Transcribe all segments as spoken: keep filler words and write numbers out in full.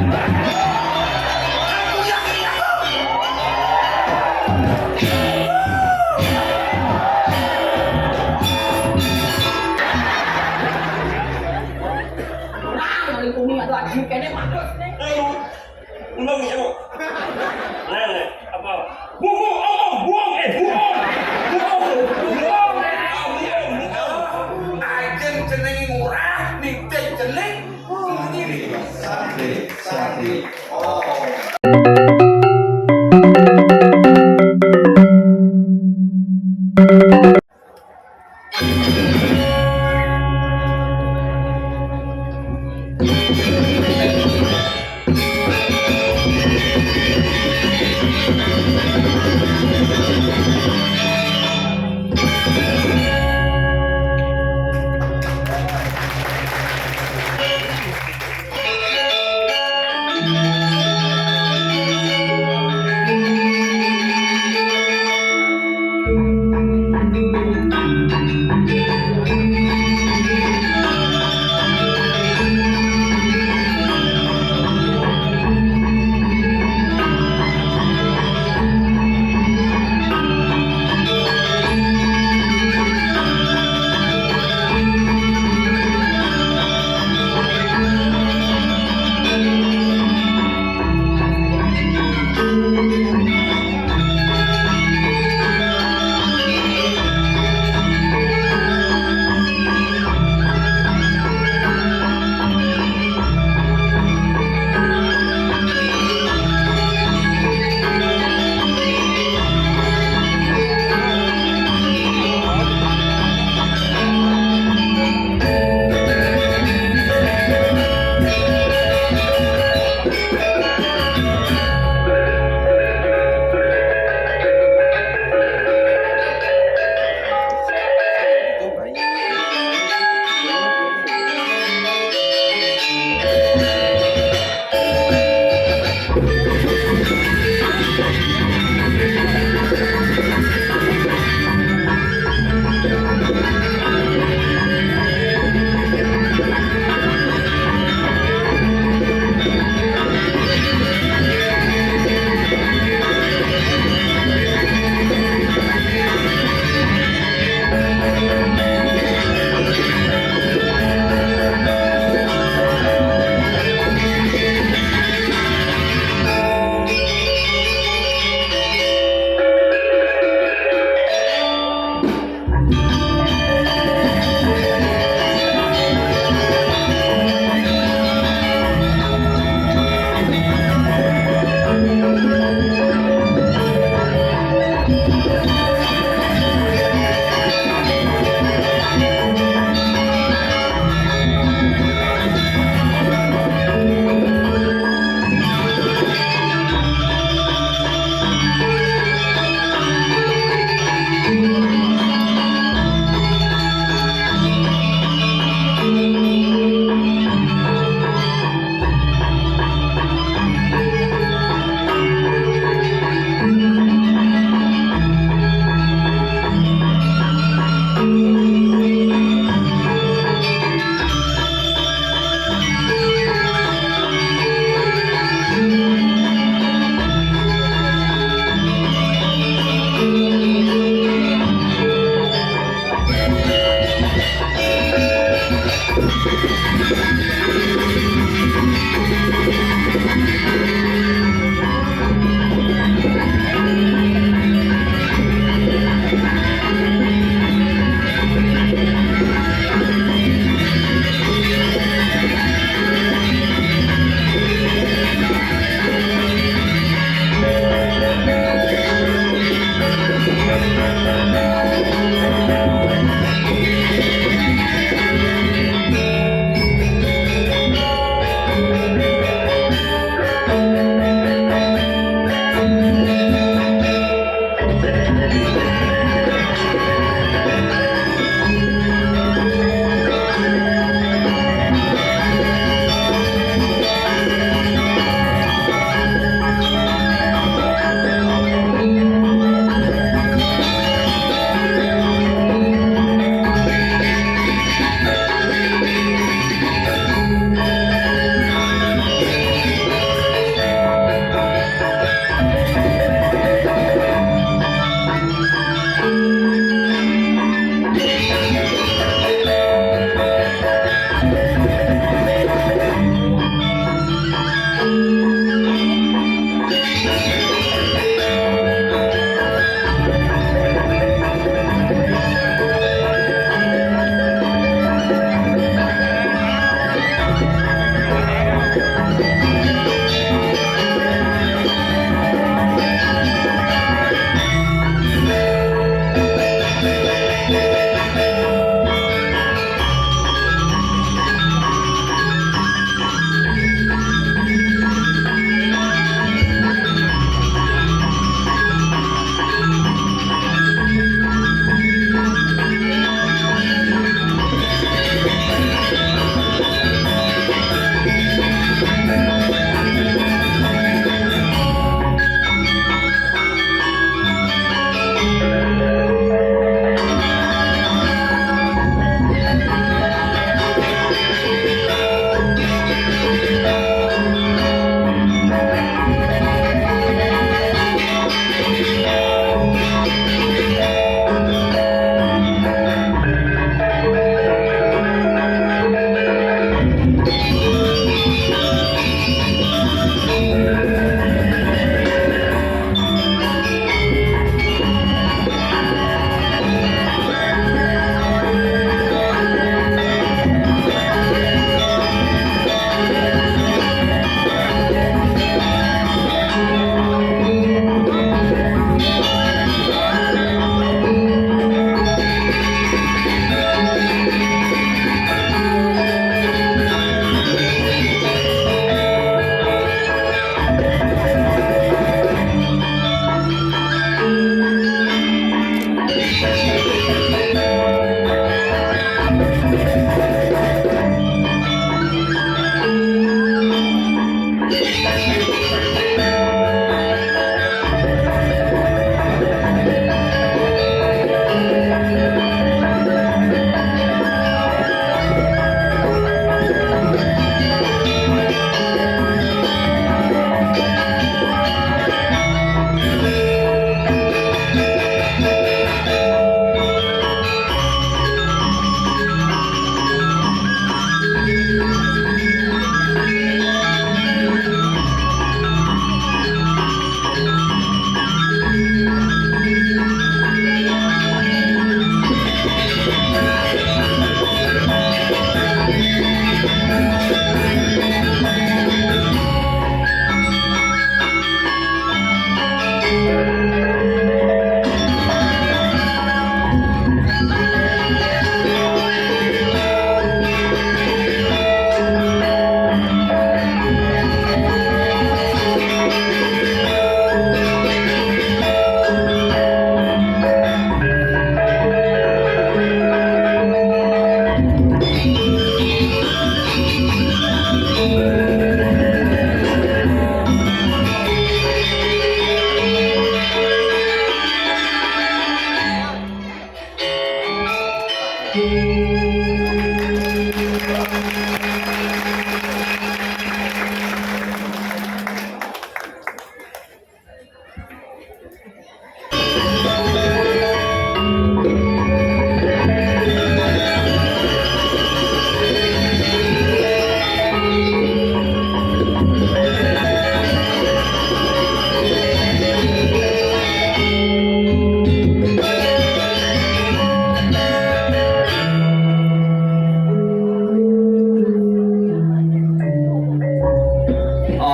Orang dari bumi ada aji kene mampus nih. Ayo, ulang ya. Nah, nah, apa? Buku, oh, oh, buang, eh, buang. Buang, buang, eh, ah, buang, buang. Ajeng jenenge ngurah, nitih jeneng sendiri. Santri, santri. Oh.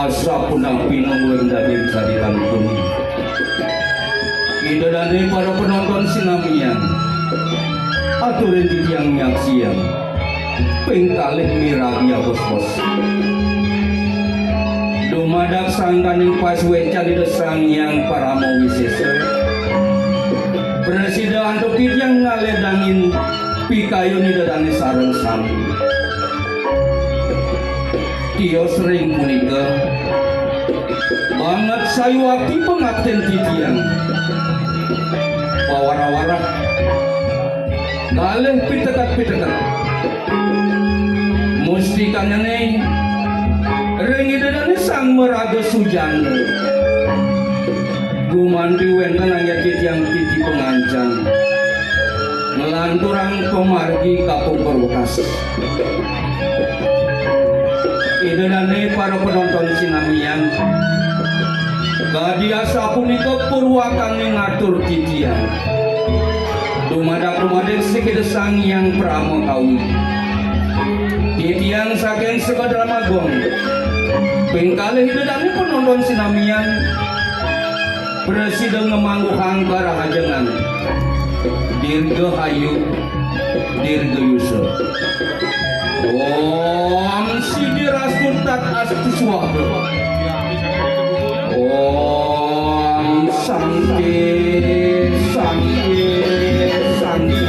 Asapunapi nungguing daging saritanipun. Ida dane para penonton sinamian. Aturin titiang nyaksian. Ping kalih miragi abos-bos. Dumadak sangkaning pasuecan Ida Sang Hyang Parama Wisesa. Prasida antuk titiang ngaledangin pikayun Ida dane sareng sami. Tios ring punika, banget sayuwakti pangaktin titiang. Pawara-wara, kalih piteket-piteket. Mustikanyane ring Ida dane Sang Maraga Sujana. Gumanti wenten anggén titiang titi pangancan. Nglanturang pamargi kapungkur wekas. Ida dane para penonton sinamian, kadi asapunika purwakane ngatur titiang. Dumadak dumading sih Ida Sang Hyang Parama Kawi. Titiang saking Sekodramagung. Ping kalih Ida dane penonton sinamian. Prasida ngamangguhang karahajengan. Dirgahayu, dirgayusa. Om Siddhirastu Tat Astu Swaha. Om Santi, Santi, Santi.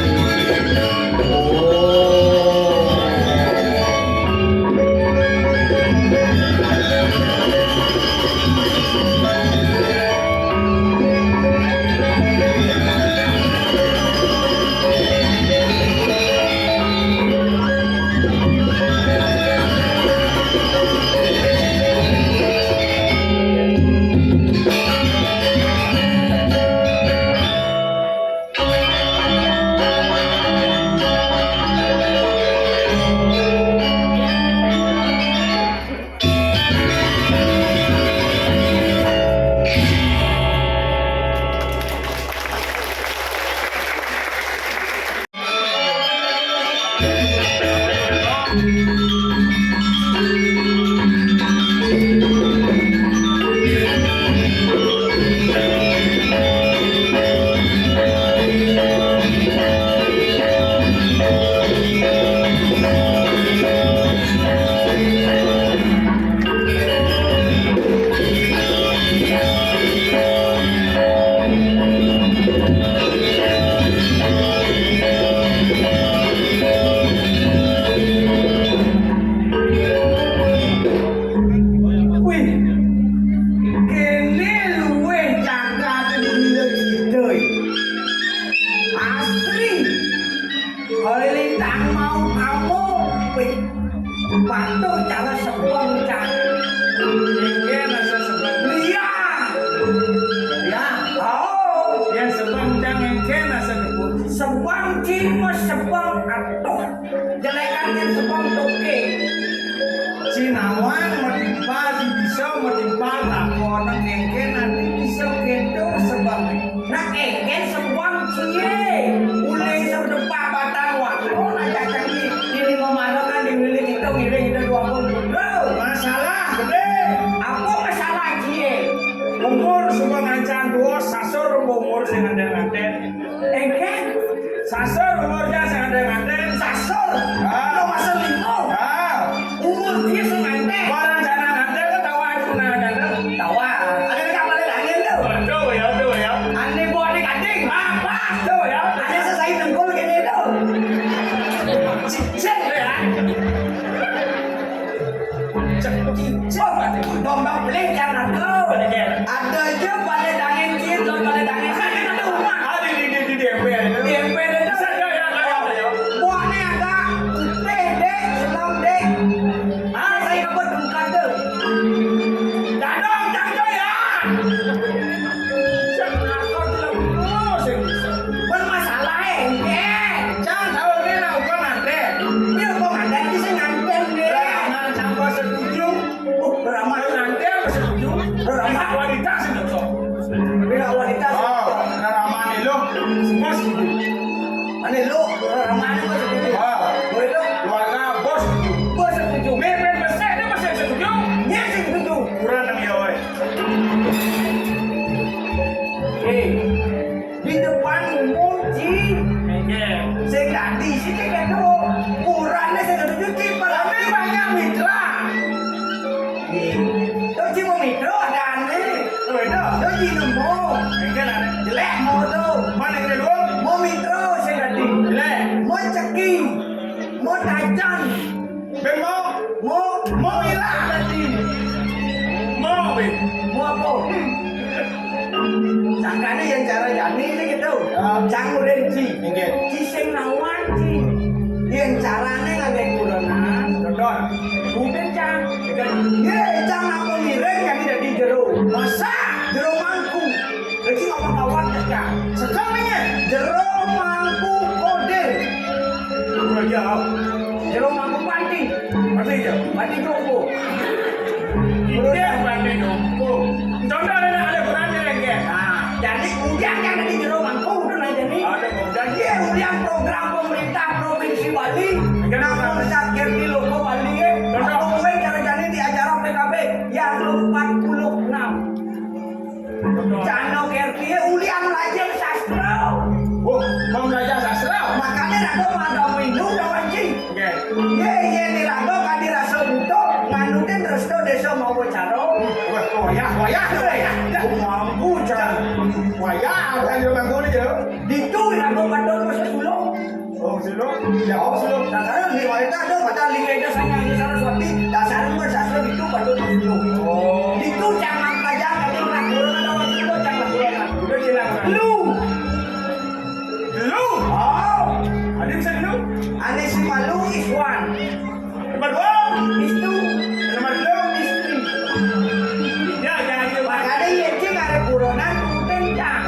Engkén sebuang cie, ulih sedepak batang waktu, nak cacang di, di lima marakan di wilayah kita ngiring kita dua puluh. Masalah gede. Apa masalah cie? Umur suba ngancan dua, sasur umur sing ada nganten. Engkén? Sasur umurnya sing ada nganten. Sasur? Ah. Lo masa lima? Ah. Umur dia sing nganten. Barang sana nganten, kan tawa aja pernah nganten. Tawa. Ada di kapal angin tu. Betul ya, betul ya. Ane buat ni kating. Apa? Betul ya. Ada sesai tengkul gini tu. Cicing tu ya. Cicing. Domba beli jangan tu. Ada je pada dangin cin, pada dangin cin. Ada di, di, di, di ember. Di ember tu. Buat ni agak putih dek, senang dek. Ah, saya apa tungkat tu? Dadong cang tu ya. Cang aku tu lah. Bermasalah eh. Cang tahu ni nak ubah nanti. Dia ubah nanti, kita nganten dia. Jangan sampai setuju. Oh, ramah. Nanti apa setuju? Ramah. Wanita sih, Dok. Bila wanita sih. Oh, nah, ramah ni lo. Semua setuju. Mana lo? Ramah ni pun setuju. Ah. Boleh tu? Keluarga bos setuju. Bos setuju. Mepet besar dia masih setuju. Dia setuju. Kurang nak ya, wai. Eh. Di depan umum, Ji. Nggih. Sing dadi sih cek itu. Kurangnya sing dadi cuci, tapi banyak mitra. Nggih. Tuh Ji mau mitra ada aneh. Oh, itu. Tuh Ji nemu. Nggih, lah. Jelek mau tuh. Mana yang kedua? Mau mitra sing dadi. Jelek. Mau ceking. Mau tajan. Bemo, mo, mo ilang. Mo, be. Mo apa? Sangkane yen cara jani iki gitu. Ya. Cang urin ji. Nggih. Ji sing nawan ji. Yen carane ngangge kurenan. Betul. Mungkin cang. Ye, cang apa miring yang dadi jero. Masa? Jero mangku. Iki ngomong kawan ya, Cang. Sekarang ya. Jero mangku kodir. Raja. Jero mangku panti. Panti ya? Panti jompo. Iya, panti jompo. Contoh ada, ada berani lagi. Nah, jadi ulian yang ada di jero mangku itu nah jadi. Ada, Bang. Jadi ya, ulian program pemerintah Provinsi Bali. Kenapa? Namun sakit di loko Bali ya. Contoh. Apa gue cara jadi di acara P K B? Yang empat puluh enam. Jano Kertie ulian belajar sastra. Oh, mau belajar sastra? Makanya raga pada minum lawan ji. Nggih. Ye, ye, ni raga kadi rasa buta, nganutin resto desa mawa cara. Wah, wayah, wayah, wayah. Dah. Mampu, Jan. Wayah, kan dia bangun dia. Ditu raga pada mesti sulung. Oh, sino? Ya, oh, sino? Dasarnya di wanita ada pada lingga itu saya hanya Saraswati. Dasarnya pun sastra itu patut dulu. Oh. Itu jangan pelajar, tapi nak turun ada waktu itu jangan turun. Udah hilang. Lu. Lu? Oh. Ada bisa dulu? Ane si malu is one. Nomor dua. Is two. Nomor dua. Is three. Ya, ya, ya. Makanya ya, cing ada kuronan, kemudian cang.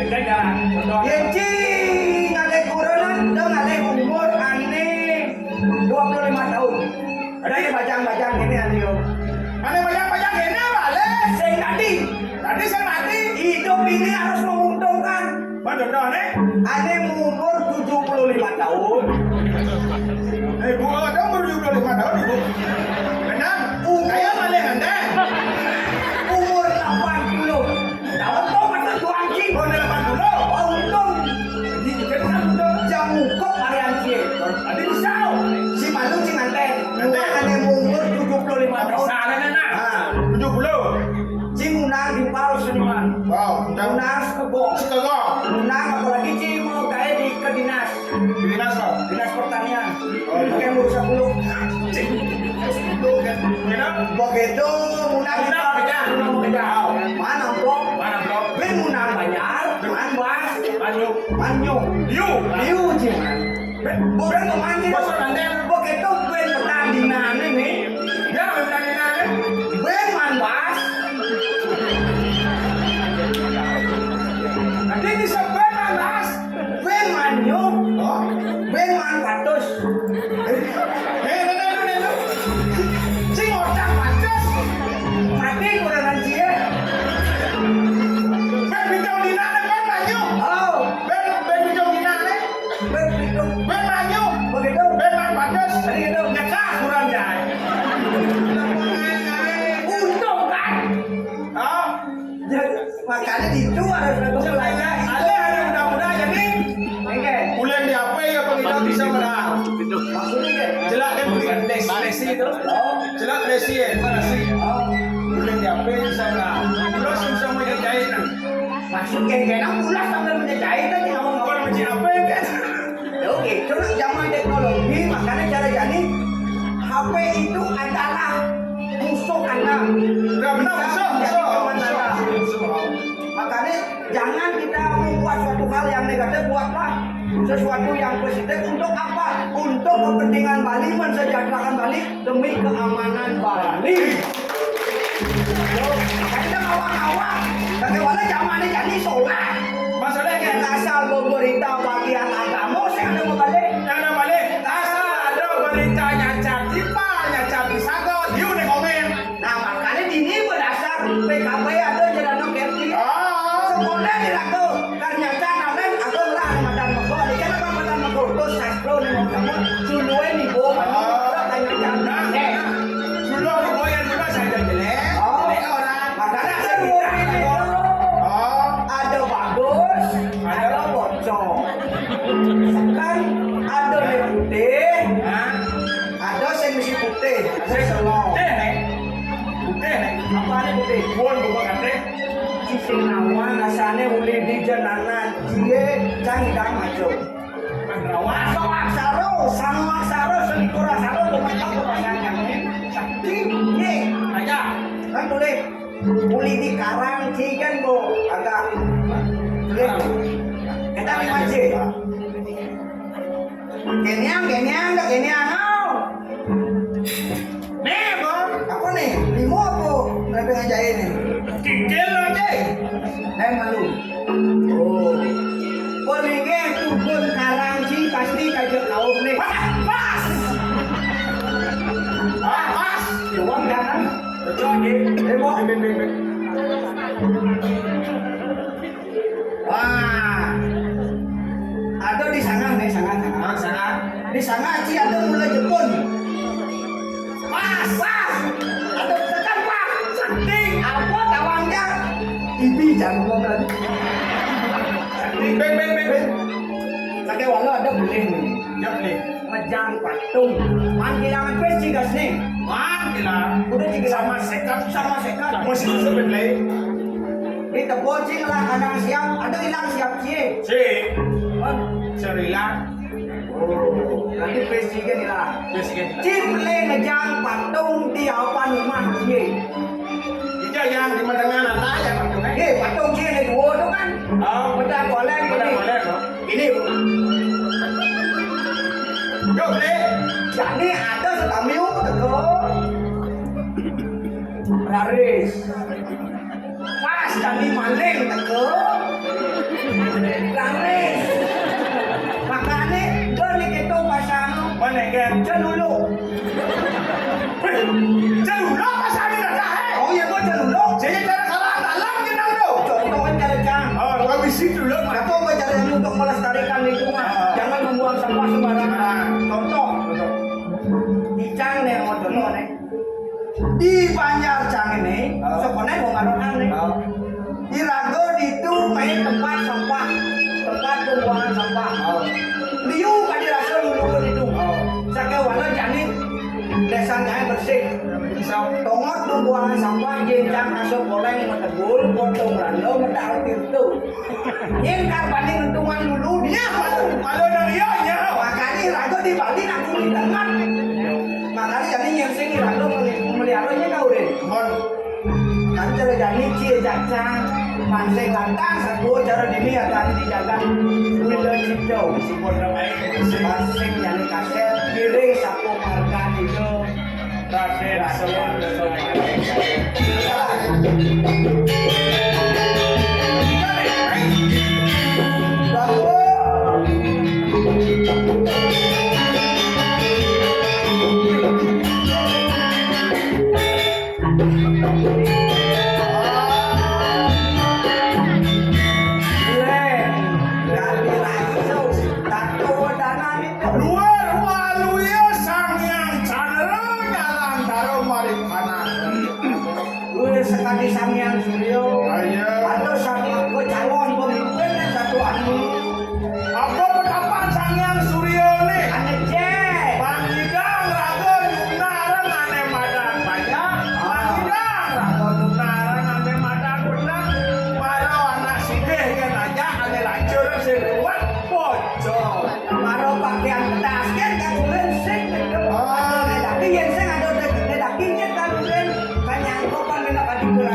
Jalan. Yén ci ngalih kurenan, do ngalih umur ané dua puluh lima tahun. Ada yang bajang-bajang ini, anu, yo. Ada bajang-bajang ini, balik. Sing tadi. Tadi sing mati. Hidup ini harus menguntungkan. Mana contoh, nih? Ané umur tujuh puluh lima tahun. Eh, Bu, ada umur tujuh puluh lima tahun, Ibu. Benar? Umur. Saya malah ngendang. Umur delapan puluh. Tahu kok betul tuan cing. Oh, delapan puluh. Oh, untung. Jadi, jadi kan untung. Jam mukuk varian cie. Tadi bisa. Si malu cing nganten. Nganten. Ada yang umur tujuh puluh lima tahun. Bisa, ada, nah. Ah. Tujuh puluh. Cing unang di Paus seniman. Wow, unang. Unang sekebo. Sekebo. Unang apalagi cing mau kayak di ke dinas. Dinas apa? Dinas pertanian. Oh, iya. Pakai ngurus sepuluh. Sepuluh kan. Begitu, munang kita pecah, munang pecah. Mana, Bro? Mana, Bro? Win munang banjar, man bas. Manyu. Manyu. Liu. Liu, cing. Bukan pemancing. Bos, nanti. Begitu, win pertandingan ini. Ya, pertandingan ini. Win man bas. Nanti disebut man bas. Win manyu, oh, win man patus. Eh, eh, eh, eh, eh, eh. Sing otak patus. Mati kurang cie. Win bintang dina ada kan manyu. Makanya itu harus ada pelajaran. Ada, ada muda-muda jadi. Oke. Ulin di apa ya, Bang, kita bisa menang. Maksudnya, jelek kan, beli tes, tes itu. Jelek tes ya, mana sih? Ulin di apa bisa menang. Terus bisa menjahit. Maksudnya, kayak nang pulas sambil menjahit kan, ya, orang masih apa ya, kan? Ya, oke, terus zaman teknologi, makanya cara jadi H P itu adalah musuh anak. Nah, benar, bisa musuh, menjadi musuh, teman musuh, anak. Musuh. Makanya jangan kita membuat suatu hal yang negatif, buatlah sesuatu yang positif. Untuk apa? Untuk kepentingan Bali, mensejahterakan Bali, demi keamanan Bali. Yo, makanya ngawang-ngawang. Bagaimana zaman ini jadi sholat? Masalahnya asal beberita bagian agama, saya ada mau balik. Ada balik. Asal ada berita nyacat tipa, nyacat pisago, dia udah komen. Nah, makanya dini berdasar P K P ada jalan kerti. Ah. Sekolah di lagu, ternyata kalian aku lah madan mego, di sana kan madan mego, terus sastro nih mau kamu, suluwe nih, Bu. Ah. Ternyata, eh, suluh nih, Bu, yang dulu saya jelek. Oh. Jelek orang. Makanya ada dua ini. Oh. Ada bagus, ada bocor. Kan ada yang putih, hah? Ada sing mesti putih, ada sing selong. Putih, nih. Putih, nih. Apa nih putih? Pun bukan katanya. Sing nawan asane uli di jenanan, dia cang idang maco. Aksaro, aksaro, sano aksaro, selikur aksaro, lepas aku pasangan. Sakti, ye. Aja. Kan boleh. Uli di karang, cigan, bo. Agak. Boleh. Kita lima C. Kenyang, kenyang, dah kenyang, au. Nih, Bang. Apa nih? Limo apa? Berapa ngajain nih? Kikil aja. Dah malu. Oh. Palingnya turun karang sih pasti kagak tahu nih. Pas, pas. Ah, pas. Doang jangan. Betul, Ki. Eh, Bang. Beng, beng, beng, beng. Wah. Ada di sana nih, sana, sana, sana. Di sana Ci ada mulai Jepun. Pas, pas. Ada tekan, Pak. Sakti. Apa tawangnya? Ibi jangan ngomong lagi. Sakti. Beng, beng, beng, beng. Pakai walau ada boleh nih. Ya, boleh. Ngejang patung. Mangkilangan pes cigas nih. Mangkilang. Udah cigas. Sama sekat. Sama sekat. Masih susah, beng, lagi. Di tebocing lah, kadang siap, ada hilang siap cie. Si. Kan? Serilang. Oh, nanti presiden hilang. Presiden. Cip le ngejang patung di apa rumah cie. Itu yang di mendengar nata ya, patung, eh? Eh, patung cie ada dua tuh kan. Oh. Beda golek. Beda ini. Golek, oh. Ini, Bu. Yo, beli. Jadi ada setamiu teko. Raris. Pas tadi maling teko. Laris. Makane, do nek itu pasang. Mana, Ken? Celuluk. Weh, celuluk pasang ini dah, eh? Oh iya, gua celuluk. Jadi cara kalah dalam kita dulu. Contoh kan cara cang. Oh, gua bisi celuluk, Mas. Apa gua cara untuk melestarikan lingkungan? Ah. Jangan membuang sampah sembarangan. Ah. Contoh. Di cang nih, mau contoh nih. Di Banjar Cang ini, ah, sebenarnya mau ngaruh aneh. Ah. Di Rago itu main tempat sampah, tempat pembuangan sampah. Ah. Liu kadi rasa dulu itu. Ah. Sakit warna jani, desa jani bersih. Tongot pembuangan sampah, jenjang masuk boleh, metegul, potong rando, medal itu. Nyengkar banding untungan dulu, dia malu. Malu nang iya, iya. Makanya rago di Bali nak kulit dengan. Makanya jadi yang sing rago meli-, meliharanya kau deh. Mon. Kan cara jadi cie jacang, mansing lantang, satu cara dini ya tadi dijaga. Kulit dan cipto. Support nama ini. Mansing jadi kaset, kiri sapu marga itu. Luar waluya Sang Hyang Candra, nyalang taro maripana. Luwih sekadi Sang Hyang Surya. Ayo. Atus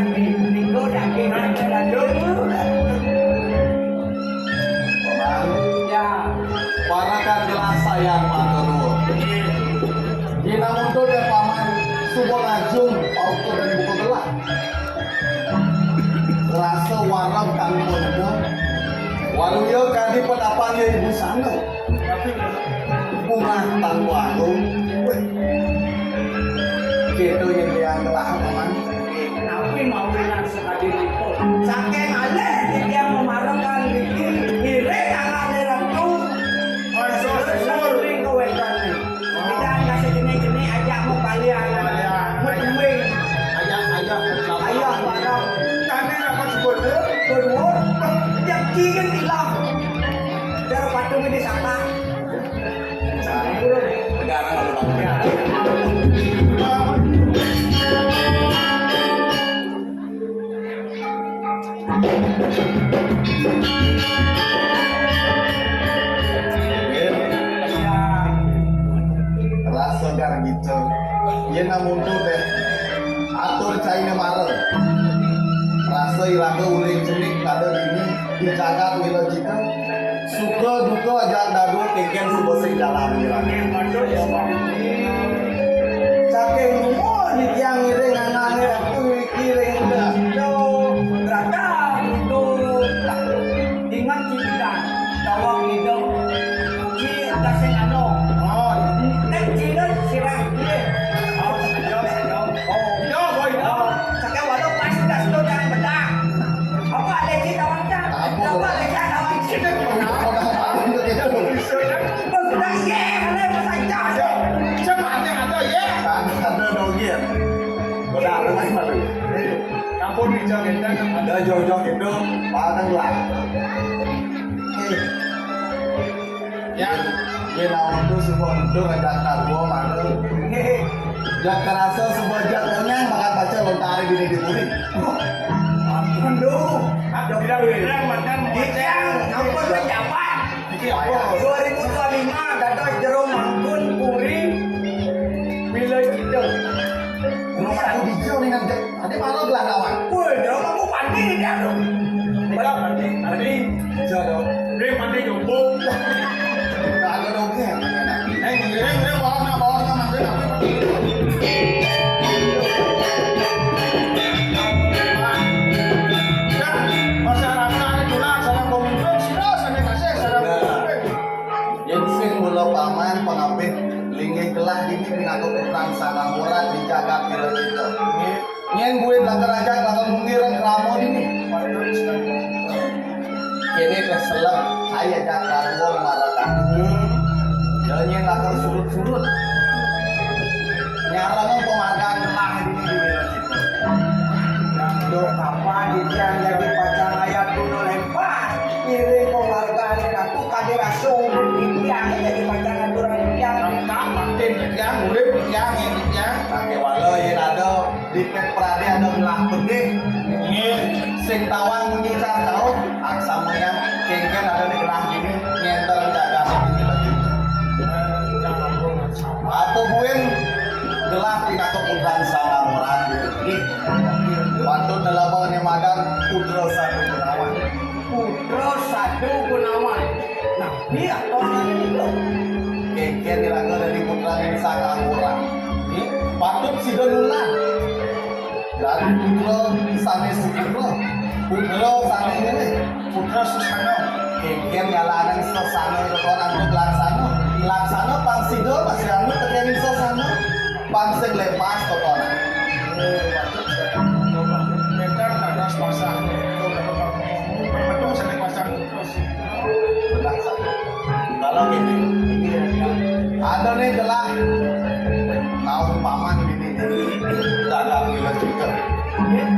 Niku daging daging. Paman, ya. Para kan gelah sayang matur nuwun. Yén amonto dé paman suba ngajeng paukur dan buka gelah. Rasa wareg tanpa neda. Waluya kadi pedapan ya ibu sana. Bunga tanpa agung. Kita yang dia telah paman. Napi mawinan sakadinipun? Saking alih titiang mamarekan niki, ngiring anake ratu. Aduh, suling kawéntenan. Kita kasih jenis-jenis ajak mau kalian. Kalian. Mau jembing. Ajak, ajak. Ayo, bareng. Kami dapat sebut. Kedua, yang cikin hilang. Biar patung ini sama. Negara kalau bangun negara. Rasa gargita. Yén amonto dé atur caina mara. Rasa iraga uling cenik kada dini di jagat Wilajita. Suka duka ajak dadu kénkén suba sing jalan iraga. Saking nuwun titiang ngiring anake ratu niki ring Wilajita. Rata Ingat cipitan, tawang ngideng, ci dasing ano. Oh, nek cinget sirah kulit. Oh, sedap, sedap. Oh. Iya, boy, iya. Oh, saking waduh pas das tuh jangan bedak. Apa ada ci tawang cang? Apa? Apa ada ci tawang ci? Apa, apa, apa, apa, gitu. Bedak, iya, ada pas aja. Iya. Cuma ada, ada, iya. Ada, ada, iya. Bedak, ada, ada. Ampun, dijogétan. Ada jog-jog itu, paling lah. Ya. Yén amonto suba entuk ngajak kadua mara. Ya kerasa suba jak kenyang makan pacel lontar dini di puri. Aduh, aduh, bilang-bilang makan pacel. Ampun pejabat. Iki apa? Dua ribu dua lima dados jero mangkun puri. Bila kita. Rumah aku dijau nih nanti. Adi malu gelah lawan. Woi, drama ku pandai dia tu. Malah pandai, pandai. Bisa dong. Dia pandai jomblo. Tak ada dong ya. Eh, ngiring, ngiring, bawa nak, bawa nak, maksudnya apa? Dah, masyarakat itulah salah pemimpin, sudah, saya kasih, salah pemimpin. Yén sing mula paman pangabih linggih gelah dini pinaka putran Sang Angora di jagat Wilajita. Nyén buin lakar ajak lakar mungkir krama dini. Kéné téh selem, saya ajak kadua mara kadua. Ya nyén lakar surut-surut. Nyarana penghargaan gelah dini di Wilajita. Duh, kapan titiang jadi pacang ayat gunung lempar? Ngiring penghargaan ratu kadé rasung titiang jadi pacang aturan titiang. Lengkap, makin titiang, urip titiang, ya titiang. Pakai wala, ya, ada. Di pét pradé ada gelah pedih. Nggih. Sing tawang munyi cang tau, aksama yang kénkén ada di gelah dini, ngénter jaga dini lagi. Apa buin gelah pinaka putran Sang Angora. Nggih. Patut lelebang né madan putra Sadu Gunawan. Putra Sadu Gunawan. Nah, iya, tolong aja nih, Bro. Kénkén iraga dadi putraning Sang Angora. Nggih, patut sida nunas. Dadi putra sané suputra, putra sané luwih, putra susana. Kénkén nyalaning sesana iraga antuk laksana. Laksana pang sida masih anut tekéning sesana. Pang sing lepas totonan. Méntan dados pasang. Betul, betul, betul. Betul, sané pasang. Kalau gini, ada nih gelah naung paman gini, dagang gila juga.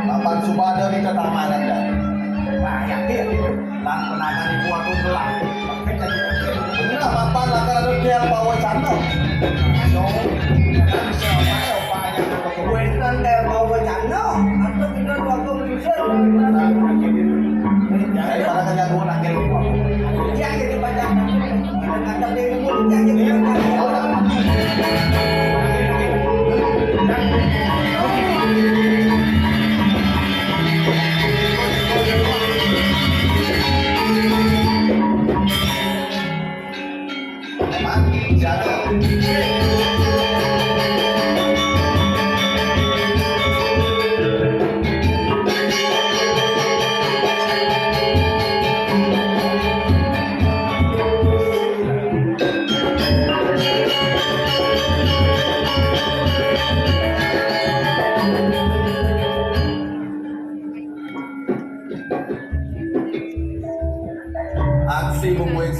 Kapan suba ada nih ketamanan dah. Banyak dia. Lan penakan ibu aku gelah. Bener apa lakar ada dia bawa canda. Wénten téh mau bercanda, atau kita dua puluh persen. Jadi, para kerja dua lagi. Yang jadi pacar. Ada demo, yang jadi pacar.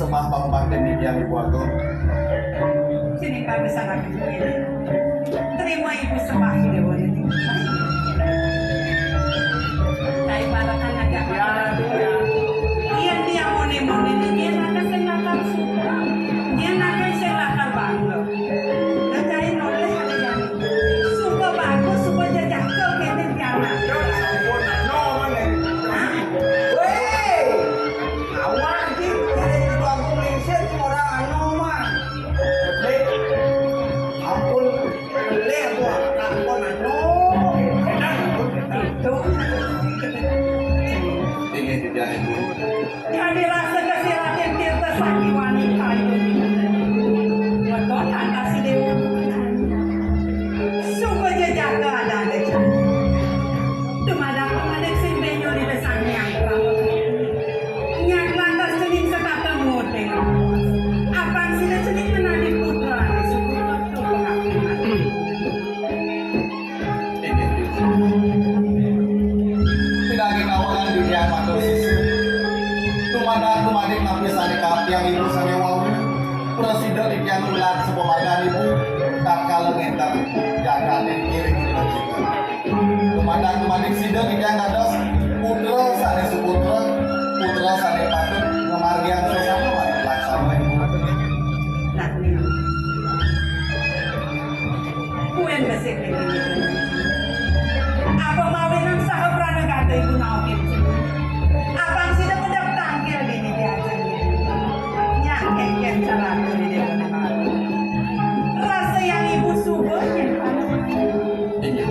Sembah pangpaktin titiang, Ibu Agung. Sini kami sangat terima Ibu sembah Dewa ini. Cai balakan aja. Ya, ya. Iya, dia mone-mone ini, dia nada sing lakar suka. Dia nada sing lakar bangga. Nah, cai noleh ada yang suka bagus, suka jajaka kene pianak. Yo, sampun, no, mane. Hah? Weh! Awak iki kudu aku mengsit ora anu mah. Lek, ampun, lek aku akan pun anu. Itu. Inggih, titiang Ibu. Kadi rasa kasih Raden Tirta Saki wanita itu. Weton angkasi dewa. Suka jejaka ada-ada. Dumadak pamanik sing benyo di Sang Hyang Prama. Nyak lantas cening setata ngote. Apan sida cening menadi putra ane suku. Inggih, Ibu. Pinanggih nawegang titiang matur suksma. Dumadak dumadik napi sane kapiang Ibu sane wau. Prasida titiang ulat sapamargan Ibu. Tatkala ngenten jagate ngiring ring kita. Dumadak dumadik sida titiang dados putra sane suputra, putra sane patut ngamargiang sesama lan laksana Ibu. Nah, kuwi besik iki. Apa mawinan saha pranagata Ibu naokin? Apa sida pedek tangkil dini diajeng? Nyak kengken celaka di dewa negara. Rasa yang Ibu suba nyen panuh. Inggih.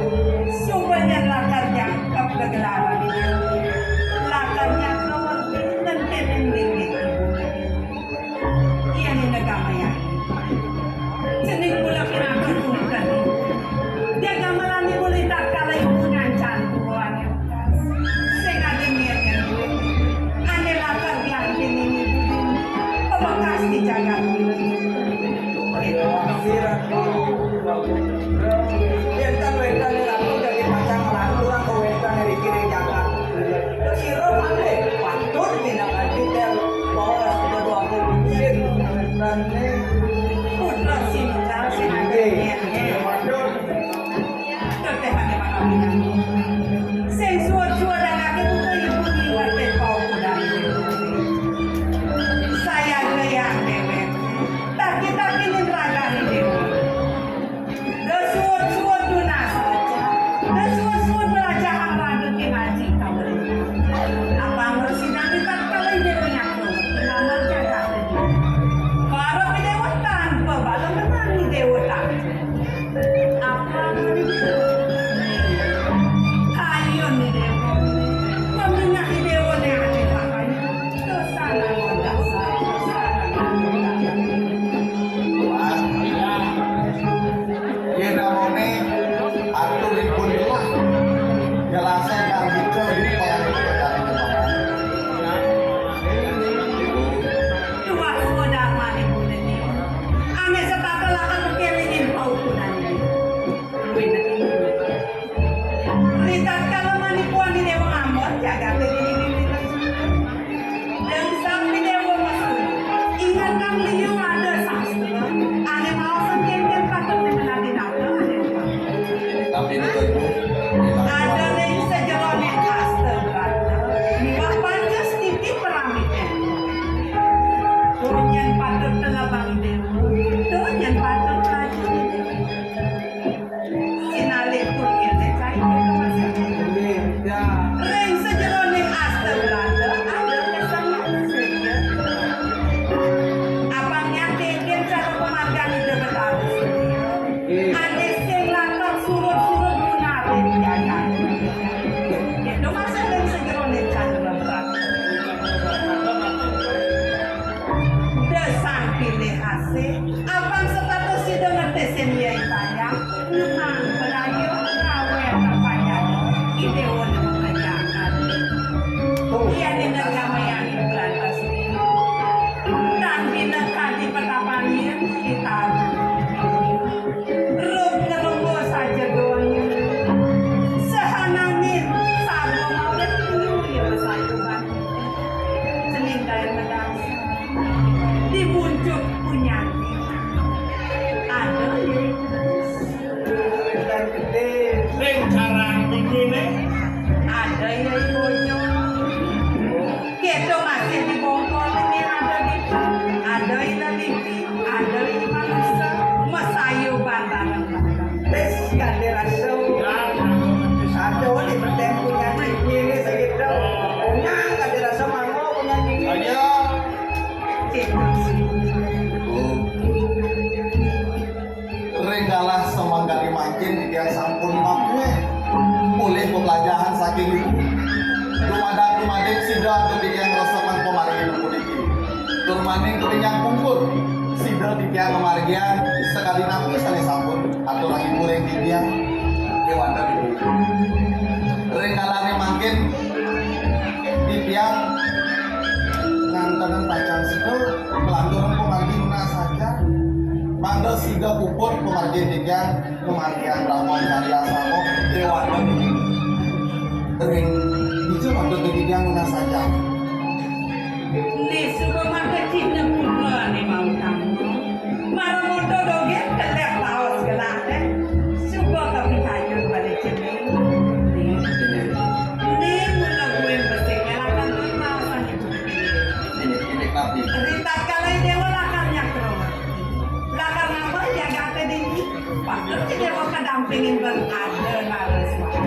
Suba nyen lakar jangkep gegelaran. Sida antuk titiang ngresepang pamargin puniki. Tur malih titiang pungkur, sida titiang pamargiang sakadi napi sané sampun aturang ibu ring titiang. Kéwanten ibu. Ring kalané mangkin titiang ngantenang pacang sida nglanturang pamargi nunas saja. Mangda sida puput pamargi titiang. Pamargian Brahma Karya Samo déwata niki. Ring dija patut titiang nunas saja. Né suba maka cihna putra né mau tamu. Mara moto dogén kelek laos gelah, eh. Suba kapikayun pada cening. Né mula buin besik lakar nunas saja. Ini, ini napi? Ritatkala Déwa lakar nyakra. Lakar nambah jagaté dini. Patut Déwa kadampingin berkada Naraswara.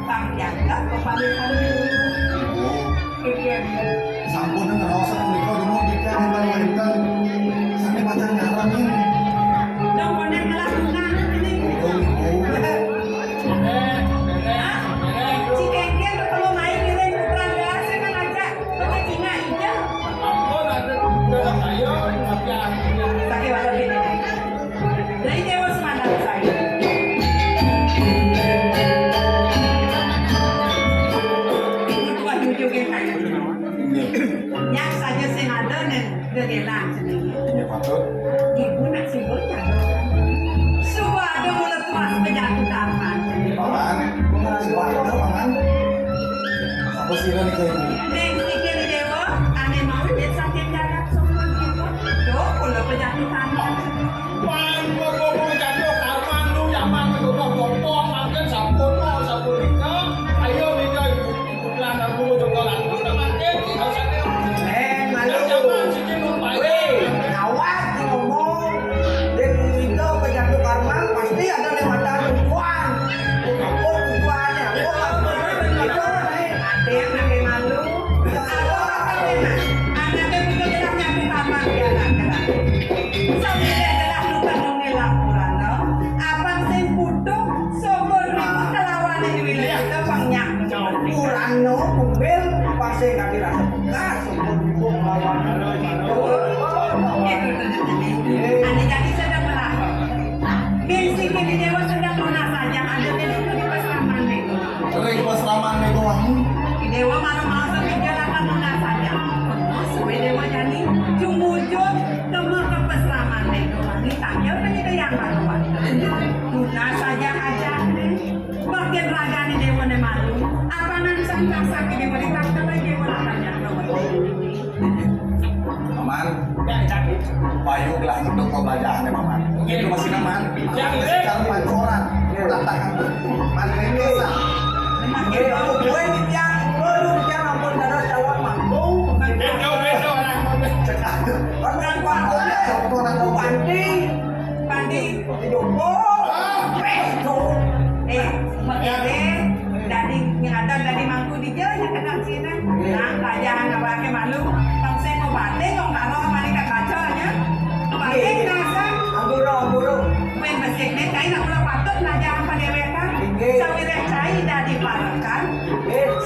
Pang jagat kepala-kepala. Ibu, sampun ngraos menika dumugi titiang wénten sané pacang nyarengin. Dong koné ngelah tunangan ini. Ibu, ibu. Hah? Cikengkén ketemu main ngiring putra gelasé kan aja. Pakai Cina aja. Ampun, ada udah saya, tapi akhirnya. Pakai walau gini. Dari Déwa Semandang saya. Ini tuh jujur kayak saya. Nggih. Nyak saja sing ada nih, gegelan sendiri. Ini patut. Ibu nak sibuk jago. Suba ada mulut tuas penyatu taman. Paman, suba ada, Paman. Apa sira nika, Ibu? Ning sikil Déwa, ané mau duit saking jagat sumber ibu. Duh, kula penyatu taman. Pan, kok kok jatuh karman lu zaman kok kok mangkin sampun mau sampun nika. Ayo nika ibu, ibu pelan aku coba lanjut mangkin. Eh, malu. Zaman sini mau Wéh, bayar. Gawat ngomong. Dek nika kejatuh karman pasti ada lewatan bukuan. Apa bukuannya? Apa bukuannya? Ada yang pakai malu. Apa katanya? Anaknya butuh jelas nyatu kamar dia lah. Sampai dia jelas lupa nunggu laporan, no? Apa sing butuh sumber kelawan yang wilayah itu pangnyang. Purana kumpil pasé kaki rasa bekas, kumpul-kumpul lawan. Ane jadi sedang melakon. Bin siki di Déwa sedang nunas saja, ada bin itu di pasraman itu. Ring pasraman itu wangi. Di Déwa malam-malam sampai dia lakukan nunas saja. Suwe Déwa jani, jumujur, kemur ke pasraman itu wangi, tanya penyita yang baru. Nunas saja aja nih. Bagian ragané Déwa né malu, apanan sang rasané Déwa di tangkal Déwa lakar nyakrawati. Paman, payu gelah nuduk pablajahané, Paman. Itu masih aman. Secara pancoran, berantakan. Makin desa. Kowe titiang, kowe titiang ampun dados calon mangku. Beda, beda orang. Cekak. Orang pancoran, orang panti. Pandi. Joko. Presto. Eh, makanya dadi nyadar dadi mangku dija ya kenal Cina. Nah, pelajaran apa ke malu? Pangse mau batin dong kalau mani tak baca aja. Batin nasa. Ampura, ampura. Main besik nih, kain aku lah patut pelajaran pada mereka. Sambil cai dadi parekan.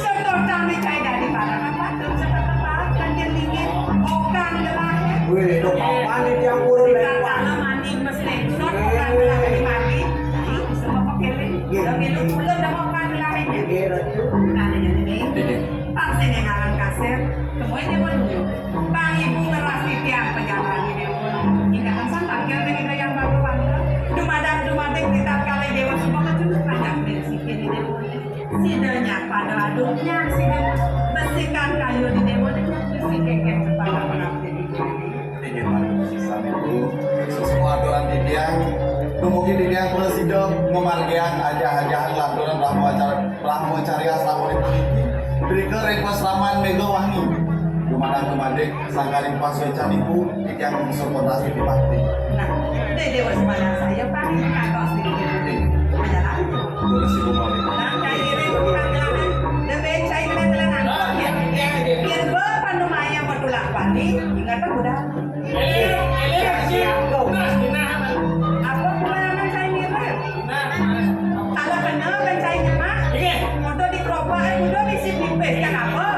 Setor kami cai dadi parekan, patut setor tempat, kan dingin. Okan gelah. Wih, itu kapan di tiang pura lewat? Kalau mani Slingshot, bukan gelah ini mati. Ih, semua pakai link. Iya. Udah minum pula, udah mau kan gelah ini. Iya, betul. Nah, ini, ini. Iya. Pang sing ngaran kasép, temuin dia mau dulu. Pang ibu ngeras titiang pejalan ini. Ingatan sang tangkil dengan yang baru bangga. Dumadak, dumadik, kita kali Déwa semua kecunduk raja prinsip ini Déwa. Sidanya pada aduknya, sida besikan kayu di Déwa dengan besi kengkeng kepala pengabdi. Inggih, Pak. Sampun sesuai aturan titiang. Dumugi titiang prasida ngamargiang ajah-ajahan lanturan Brahma Acara, Brahma Carya Selamun puniki. Drika ring pasraman Méga Wangi. Dumadak dumadik sangkaning pasuécan ibu, titiang mungsur kontrasi bakti. Nah, Déwa Semana saya paling kantos di sini. Ada lagi. Terus ibu mau. Nah, cai ini bukan gelangan. Lebih cai gelangan. Biar bapak numaya bertulak balik, ingat udah. Apa pengalaman saya ngirim? Kalau kenal kan saya nyemak. Untuk di keropak, eh, udah bisi pipis, kan apa?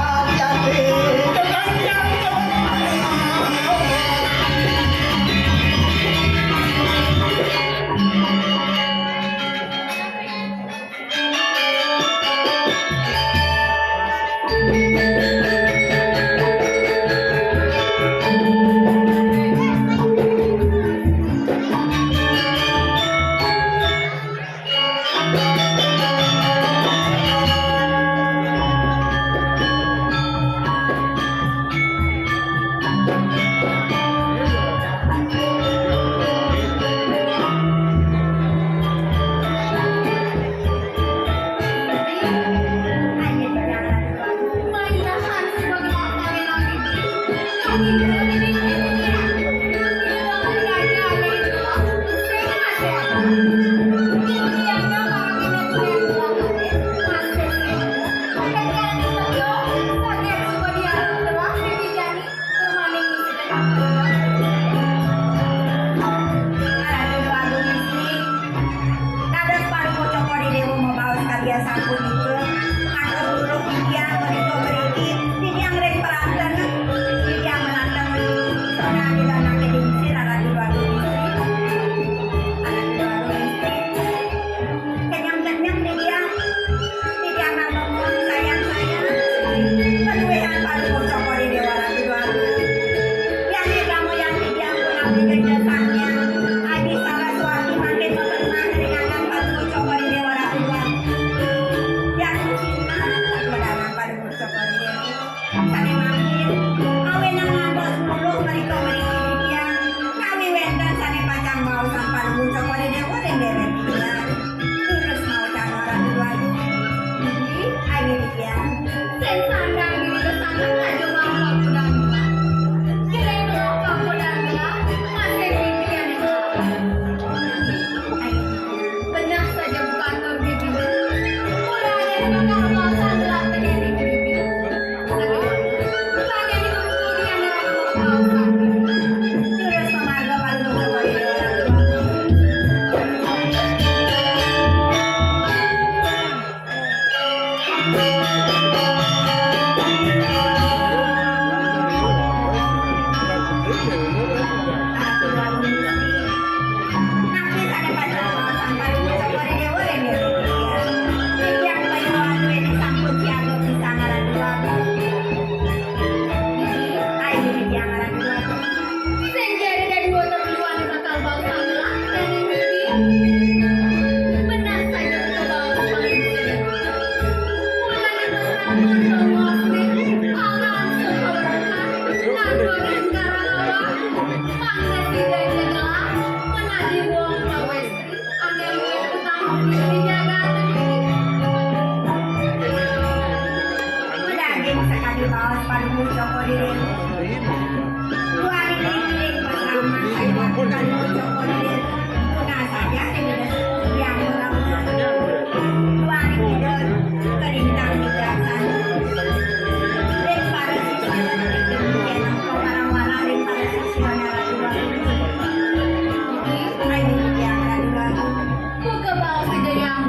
Dados para Cokor I Déwa mabaos kabiasaan punika, atur turun titiang menika mriki, titiang ring peranten, titiang menantang sonan ida anake dingsir, anak Déwa Agung Istri. Anak Déwa Agung Istri. Kenyang-kenyang titiang, titiang nambah sayang-sayang. Keluihan para Cokor I Déwa Ratu Déwa Agung. Yang nika moyang titiang punapi geng desanya. Adi Saraswati mangkin makenang ringanan Paduka Cokor I Déwa Ratu Déwa. Yang cinta, kedanan Paduka Cokor I Déwa. Sané mangkin, awinan ngantos mulih mrika mriki titiang, kawiwénten sané pacang maosang Paduka Cokor I Déwa ring déwék titiang. Terus maocan Ratu Déwa Agung. Inggih, ayo titiang. Sing sandang ngiring sandang aja mangkok kudang gelah. Kireng mangkok kudang gelah, masih pikiran. Benah saja bukan tur bibi. Mulane bakal mau sandra penyanyi bibi. Saja. Lagi di kemudian dalam mau sandra. Terus pemarga paling Sing jare dadi wonten luar bakal bangsa ngelak dening mimpi. Benah saja kebal paling sini. Mulane mesra mantel ngosne, pangan sekaweruhan, nandurin karalawan, pangdesi dan jegelah, menadi wong pawestri, anggen wis ketahuan di jagat ini. Daging sekadi baos paduka Cokor I Déwa. Luaring ring pasraman sayuwakti Paduka Cokor I Déwa. Tunas saja ring Ida Sang Hyang Wirawa. Luaring Ida kalintang wigaksana. Ring para sisya, ring jeneng pamarang-marang ring para sisya Ratu Agung. Ring Hyang Ratu Agung. Muga baos Ida Hyang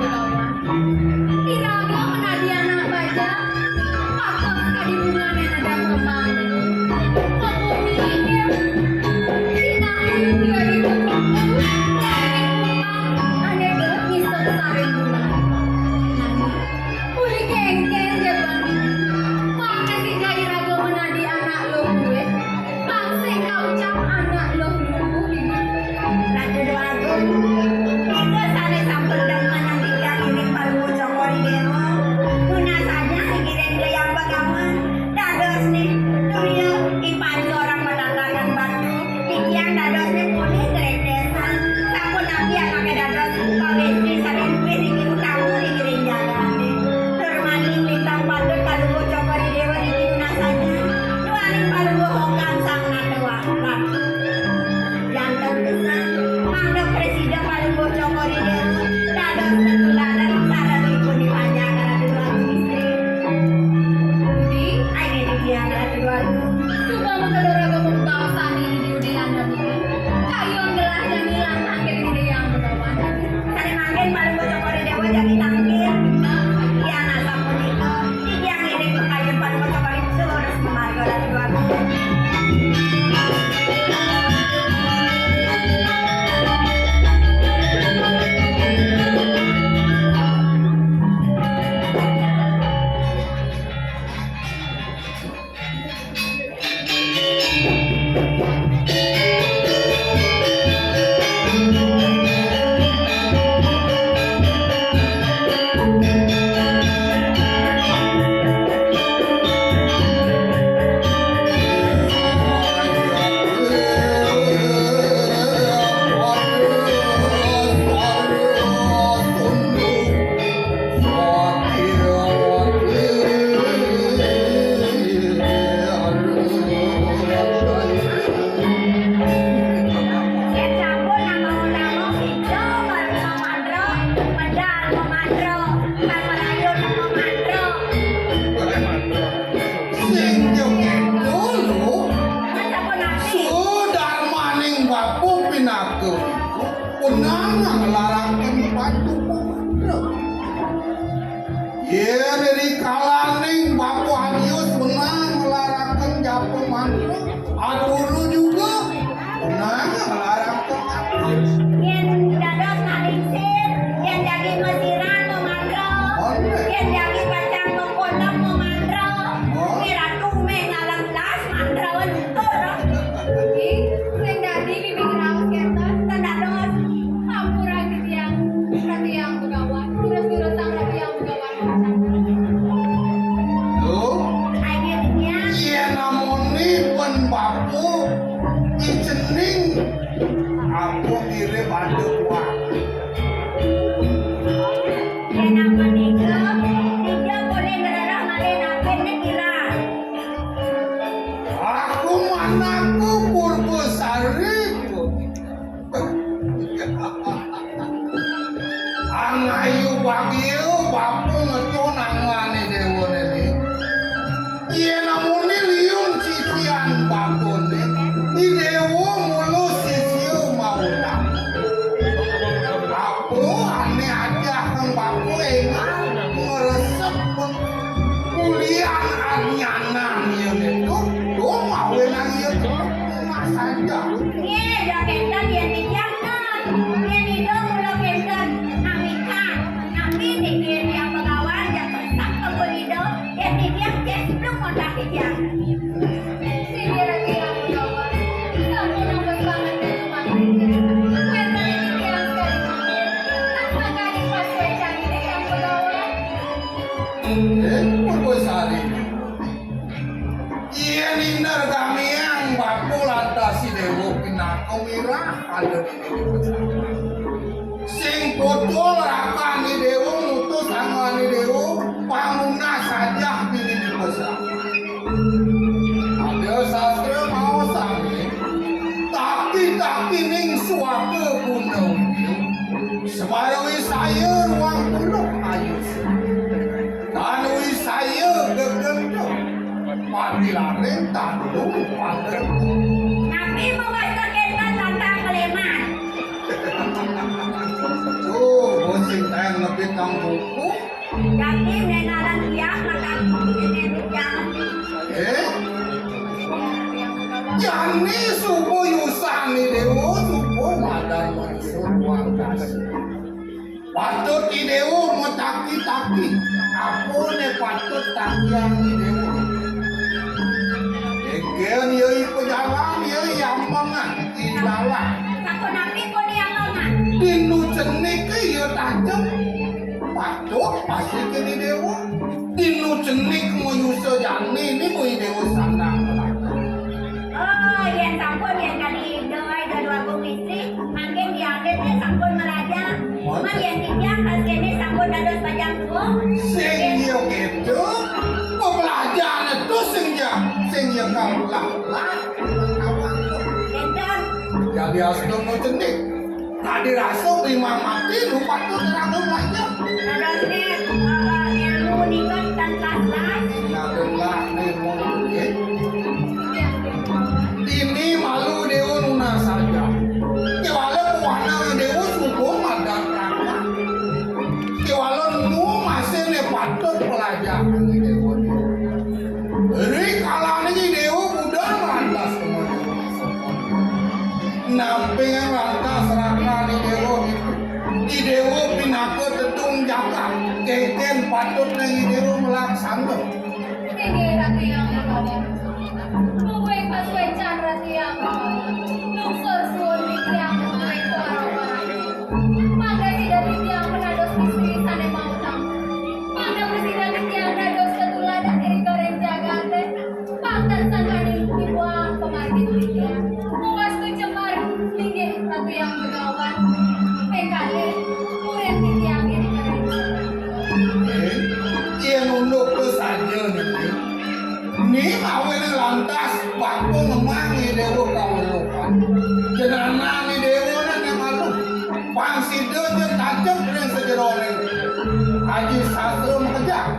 Singgih Ratu Yang Begawan, sampun apes banget kajumanggihan. Wénten titiang sekadi mangkin, tansah kadi pasuécan Yang Begawan. Eh, Purbasari. Yén indar gamiang bapa lantas Déwa pinaka mirah ada di Sing putul rakan Déwa ngutus anggon Déwa, pangunas ajah dini di pesawat. Ada sastra maosang, taki-taki ning suaka guna. Semara wisaya ruang puluh ayus. Tan wisaya gegenta. Pati laring tandu pangerta. Napi mawasta kénten tantang kaleman? Tuh, bocing tayang nepi kang buku. Jati nénaran tiang makan ini tiang. Eh? Jani suba yusan Déwa, suba madan manusa ruang kasih. Patut Déwa mataki-taki. Apa né patut takiang Déwa? Dégén ya i pajalan, ya i ambengan, i lalah. Sapunapi pun i ambengan? Dinu cenik ya tajem. Patut pasti kene Déwa. Dinu cenik mayusa jani ni, boy Déwa sandang. Oh, yén sampun, yén kadi Ida, Ida Dwagung Istri, mangkin dianggit sampun maraja. Mun yén titiang pas kéné sampun dados bajang tuung. Sing ya kéto, pepelajaran itu sing ya, sing ya kalah, lah. Énten. Jadi astunggu cenik. Tadi rasa memang mati, lupa tuh terang belajar. Dados né, eh, ilmu nika tan kelas-kelas. Nah, kelas nih, mau, ya. Dini malu Déwa nunas saja. Kéwala kuwana Déwa subuh madan rangka. Kéwala nu masih né patut pelajaran Déwa. Ri kalane Déwa budal lantas. Namping lantas rakane Déwa niku. I Déwa pinaka tedung jagat. Kénkén patutne I Déwa melaksana. Inggih Ratu Yang Agung. Mungguing pasuécan Ratu Yang Agung. Lungsur suwun titiang mungguing para warga. Mangda sida titiang pinados istri sané mautama. Mangda prasida titiang dados tetuladan ring jagaté. Pang tansah kadi dibuang pamargin titiang. Mawastu cemar, inggih Ratu Yang Begawan. Ping kalih, urip titiang ing kering. Yén unduk tu saja niki. Ni awene lantas bapa ngemang I Déwa kaweruhan. Jenengan I Déwa nang malu. Pang sida ja tajem ring sajeroning Aji Sastra makejang.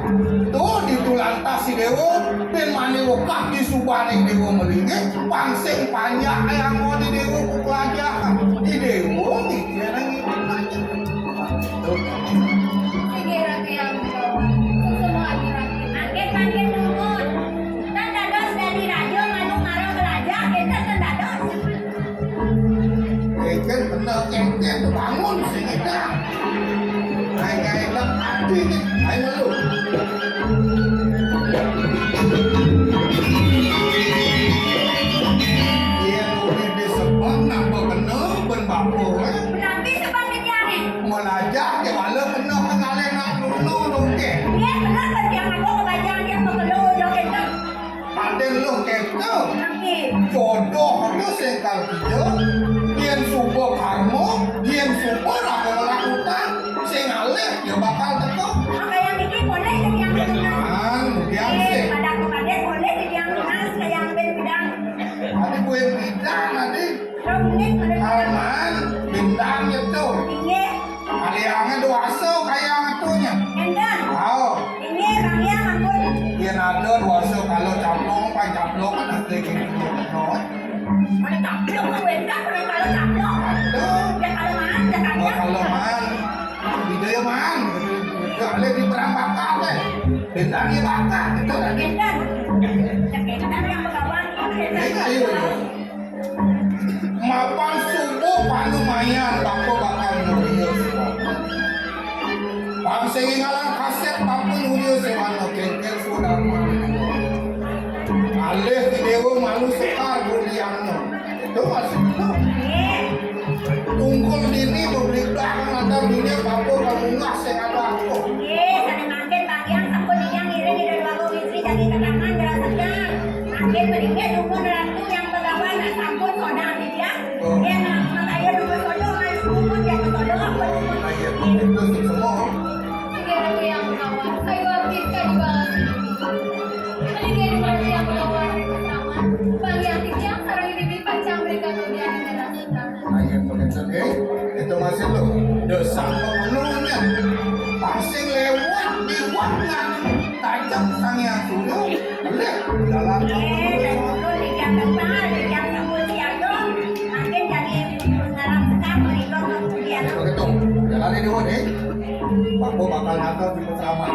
Tuh ditu lantas I Déwa, bin mani wekah disubaning Déwa malinggih, pang sing panjak ayang I Déwa kukelajahan. I Déwa mikirin. Inggih Ratu Yang Begawan. Suksma aturang. Mangkin, mangkin nuwun. Tan dados dadi raja malu mara belajar, kita tan dados. Kénkén bener, kénkén bangun sing kita. Ai ngai lek ati ni, ai malu. Yén urip di sebon napa kena ben bapa, eh? Napi sebon titiange? Melajah ke bala kena kekalih nak lulu lungkih. Nggih, bener kan tiang aku kebaca tiang makelo joget. Paden lu kéto. Napi? Jodoh tu sing kal kija. Yén suba karma, yén suba raga ngelakukan, sing alih ya bakal teka. Ah, kaya niki boleh jadi yang benar. An, biar eh, sih. Pada aku pada boleh jadi yang benar, kaya yang bidang. Adi kue bidang, adi. Alman, bintang itu. Inggih. Aliange duasa kaya ngatunya. Enten. Wow. Inggih, Bang Hyang, ampun. Yen ada duasa kala caplok, pan caplok kan asli gitu. Ada caplok, kan wénten, ada kala caplok. Ada. Ya kala maan, ya kala. Oh, kala maan. Ida ya maan. Ya, alih di perang bakar deh. Bintang ya bakar, gitu kan. Enten. Ya, enten yang begawan. Enten. Ayo, ayo. Mapan subuh panumayan bapa bakal nuria séwana. Pang sing ngalang kasép bapa nuria séwana kénkén swadharma. Dewa malu sekar bunyiannya. Itu masih itu. Tungkul dini bebeli belakang antar dunia kabur kamu nggak sehat aku. Nggih, sané mangkin Bang Hyang sampun Hyang ngiring Ida Dwagung Istri jadi ketangan gerah segar. Mangkin mriki dumun ratu yang pegawan sampun soda dia. Yang makanya dumun soda harus dumun yang soda apa dumun. Ayo, itu semua. Tiga ratu yang pegawan, saya bakti sekali balas. Tiga ratu yang pegawan, Bang Hyang Titiang sareng Ibu Pacang mereka kemudian generasi. Ayo, pengecut, eh. Itu masih lo. Dosa penuhnya. Pasing lewat di waktu tajam sang yang suruh. Lihat, dalam Begitu. Jalan ini, Won, eh. Aku bakal nakal di pesawat.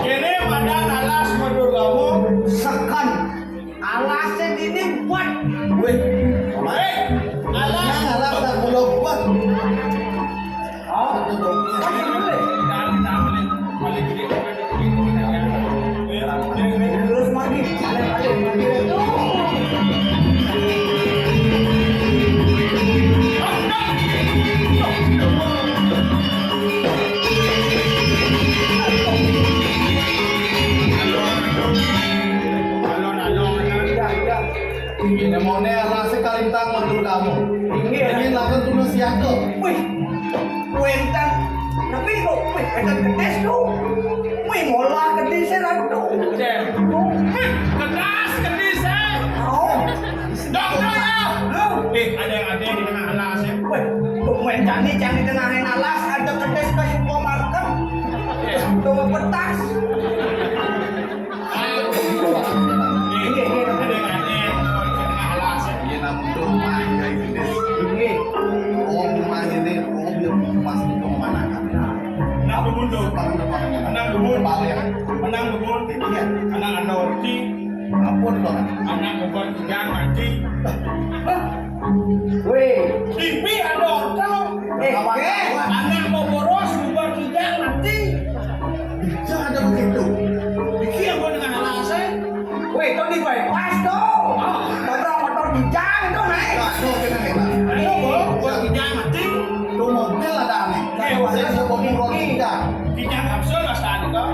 Kene madan alas medul kamu. Sekan. Alasnya dini buat. Weh, kemarin alas, alas tak pulau buat. Oh, betul. Jangan, jangan, paling gede. Terus mandi, ada, ada, mandi. Alon-alon, udah, udah. Ini mau nih rasa kalintang menurut kamu. Ini lakukan tunas siapa? Wih, wénten. Tapi kok wih, wénten kedis tuh. Wih, molah kedis ratu. Kedas kedis, eh. Oh. Dokter ya. Halo. Eh, ada yang ada di tengah alas ya. Wih, kok main jani jani tengah alas ada kedis ke supermarket. Tuh petas. Iya, iya, iya. Iya, namun tuh mah ya ini. Iya. Oh, rumah ini, oh, dia rumah itu mana kan? Menang dumun tuh. Menang dumun. Balik. Menang dumun. Iya. Menang ada orti. Apa tuh? Anak bukan tiga mati. Wih. Tipi ada orta. Eh, eh. Anak mau boros bukan tiga mati. Bisa ada begitu. Pikir gua dengan alasan. Wih, itu di bypass tuh. Oh. Motor motor kijang itu naik. Aduh, kita nih. Ayo, gua gua kijang mati. Tuh mobil ada aneh. Eh, saya bisa bawa motor kijang. Kijang kapsul mas tadi kok.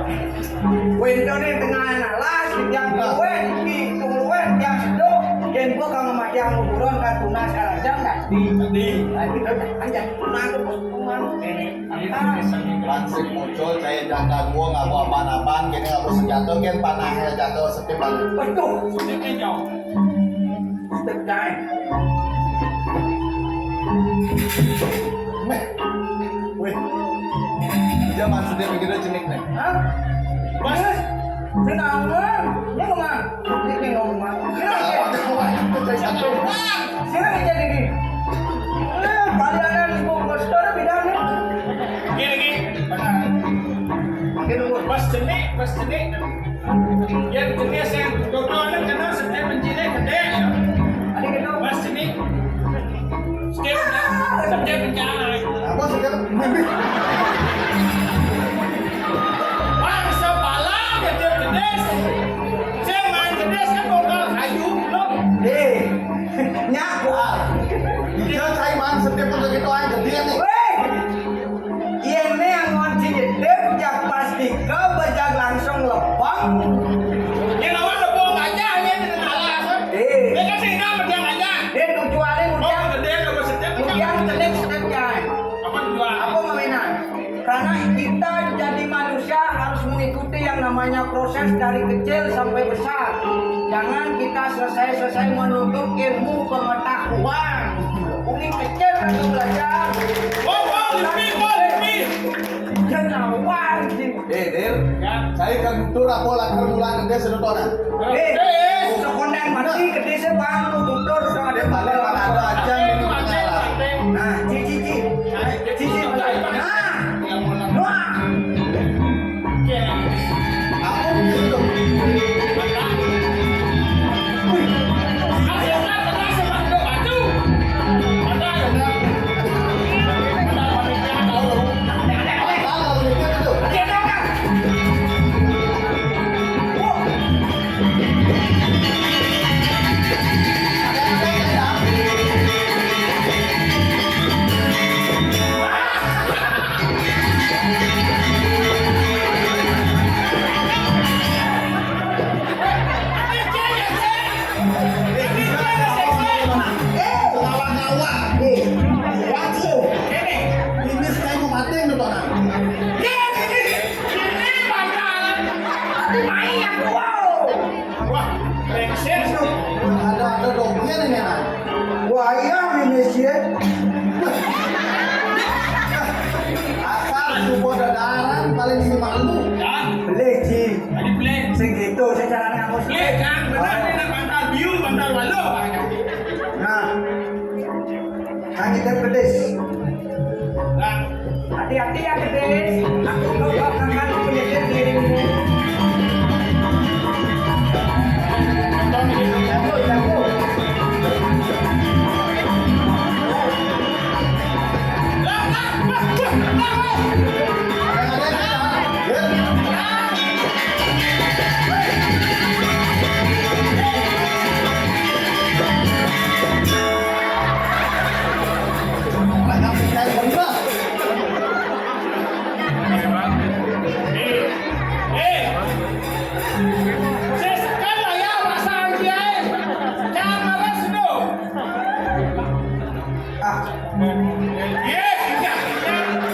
Wénten ning tengah alas, yang luwih, di luwih, yang seduk, yang gua kang mati yang kuburan kan tunas aja nggak di. Di. Nah, kita kan jadi tunas tuh, bos, tunas, ini. Langsung muncul, saya jangka gua nggak bawa apa-apa, kene nggak bawa senjata, kan panahnya jatuh, setip banget. Betul. Setip jauh. Setip jauh. Meh. Wéh. Dia maksudnya begitu cenik nih. Hah? Mas, kenapa? Ini kemana? Ini ngomong apa? Kenapa? Sini aja gini. Eh, kalian ibu bos sudah bilang nih. Gini, gini. Makin dulu. Pas cenik, pas cenik. Yén gedé sing dodolan kena sedhep penciné gedé. Pas sini. Sedhep, sedhep pencana. Apa sedhep? Bangsa pala gedé gedé. Sing main gedé sing bongkar kayu, lho. Eh, nyaku. Dia cai man sedhep untuk itu aja gedé nih. Wéh. Yén né angon cijedep, jak pastika bejag langsung lepeng. Yén Hanya proses dari kecil sampai besar. Jangan kita selesai-selesai menuntut ilmu pengetahuan. Ini kecil itu belajar. Oh, oh, lebih, oh, lebih. Jangan. Eh, Dir, saya kan turun pola permulaan dia sudah tahu. Eh, sekolah mati ke desa bang, tutur sama dia balik, ada aja. Nah, cici, cici. Cici, nah. Wah. Ini saya mau mati nih, Pak. Ini bakalan. Tapi main yang tua. Wah, brengsek. Ada, ada dognya nih, Nek. Wah, iya, ini sih. Asal support dadaran paling si malu. Ya. Beli, Ji. Tadi beli. Sing gitu, sing caranya aku. Beli, kan? Benar, oh. Ini bantal biu, bantal waluh. Nah. Kan kita pedes. Nah. Hati-hati ya, Gede. Aku kau akan menyakiti dirimu. Jago, jago.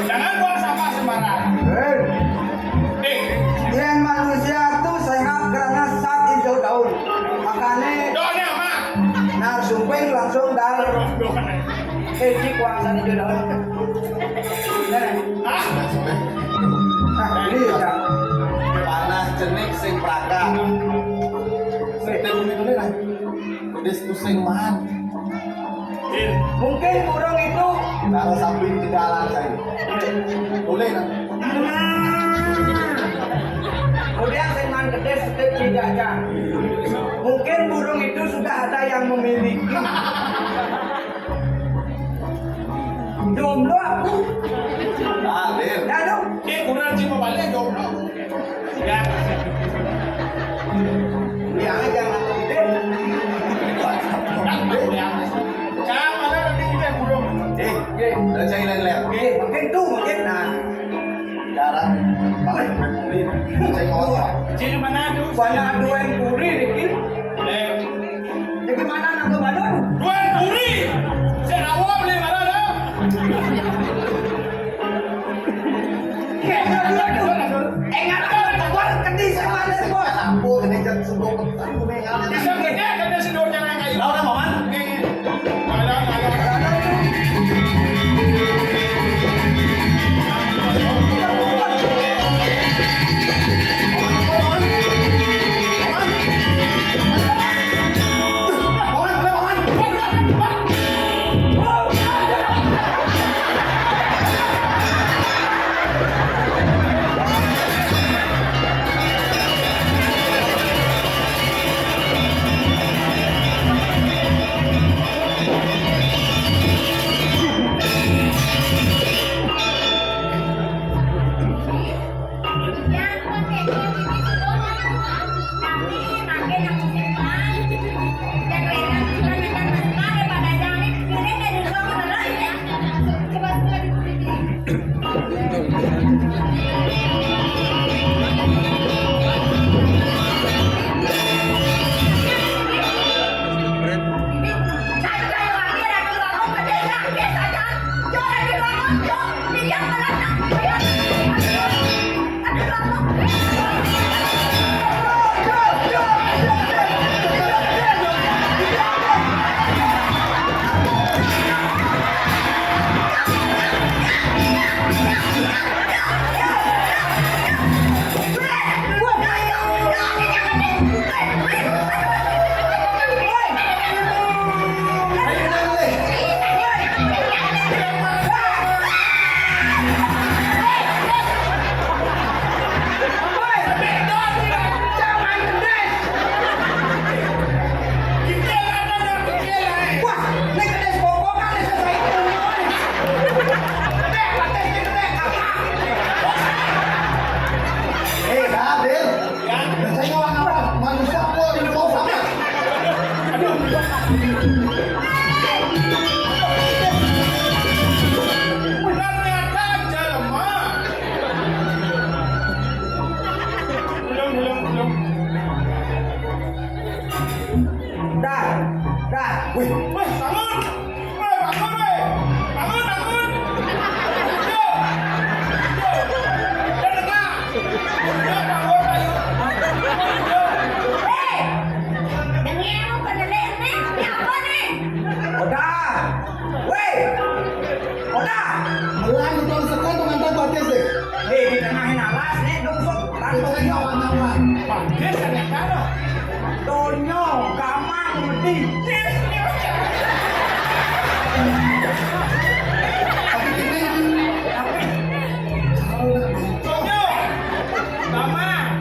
Jangan buang sampah sembarangan. Hei. Yang manusia tuh sehat karena saat hijau daun. Makanya doanya apa? Nah, sumping langsung dar. Doanya. Eh, cik, kuasa di dalam. Nah. Ah, ini ya. Panah cenik sing praga. Sing dulu lah. Pedes pusing man. Mungkin burung itu. Kalau sambil di dalam saya. Boleh kan? Kemudian sing man gede sedikit tidak, Cang. Mungkin burung itu sudah ada yang memiliki. Jomblo aku. Ah, Lil. Ya, dong. Eh, kurang cuma balik jomblo. Ya. Yang aja ngaku gede. Kan, ya. Cang, mana lebih gede burung? Eh, eh, udah cai lain, Lil. Eh, mungkin tuh, mungkin. Nah. Darah. Balik. Cai kotor. Cai mana tuh? Banyak dua yang puri, Riki. Eh. Jadi mana anak lu, Badun? Tuan Puri. Cek awam ni marah dah. Ingat, keluar, keluar, keluar. Bisa kena kena si Dor jangan kayu. Lawan apa, Man? Ni. Malam, malam. Wah, nek kedis pokok kan nek sesuai itu. Kedis, kedis, kedis, apa? Eh, Hadir. Ya. Saya ngomong apa? Manusia kok di bawah sana. Aduh. Ternyata aja lemah. Belum, belum, belum. Dah, dah. Wih, wih, bangun. Wih, bangun, wih. Bangun, bangun. Yo. Yo. Yo, tegak. Yo, bangun, ayo. Yo. Hei. Dengar apa, dengar ni? Ni apa ni? Udah. Weh, Oda, melang itu sekan pengantar batis deh. Eh, di tengah ini alas, nek dong sok, tangkap. Saya kawan-kawan. Batis ternyata loh. Donyo, gamang, medi. Tapi kita yang Donyo, gamang,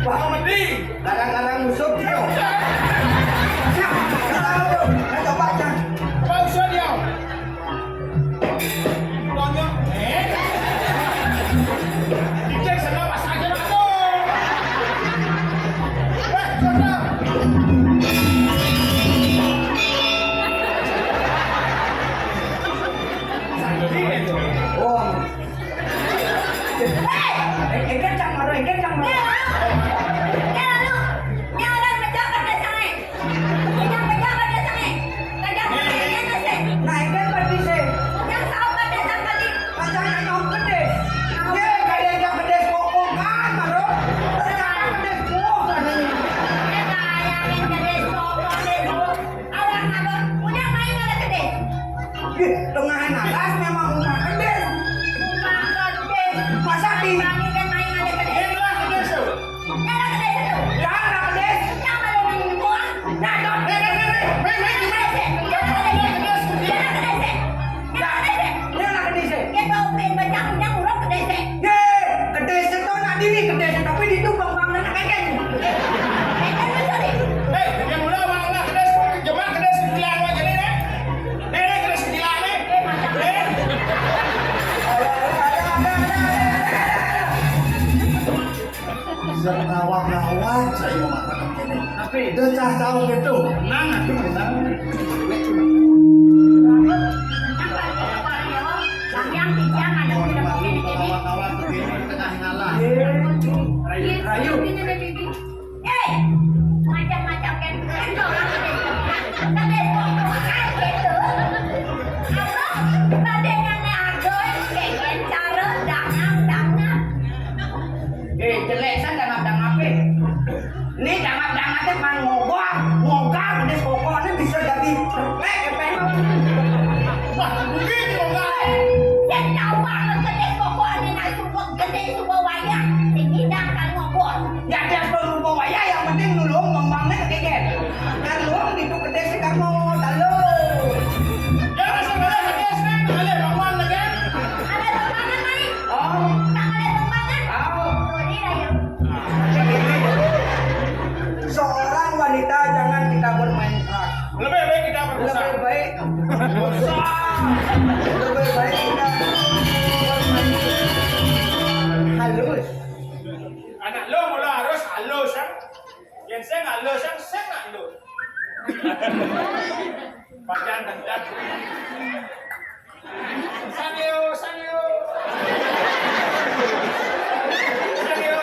wah, medi. Kadang-kadang musuh dia. Siap, kita tahu. Ayo, coba, Cang. Coba usut dia. Tanya, eh? Dicek sana pas aja, Pak. Eh, sana. Sakit itu. Oh. Eh, eh, kencang, Maro, eh, kencang, Maro. Ya, lalu. Ya, lalu. Ini orang pejabat dasarnya. Ini pejabat dasarnya. Pejabat dasarnya. Nah, ini kan pedis, eh. Yang sahabat dasar tadi. Pacarnya kau pedis. Ye, kalian yang pedis pokok kan, Maro. Ternyata pedis pokok kan ini. Eh, kalian yang pedis pokok, pedis pokok. Orang abang, udah main ada gede. Ih, tengah alas memang rumah gede. Rumah gede. Masa di Kami kan main ada gede. Inilah gede, Su. Ada gede itu. Ya, ada gede. Yang ada main gua. Nah, dong. Eh, eh, eh, eh. Main, main, gimana? Ada gede. Ada gede. Ada gede. Ada gede. Ini anak gede, sih. Dia tahu main banyak, punya urang gede, sih. Ye, kedis itu nak diri, kedis, tapi di itu bang-bang nak kagak. Eh, kan betul, eh. Eh, yang mula orang nak kedis, jemaah kedis bilang aja nih, eh. Nih, nih, kedis bilang nih. Eh, macam Eh. Ada, ada, ada, ada, ada. Sengawang-ngawang saya mengatakan ini. Tapi Udah cah tahu gitu. Tenang, aku tenang. Yang tiga ada di depan ini. Ngawang-ngawang begini, tengah ngalah. Rayu, rayu. Ini ada bibi. Eh, macam-macam kan. Kan orang ada. Tapi kok gitu. Apa? Pada yang ada, kayak cara dangan-dangan. Eh, jelek san dangap-dangap, eh. Ini dangap-dangap, eh, man ngogor, ngogor, kedis pokok ini bisa jadi terpek, eh, pek. Wah, begitu, Bang. Dia tahu banget kedis pokok ini nak suka gede, suka wayang. Sini dah kan ngogor. Ya, dia suka suka wayang, yang penting nulung ngembangnya kegigit. Kan nulung itu gede sih kamu, lalu. Ya, masih boleh, masih boleh, boleh, Bang, Bang, lagi. Ada tumpangan, Mai. Oh. Tak ada tumpangan. Oh. Sorry lah, ya. Seorang wanita jangan kita bermain keras. Lebih baik kita berpisah. Lebih baik. Lebih baik kita bermain halus. Anak lo mula harus halus, ya. Yang saya nggak halus, yang saya nggak halus. Badan rendah. Sanyo, sanyo. Sanyo.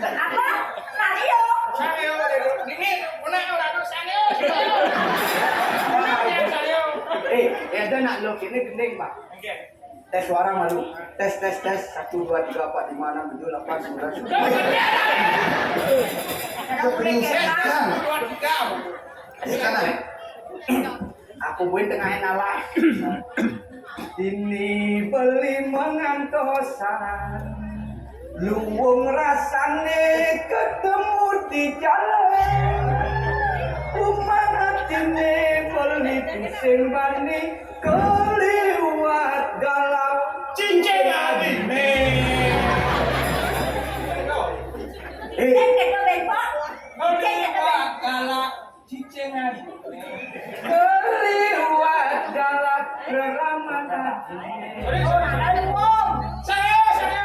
Apa? Sanyo. Sanyo, ini, ini, punak orang tu, sanyo. Punak yang sanyo. Eh, eh, ada nak lo kini gending, Pak. Okey. Tes suara malu. Tes, tes, tes. Satu, dua, tiga, empat, lima, enam, tujuh, lapan, sembilan, sepuluh. Serius, kan? Dua, tiga. Sekarang. Aku buin tengah nawar. Ini beli mengantosan. Luwung rasané ketemu di jalan. Umang atiné beli sing bani keliwat galau. Cincin atiné. Eh. Cincin kita bengkok. Cincin kita bengkok. Keliwat galak reramadan. Aduh, Wong. Saya, saya.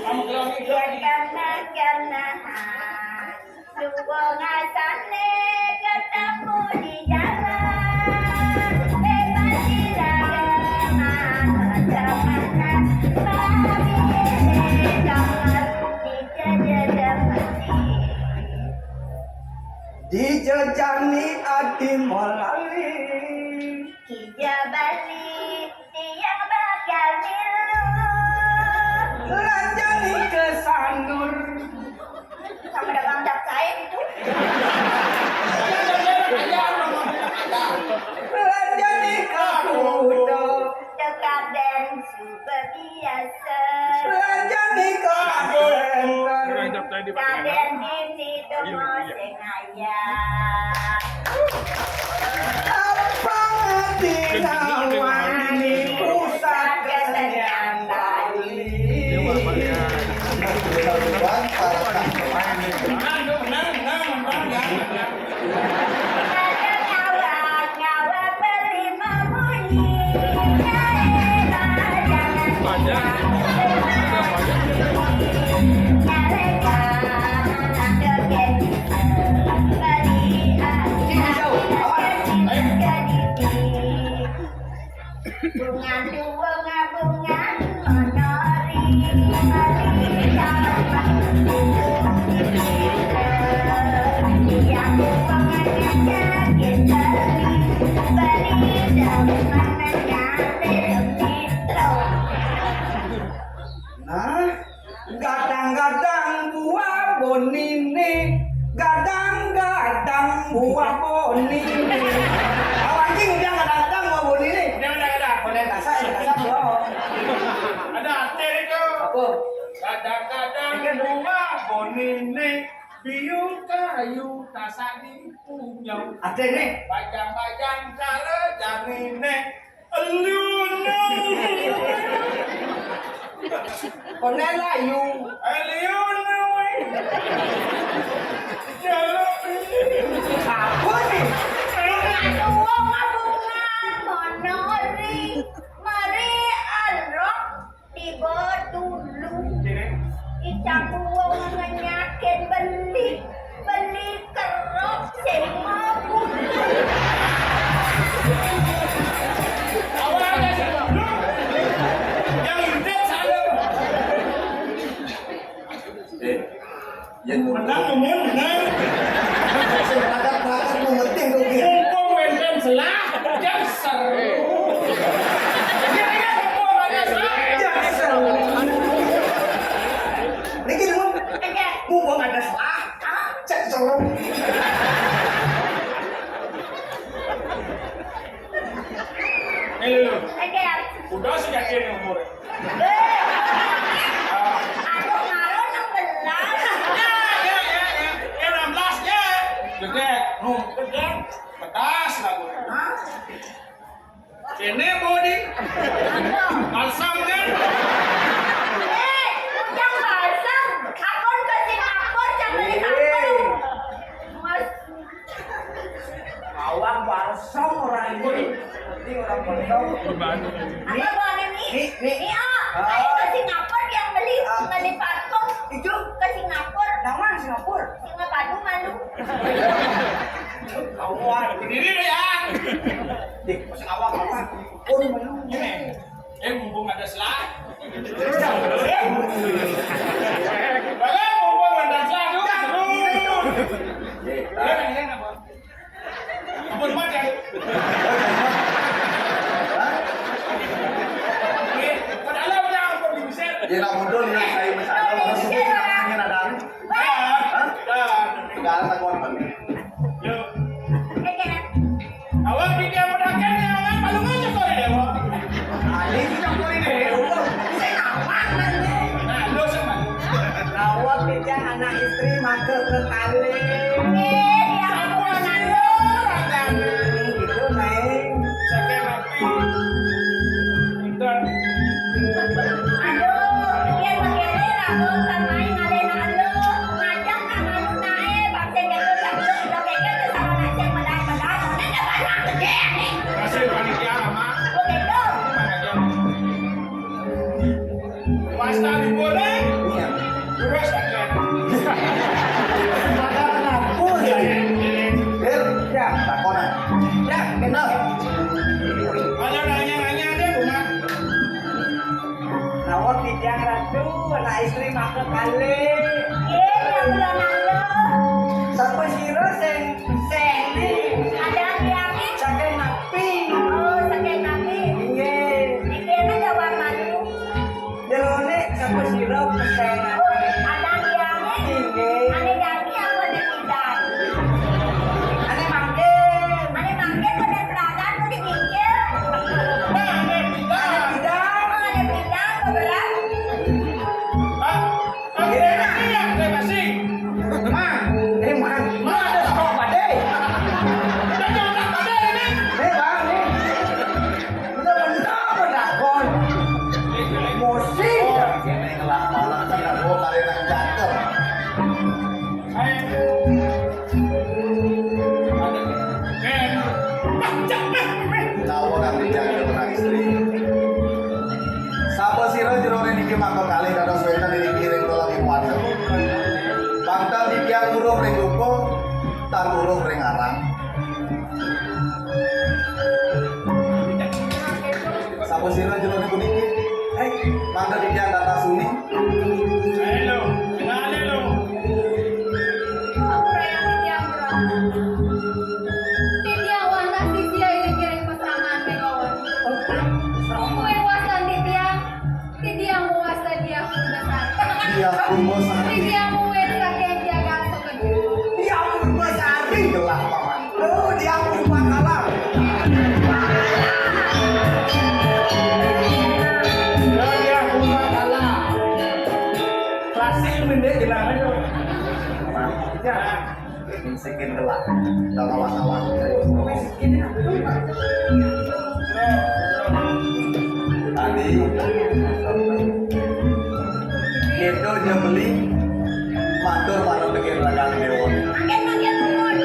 Kamu gelogi, gelogi. Karena, karena, dua ngasane ketemu di jalan. Bebas irama, terpaksa, babi, kamar, di jajaran. Dijejani adi molali. Ija Bali, tiang bakal milu. Lanjani ke Sanur. Sama dagang cap kain itu. Lanjani ke Kudo. Dekat dan Bebiasa. Belanjani ka Denver. Kaden ini dongo sing aya. Apa dinawan ini pusat kesenian Bali. Menang, menang, menang, menang, ya. Bunga dua, bunga Nah, gadang-gadang buah bonine, gadang-gadang buah bonine. Awan jing, dia gadang-gadang buah bonine. Dia gadang-gadang. Boleh kasar, ya, kasar, bro. Ada arti itu. Apa? Kadang-kadang dua bonine biung kayu tasak di punyau. Ada nih. Bajang-bajang cara janine. Elu nang. Konen layu. Elu nang. Jaluk. Apa nih? Aduh, ngabungan, monori, mari, alrok. Tiba dulu. Icang wong ngenyakin beli, beli kerok sing mabuk. Awalnya sing mabuk. Yang intip sana. Eh, Yen menang, menang, menang. Sing pakat-pakat mau ngetih tuh, Ki. Mumpung wénten selah, jan seru. Jadi, mumpung ada selah, jan seru. Niki dulu. Mumpung ada selah, cek seru. Eh, lu, lu. Udah sih yakin umur. Aku malu enam belas. Ya, ya, ya, ya. Ya, enam belas, ya. Gedé. Nu, gedé. Pedas lagu. Hah? Ini body. Balsam, kan? Eh, yang balsam. Aku ke Singapura, jangan beli satu. Mas, Awak balsam orang ini. Ini orang balsam. Apa, Bu Ani, Mi? Mi, Mi. Mi, ah. Ah. Ayo ke Singapura yang beli, ah, beli parfum. Itu? Ke Singapura. Nang mana Singapura? Singapadu malu. Kawan. Berdiri deh, ya. Deh, masih awak apa? Pun malu. Ini. Eh, mumpung ada selah. Bagus, mumpung ada selah, tuh, seru. Ampun, Mat, ya. Oke, padahal udah ampun diusir. Ya, nak mundur, nak saya bercanda, orang suku namanya nadaan. Hah? Segala tak korban. Yuk. Awak pikir mudakan yang awak paling aja kau ini, Wak. Ada juga kau ini, Wak. Saya nama. Kali. Eh, dia aku anak lu. Gitu, Neng. Saking napi? Pinten? Aduh, dia begini lah, bukan main ada yang lu. Ngajak sama lu naik, bangsa gitu, bangsa gitu, kayak gitu, sama nasi yang benar-benar. Ini dia banyak gede nih. Kasih panitia lama. Begitu. Gimana aja? Wasta libur, eh? Iya. Terus aja. Maka kenapa? Iya, iya, iya. Eh, ya, takonan. Ya, benar. Ada nanya-nanya deh, Buma. Nawon titiang ratu, anak istri maka kali. Iya, yang benar lo. Sapa sira sing seni? Ada yang saking napi? Oh, saking napi. Inggih. Iki ana jawab madu. Jerone sapa sira pesengan? Oh, anak diame. Inggih. Ane dadi apa ane pidan? Ane mangke. Ane mangke pada pelagan, pada mikir. Nah, ane pidan. Ane pidan. Oh, ane pidan, beberat. Hah? Oke, terima kasih. Mang, eh, Mang. Mang, ada stok pade. Ada stok pade ini. Eh, Bang, nih. Udah bener, udah kon. Emosi. Kene ngelak malah tidak mau kali nang jatuh. Ayo. Utawa kang dijangkep anak istri. Sapa sira jerone niki maka kalih dados wenten ing piring kula ing wadon. Bangtan titiang uruh ring rupa, tan uruh ring arang. Sapa sira jerone puniki? Eh, mangda titiang dados uning. Halo, halo. Aku raya titiang berangkat. Titiang wantah sisia ing piring pasraman Megawati. Kuwi wastan titiang, titiang wasta Diah Purbasari. Diah Purbasari. Titiang wit saking jagat Sokediri. Diah Purbasari. Gelah paman. Oh, Diah Purbakala. Ya, Diah Purbakala. Klasik mendek gelangan yo. Ya. Misikin gelah. Utawa kawan. Tadi kita nyembeli matur para pikir rakan dewa. Mangkin, mangkin, nuwun.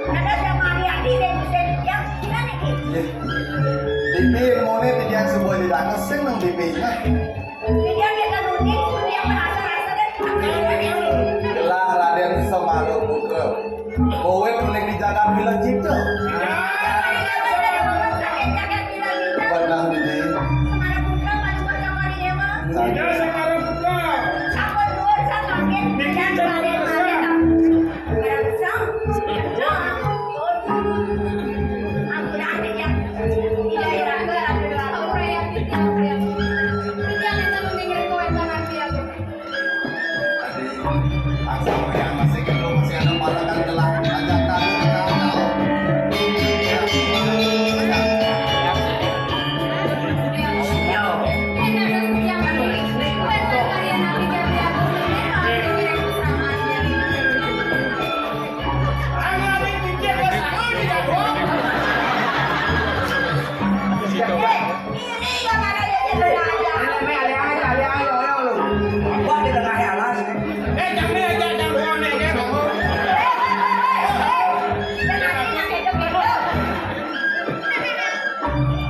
Dados Yang Mariadi dan Gusti Titiang, gimana nih? Nggih. Tipi ilmune titiang sebuah didanges sing nang tipi ingat. Titiang kita nuti, titiang merasa-rasa dan gelah Raden Semara Putra. Bowet uning di jagat Wilacita. Benah, Bibi. Tadi, asal yang masih kecil, masih ada palakan gelah, ajak tahu, ajak tahu.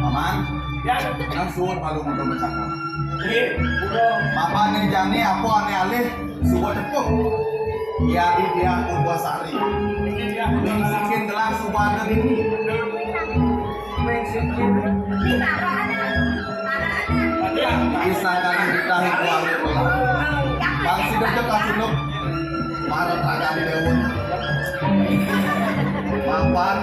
Paman, ya, nang suwun malu untuk bercakap. Iya, udah. Bapak nih jani apa ane alih? Suba tepuk. Yadi Diah Purbasari. Ning sikin gelah suba ada dini. Ning sikin. Bisa karena kita hibuan. Bang si deket kasih nuk. Marah teragak di daun. Mapan.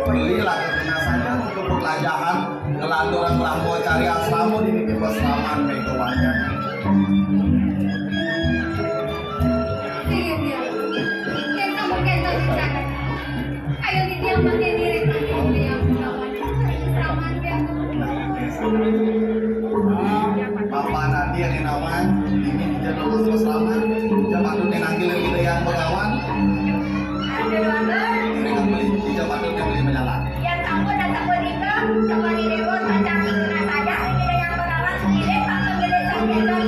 Belilah kena saja untuk pelajaran. Ngelanturang lampu cari asrama di mimpi pas laman Megawati. Iya, iya. Kita mungkin tadi cakap. Ayo, titiang makin diri, makin diri yang kawan. Selamat ya. Bapak nanti yang nawan, ini kita terus pas laman. Jangan tuh nanti lagi deh. Begawan. Aduh, Abang. Ini kan beli, tidak patut yang beli menyalah. Yang sampun dan sampun nikah, kembali ribut, macam itu nah saja, ini yang begawan, ini patut gede saja, Bang.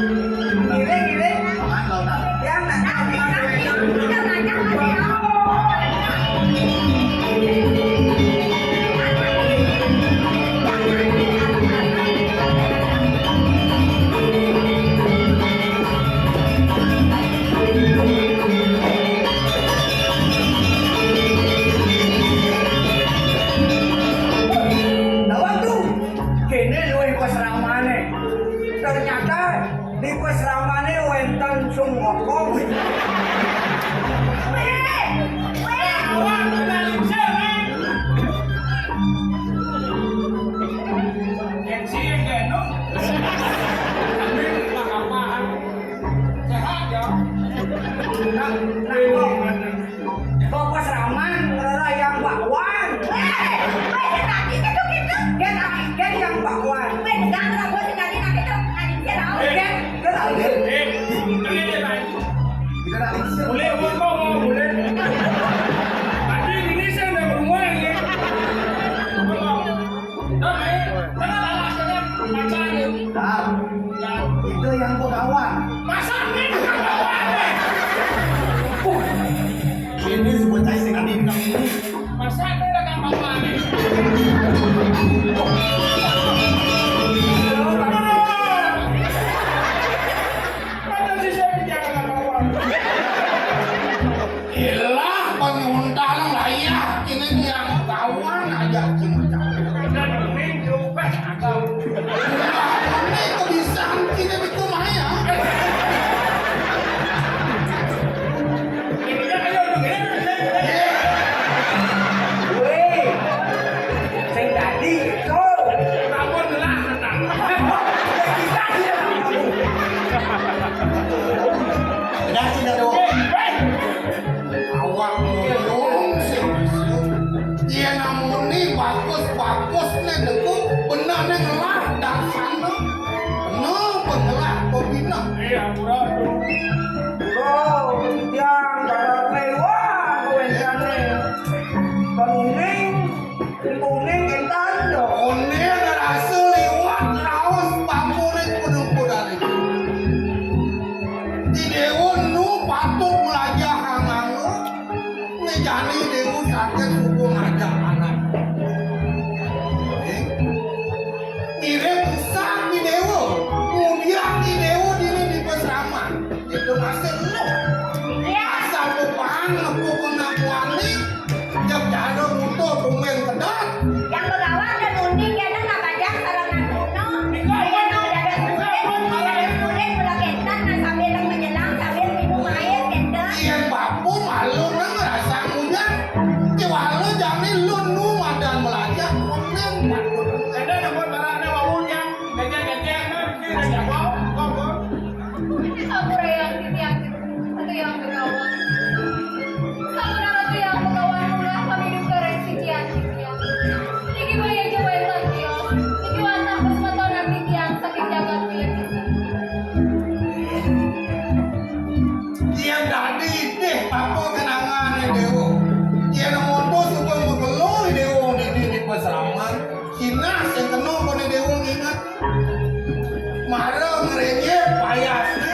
Ini, ini. Makan, Bang, nah. Yang nak. Nanti, nanti, kita macam masih lama. Lawan tu, kene luwih pas ramane. Ternyata di pas ramane wenten sung wokong. Weh, weh. Lawan tu dah lingsir, eh. Gengsi yang genung. Kami nggak apa-apa. Sehat ya. Nah, nah, kok, kok pas raman, ngerera yang bakwan. Weh, weh, si tadi gitu, gitu. Gen, gen yang bakwan. Weh, enggak, enggak, gua si tadi nanti tuh, tadi dia tahu. Gen, gen tahu, gen. Eh, ini dia, Bang. Kita nak lingsir. Boleh, boleh, boleh, boleh. Tadi ini saya udah berumah ini. Nah, eh, tengah lalah, tengah. Baca ini. Nah, ya. Itu yang begawan. Masa ini begawan, eh? Uh, ini sebut saya sih tadi bilang ini. Masa ini udah gampang banget. Ilah, penguntal layah, ini dia kawan aja cuma. Ini kebiasaan kita di rumah ya. Weh, sing tadi itu. Ampun lah, tenang. Kita tidak tahu. Udah, sudah dong. Awak mulung sing. Iya, namuni bagus-bagus ne deku, bener ne ngelah dasarne. Bener pengelah pembina. Iya, murah tuh. Oh, yang bakal lewat, wencane. Penguning. Kuning entan yo. Kuning ngerasa liwat raos papurit kudu-kudane. Di Dewa nu patut melajah anaknya, ngejani Dewa sakit suku ngajak anak. Eh? Mirip usah di Dewa, mudian di Dewa dini di pesraman. Itu masih lu. Iya. Asal lu paham, aku kena kuali, jam jaga motor, tumben kedat. Yang begawan dan undi, kena ngabajang sarana kuno. Iya, ada sulit, ada sulit, mula ketan, nah, sambil menyelang, sambil minum air, ketan. Iya, bapu malu, nang rasa muda. Kiwala jani lu nu madan melajah, tumben, bapu. Ada nomor barangnya, wawunya. Ampura yang titiang, titiang begawan. Sampun ratu yang begawan murah kami duka rek sician titiang. Niki baya jawai tatios, niki wantah pesmetonan titiang saking jagat Piyagisa. Yang dadi idih apa kenangane Dewa. Yang mutus suka megelo Dewa niki di pesraman. Kinah sing kena kone Dewa nginget. Mara ngrenyeh payasne.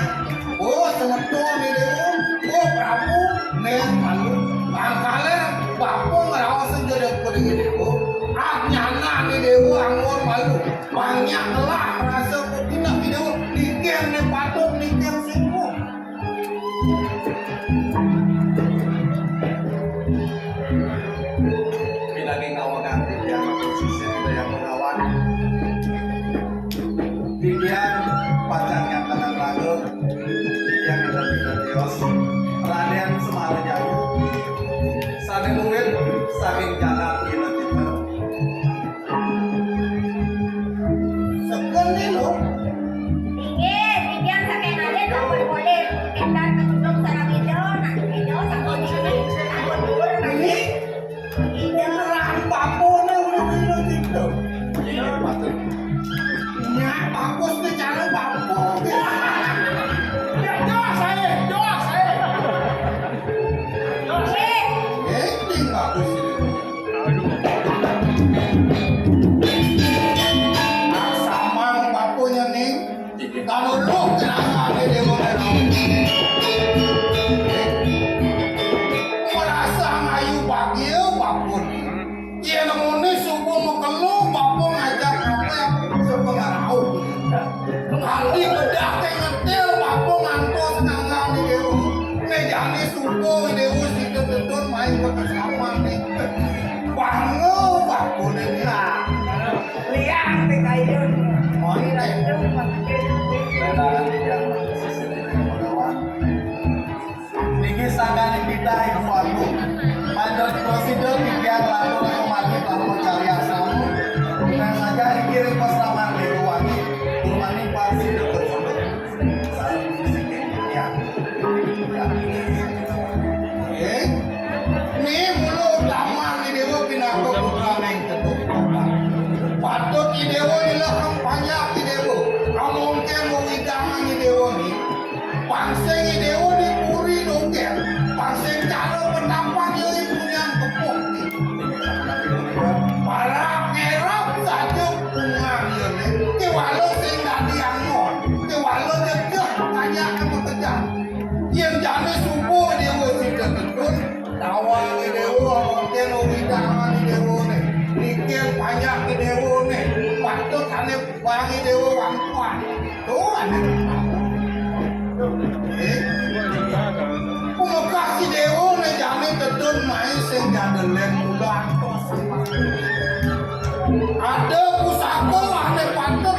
Oh, semeton ni Dewa. Oh, Prabu, neng malu. Pangkale, bapa ngraos sing gedhe kone Dewa. Ah, nyana ni Dewa anggon malu. Banyak lah rasa kotina ni Dewa. Nikir ni patut, nikir sungguh. Pinaging awakan titiang sisip Dayang Bengawan. Titiang pacang nyantengan raga, titiang ida-ida tios, Raden Semar Jaya. Sane luwih saking jagat Pinakita. Sekene lho. Inggih, titiang saking alit sampun polih. Entar kecunduk sareng Ida, nah, Ida sampun Bangga, bangga, nah. Liang di kayun. Montek. Niki sangkaning titah Ibu Agung. Manjot prosedur titiang latur kemari tanpa cari asam. Nah, saja iki ring pasraman Dewa Wangi. Turmaning prosedur tersebut. Sareng siki titiang. Nggih. Ni mula utama ni Dewa pinaka putraning Kedung. Patut ni Dewa nyelekang panjak ni Dewa. Amun ken wewidangan ni Dewa ni, pang sing i Dewa di puri dongkeng, pang sing cara pendapat nyeri punyan kepuh. Para ngerap saja bungan iya ne, kewala sing dadi angon, kewala nyegah banyak yang bekerja. Yang jane subuh Dewa sida ketun, tawang i Dewa, mungkin uwidangan i Dewa ne, mikir panjak i Dewa ne, patut ane Wangi Dewa wangkuan. Tuh, ane. Eh? Pungkasi Dewa ne jane tedun mai sing jadelen mula antos. Ada pusaka ane patut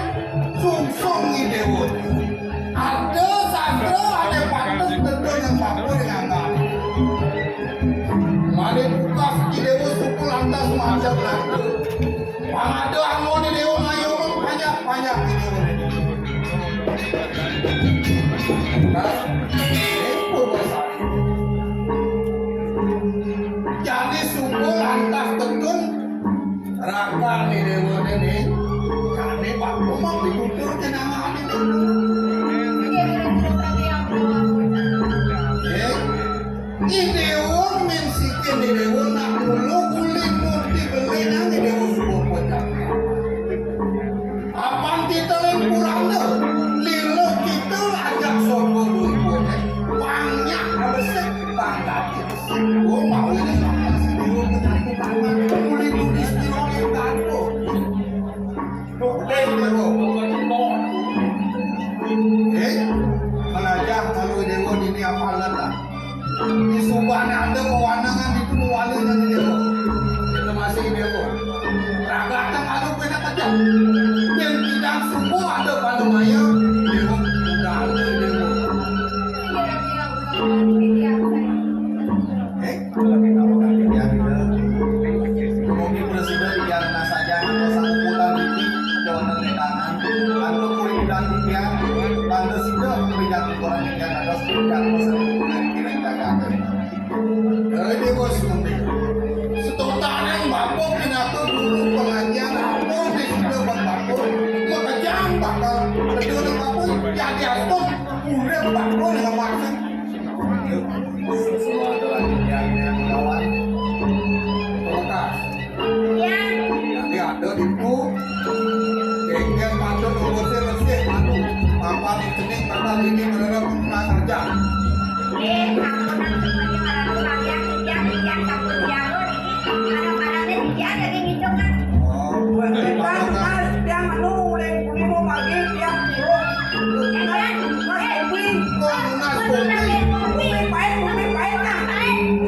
sungsung i Dewa. Ada sastra ane patut tedun yang bagus dengan. Mane pukas i Dewa suku lantas macet lantas. Pang ada angon i Dewa ngayu banyak-banyak i Dewa. Nah, ini pun bahasa. Jani suku lantas tedun rakan i Dewa ne. Jani Pak Umang ditutur kenangan i Dewa. Eh? I Dewa min sikin i Dewa nak dulu uli murti beli nang i Dewa subuh pun. Apan kita ring purana, lila kita ajak sopo duit bonek, banyak besik, bangga besik. Oh, mau ini sama si Dewa mengaku tangan, uli murti sira ring kantor. Duk deh, Dewa. Eh, melajah kalau Dewa ini apalan lah. Di Subang ada pewanangan itu mewali dari Dewa. Itu masih Dewa. Ragatan kalau kena kejam. Dan tidak semua ada pada maya, Dewa. Udah ada Dewa. Eh? Mungkin presiden yang saja kita sangkutan ini, jangan tangan, atau kulit dan dia, tanda sudah melihat orang yang ada sekitar masa kira-kira. Dari bos nanti. Setotanan bapuk pinaka guru pengajian apa di sudah bapuk, makejang bakal kedua bapuk jadi atur urip bapuk dengan maksud. Semua adalah yang kawan. Kulkas. Iya. Nanti ada itu. Bengkel patut ngurusin resik, aduh. Papan ini, papan ini, menurut pernah kerja. Eh, aku kan semuanya orang tua yang kerja, yang takut jago, ini kadang-kadang dia jadi gitu kan. Oh, kita, kita, yang anu, mulai pagi, dia, eh, kan, eh, Kopi, kopi, kopi. Kopi pahit, kopi pahit, nah.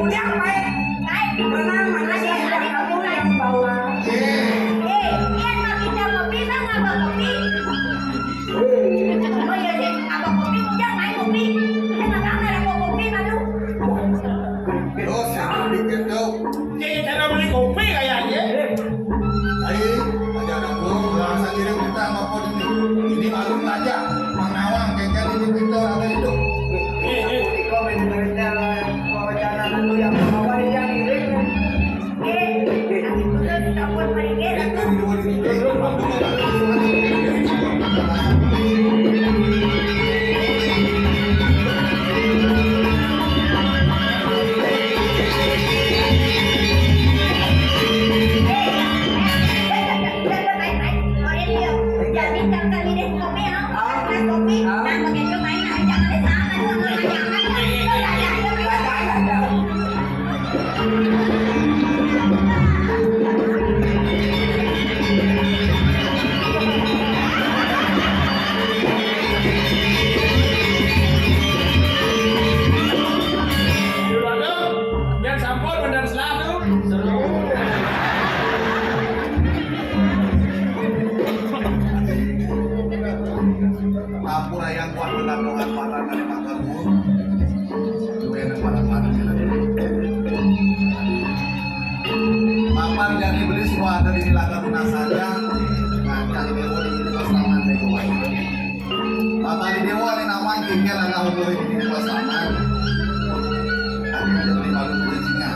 Kopi yang pahit. Pahit. Pernah mana sih yang kamu yang bawa? Eh, dia mah minta kopi, bang, apa kopi? Oh, iya, iya, apa kopi? Udah, main kopi. Dia mah bang, ada kopi, baru. Terus, yang dikit tuh. Cek cara beli kopi kayaknya. Ayo, aja ada guru, langsung kirim kita sama pun ini. Ini malu aja, mengawang, kengkeng ini pintu apa itu? Eh, eh. Kau main dengerin wawancara lu yang apa yang ngirim? Eh, eh, itu sudah buat mereka. Itu di luar ini. Ada di Nilaga Tunas saja, nah, kali dewa di Pasraman, dewa. Bapak di dewa ini namanya kikir anak umur di Pasraman. Tapi dia beli malu beli singa.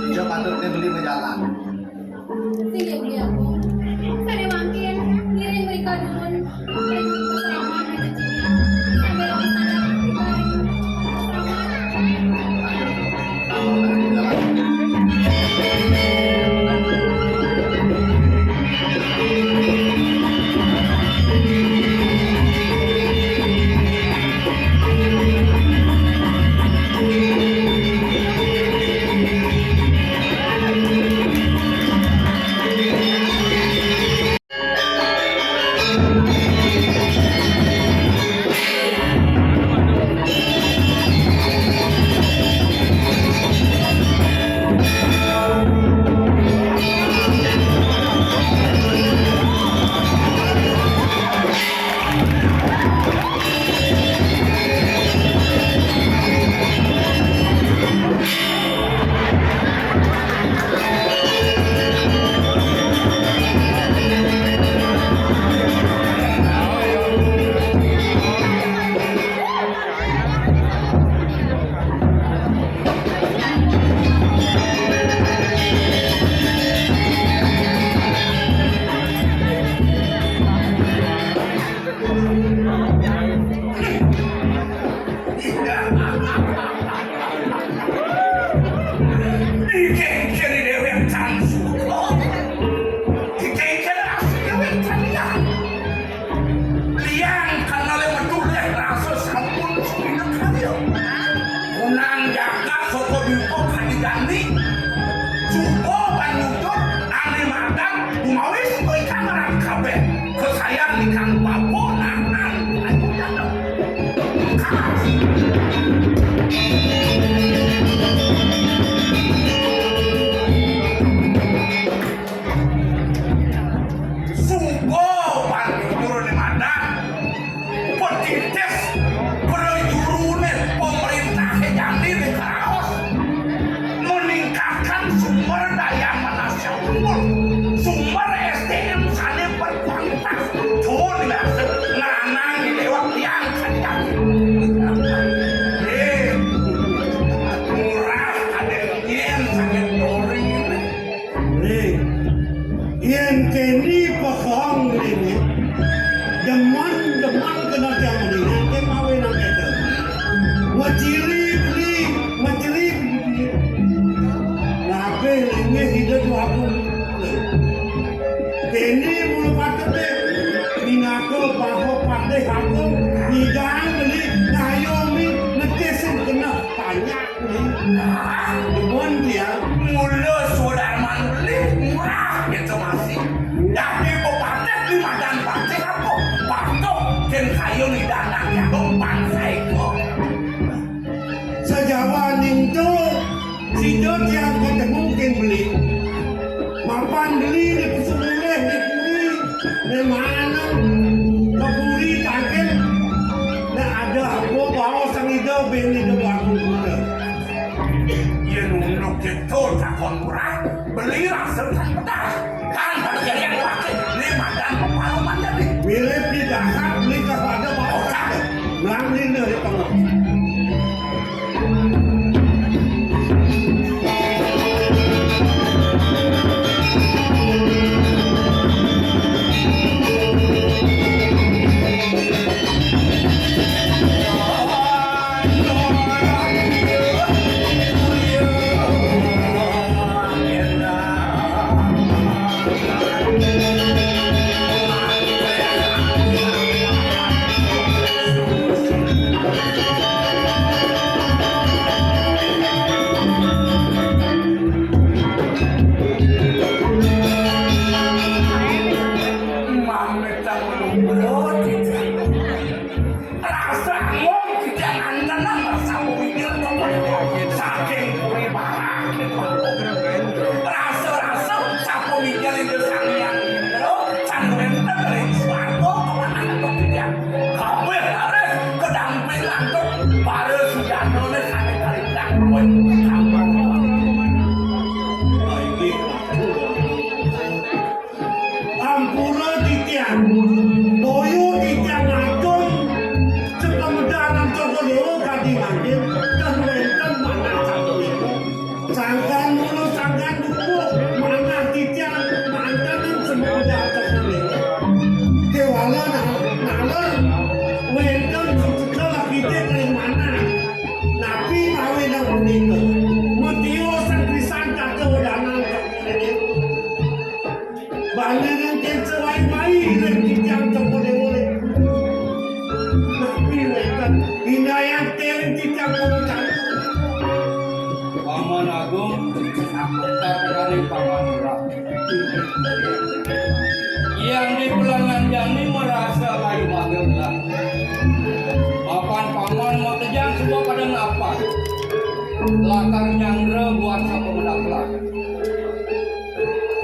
Dia patut dia beli berjalan. Sing, Bibi Agung. Sare mangkin ngiring mrika dumun ring pasraman ring kecil. Sambil masanak ring pasraman. Dikengkeni dewek Sang Suko. Dikengkeni asli dewek kalian. Liang kang ngalih medulih rasa sampun suwina karya. Kunang jagat soko duko kadi dandi. Suko panyucur ane madan umawis kowe kameran kabeh. Kesayan likang bapa nahan ayu jadem. Kalas. Suba panyucur ning madan, petitis prajurune pemerintahe jani ning karaos, meningkatkan sumber daya manusia unggul, sumber S D M sane berkualitas. Tuh, ning rasa nganang ning dewek tiang kadi jani. Eh, murah kade nyen saking dori. Ring, yen keni pekong rene, demen-demen kena tiang rene, ke mawe nang kete. Ngeciri beli, ngeciri beli. Ngape rene hidup aku? Keni mula patut deh, minaka baha patih agung, ngidang beli, ngayomi, ngetesin kena panyak. Demen tiang. Mula Sudarman beli murah gitu masih. Dadi pepatih di madan patih apa? Patuh ken kayu ni danak jagung bangsa iko. Sajawa nintu, sida tiang ketemu ken beli. Mapan beli di pusuk mulih di puri, di mana? Ke puri tangkil. Nek ada apa bawa sang ida ben ida bagus guna. Yen unduk jethul takon murah, beli rasa tan pedas. Kan pada jarian laki, ni madan paruman jadi. Mirip di dahat, beli kah ada bawa. Melang beli ni ada tengok. Mamit tak belum berhenti. Rasa ngom tidak andalan rasa mungil. Saking puri barang. Rasa-rasa sapu mikir itu Sang Hyang Indra, can wenten ring swarga kemenangan pepijak. Kabeh laris kedamping lantuk para sujanane sane kalintang kowe. Inggih. Agung, kateganing Paman Lurah. Yang di Pelangan Jani merasa kayu magang lah. Mapan paman makejang suba pada ngapa. Lakar nyandra buat sapa medaklah.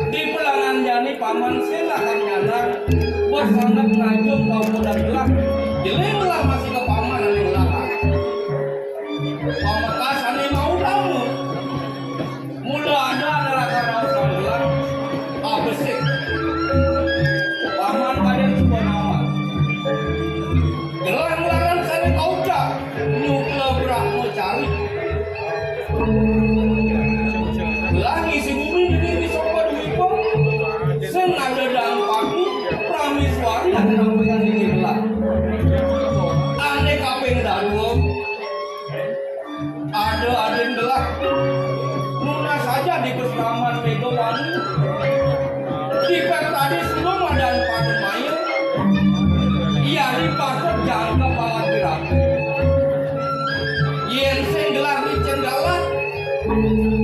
Di Pelangan Jani paman sing lakar nyandra, buat sanget ngajum kaum muda gelah. Jeling lah masih ke paman ane ngelakar. Pamekas ane mau tamu. Mula ada neraka raos sambelan, abesik. Paman kadén suba nawang. Gelah nglarang sané kaucap, nyukla brahmacari. Gelah ngisi bumi dini di sopa dwipa, sing ada dampakné, praméswari ane nampéang dini gelah. Ane kaping dadua, ada adin gelah. Nunas saja di kesraman Megawati. Di Pertadi sebelum madan Padmaya. Iya di patut jangka palagi rapi. Yén sing gelah micen galah.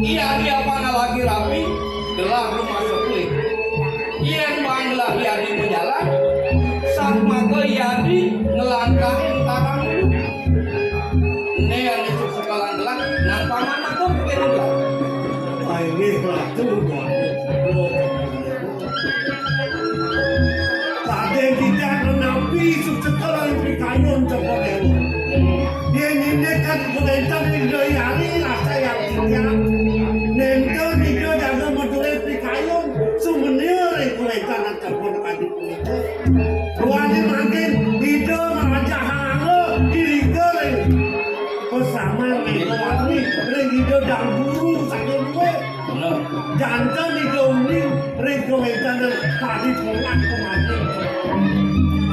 Iya di apa ngalagi rapi, gelah rumah seplik. Yén bang gelah iya di menjalan, sak maka iya di ngelangkahin tarang dulu. Né ane suksukalan gelah, nang paman aku kéné gelah. Inggih Ratu, Ratu. Kadén titiang nenapi suksukalan pikayun Cokor Déwa. Yén indik kan kawéntenan Ida Hyang Widhi rasa yang titiang. Nénten Ida jaga madué pikayun, sumenia ring kawéntenan Cokor Déwa. Duaning mangkin Ida ngrajahanga irika ring pasaman Megawati ring Ida Dang Guru saking duwé. Bener. Janten Ida uning ring kawéntenan paripurnan pamargi.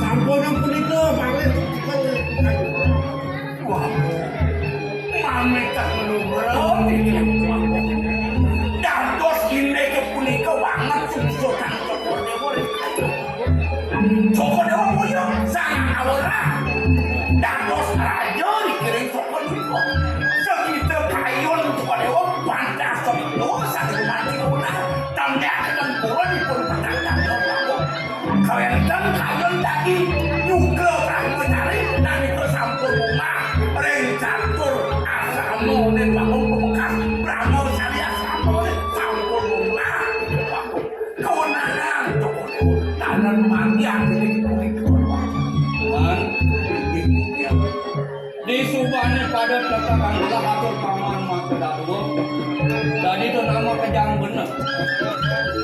Sampun punika malih. Wah, pamit nunas inggih punika. Dados indik punika banget sungsutan Cokor Déwa ring Cokor Déwa boya sang awara. Dados raja dikiring Cokor Déwa. Sakita kayun Cokor Déwa pantas sabda saking mati unah. Tandakaken purun dipun petang tanda. Kawénten kayun daging nyugra brahmacari, nanging sampun bungah ring catur asrama ning wangun pamekas brahmacari asrama sampun bungah. Kewenangan Cokor Déwa dalan mandian ing punika. Wan, inggih, inggih. Disubané pada tetekan gelah atur paman maka dadua. Dadi to nama kejang bener.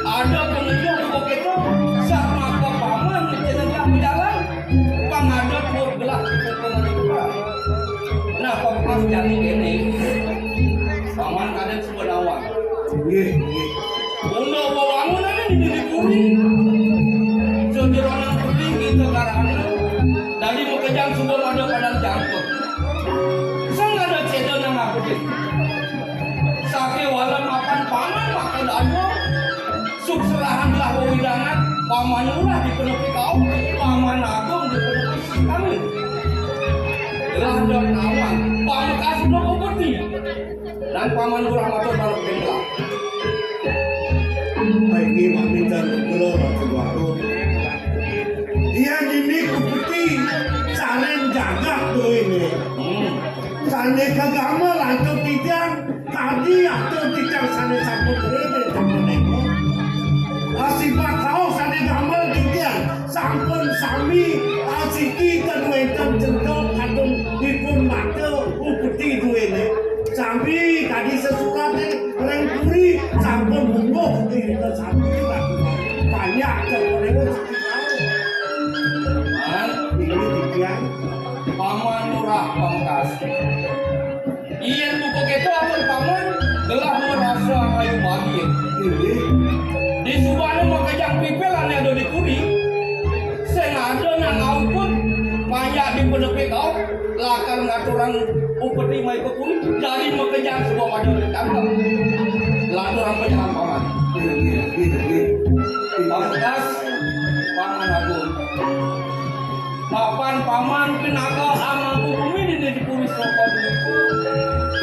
Ada pengejuh buka kita, sak maka paman jenengan bejalan, pang ada buat gelah hukuman itu. Nah, pampas jani kéné, paman kadén suba nawang. Nggih, nggih. Unda bawangunané di diri puri. Sajeroning puri kita karana dadi makejang suba pada padang jangkut. Sang ada céda nang abdi. Sakéwala mapan paman maka dadua. Sukserahan lah wewidangan, paman lurah dipenepi kauh, paman agung dipenepi sami. Gelah dot nawang, pamekas unda upeti. Lan paman lurah matur marep ring gelah. Inggih, maminten nugra Ratu Agung. Iya nini kupeti sareng jagat duéné. Hmm. Sané kagamel antuk titiang, kadi atur titiang sané sampun réné sampun éko. Asipat rauh sané gamel titiang. Sampun sami asiki ten wénten cendok kadung ipun mata upeti duéné. Sami kadi sesuraté ring puri sampun mungguh irika sami. Banyak cendok lewat siki taun. Inggih titiang. Paman Lurah Pamekasi. Yén buka kéto atur paman, gelah marasa ayu bagia. Inggih. Disubané makejang pipil ané ada di puri, sing ada nang auput, maya di penepi kauh, lakar ngaturang upeti mai ka puri, dadi makejang suba pada ditangkep. Lanturang pejalan paman. Inggih, inggih, inggih. Pamektas, Paman Agung. Mapan paman pinaka amangku bumi dini di puri Soka dini.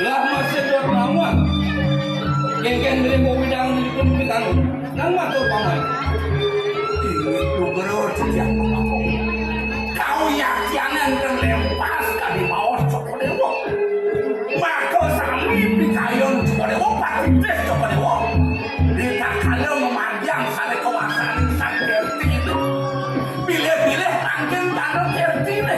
Lah masih dot nawang. Kénkén bilih mawidang dipun pitanu. Nang matur paman. Inggih Nugroho titiang pangapung. Kawiyaktianan ten lempas kadi maos Cokor Déwa. Maka sami pikayun Cokor Déwa, patitih Cokor Déwa. Ritatkala mamargiang sané kawasan Sang Kerti itu. Bilih-bilih mangkin tanda Kertiné.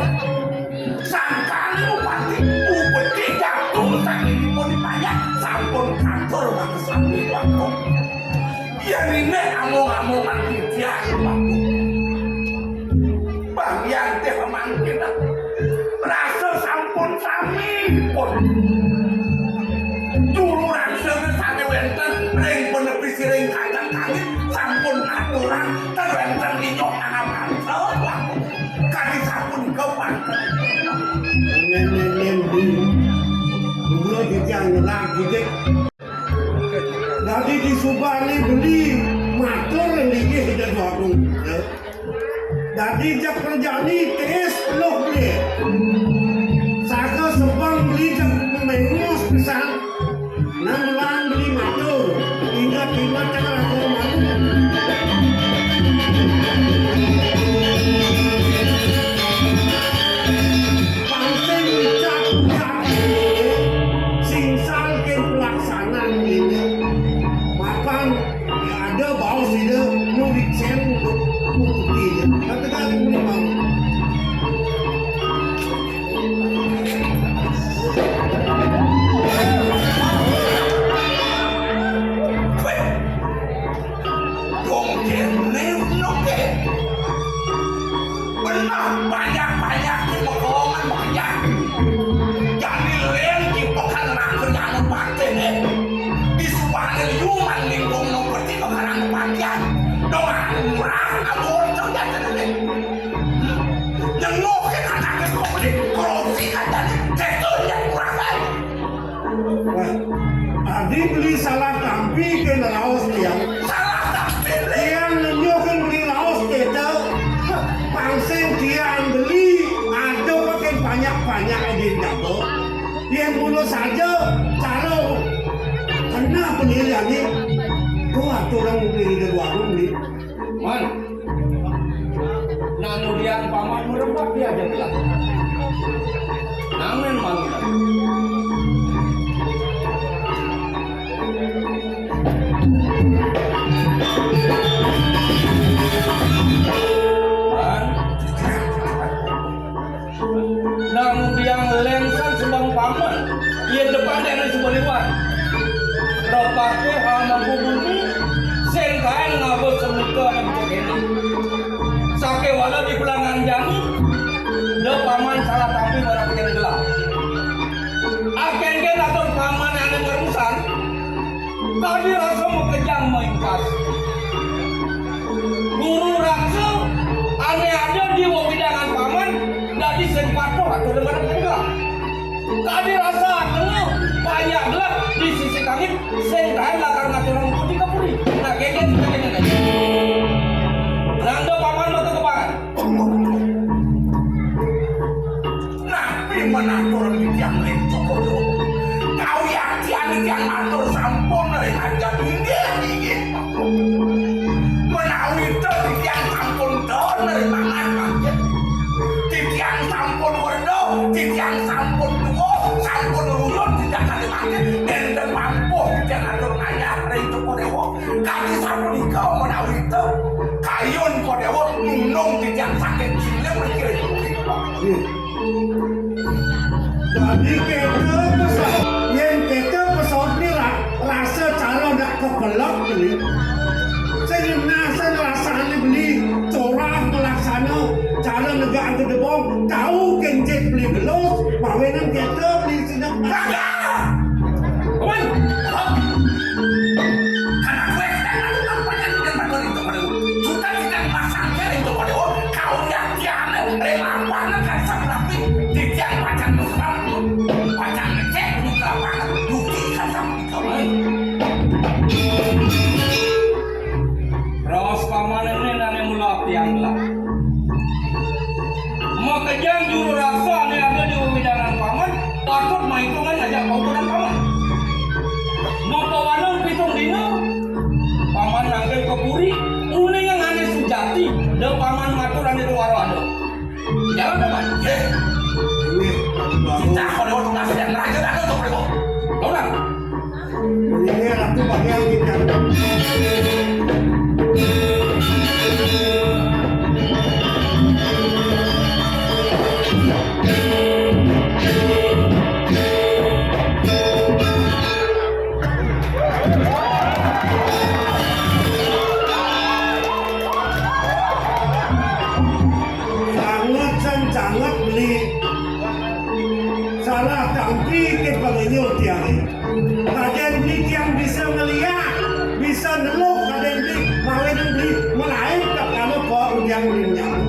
Sangkaning upati, upeti jatuh saking ipun panjak sampun katur makasami waktu. Yén iné amung-amungan titiang waktu. Bagian téh mangkin rasa sampun sami pun. Juru raksa sané wénten ring penepi siring kacang kangin sampun aturang ten wénten inyoh angamansa waktu. Kadi sapunika mangkin. Nén, nén, nén, di. Mula titiang nyelag didik. Dadi disubané beli matur linggih Ida Dwagung. Dadi jak prajani tiis peluh beli. Saga sebeng beli jak mengos pisan. Nang melang beli matur, ingat-ingat cara malu. Pangsing ucap-ucap ini, sing salkin pelaksanaan ini. Mapan ada baos ida nu dicen nu putih. Kata kali beli malu. Wéh, dong kéné noké. Benah banyak-banyak di pegongan banyak. Jani lén kipekan rakyat patih, eh. Di subane liu man lingkung no peti pekarang patian. Dong murah abon kerja tadi. Nyengokin anak ke sekolah, korupsi aja nih, cetul yang murah kan. Wah, adi beli salah tampi ke raos tiang. Salah tampi, beli. Tiang nunjukin beli raos kita. Pangsing tiang beli, ada pakai banyak-banyak aja jago. Yang mula saja cara kena penilaian ni. Tuh aturan beli di warung ni. Man, nang udian paman merempak dia aja lah. Nang men malu dah. Man, nang udian lengsan sebang paman, iya depan dia ada sebuah liwan. Ropake hal mampu bumi, sing kaen ngabut semika ning cekene. Sakewala di pelangan jani, da paman salah tampi ora keten gelah. Aken-ken atur paman ane ngerusan, kadi rasa makejang maingkas. Guru raksa ane ada di wewidangan paman, dadi sing patuh atur dengan gelah. Kadi rasa anu banyak gelah di sisi kangin, sing kaen lakar ngaturang budi ka puri. Nah, kene kita kene. Nanda paman mata keparan. Napi menatur titiang ring Cokor Déwa? Kawiyaktian titiang matur sampun ring ajeng inggih, inggih. Menawi titiang sampun don ring manah mangkin. Titiang sampun werda, titiang sampun tua, sampun ruyun titiang kali mangkin, nenten mampuh titiang atur ngayah ring Cokor Déwa. Kadi sapunika menawi ta, kayun Cokor Déwa nunung titiang saking cilik mriki ring. Dadi kéto pesaut, yén kéto pesaut ni ra-, rasa cara nak kepelek ni. Sing ngenah sing rasane beli, corah melaksana, cara negak gedebong, tau kencit beli belus, mawinan kéto beli sinak. Wan! Anak kowe, anak kowe, anak kowe, anak kowe, anak kowe, suka kita pasang ke ring Cokor Déwa, kau yang kian, ring lapangan kan sapi, titiang pacang mesra, pacang ngecek, di lapangan, duki kan sapi kau. Raos paman ené nane mula tiang lah. Makejang juru raksa ane ada di wewidangan paman, patut maitungan ngajak Paman matur ane tuwara anu. Jalan, Paman. Nggih. Nggih, Ratu Bagus. Cah pada waktu nasi dan raja datang tuh, Prabu. Lawan. Nggih, Ratu Bagus, nggih. Sanget sen sanget beli salah tampi ke panganyur tiang. Kadén beli tiang bisa ngeliat, bisa neluk, kadén beli mawin beli melain tak kalau kok ujian beli nyamuk.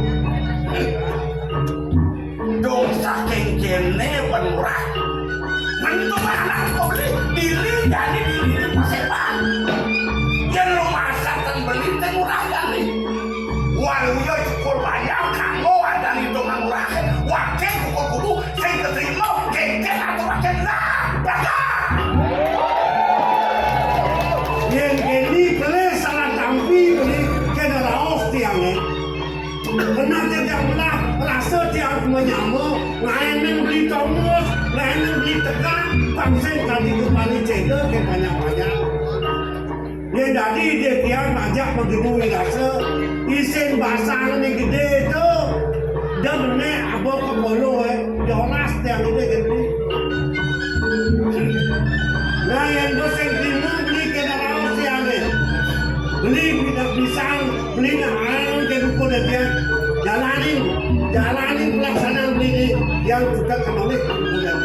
Dong saking kéné, Pan Lurah. Mentu anak kok beli, dili jani dili di paseban. Yén lu masak kan beli, té Lurah jani. Waluya cukur banyak, kanggo adani dong Lurah. Wakil kuku-kuku, sing keterima, kéngkén atau wakil. Nah, bakal. Yén kéné beli salah tampi, beli kéné raos tiangé. Kena jejak belah, rasa tiang menyama, ngaénén beli tomus, ngaénén beli tegak, bangsa kali kembali céda ke banyak-banyak. Yén dadi dia tiang ngajak begitu rasa, isin basang ni gedé tu, dia benek abang ke bolo, eh, dia oras tiang gedé gedé. Nah, yang bos yang timu beli ke dalam tiang ni. Beli bidang pisang, beli nak air ke dukun dia. Jalanin, jalanin pelaksanaan beli ni yang sudah kembali ke dukun dia.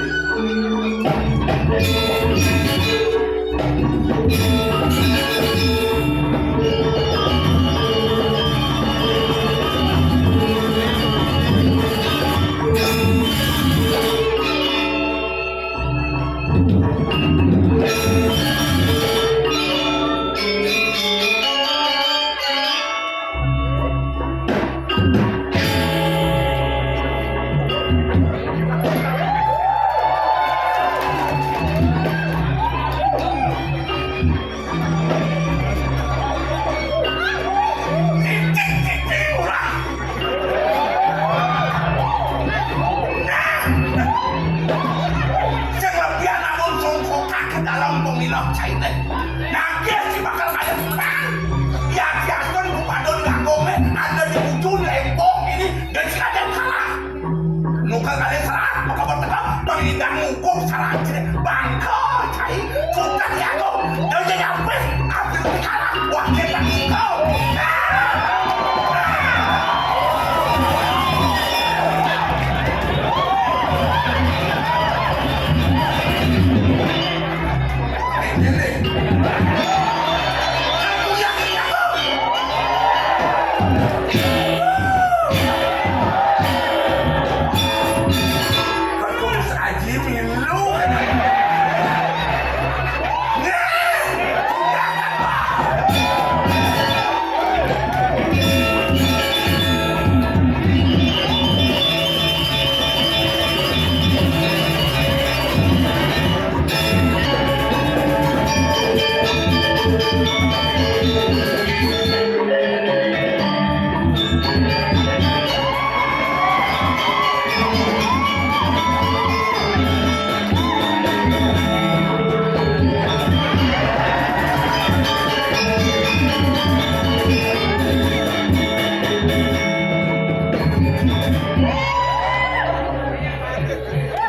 Sing lebih anak wong songko kaki dalam pemilah cairnya. Nanti si bakal kaya senang. Ya, biasa di padon gagongnya ada di ujung lempong ini dan si ada kalah. Nukal kali salah, maka bertengkar, bang ini dan ngukur salah aja. Bangko, cai, tukang jago. Dan jadi apa? Ambil sekarang, wah, kita ngukur.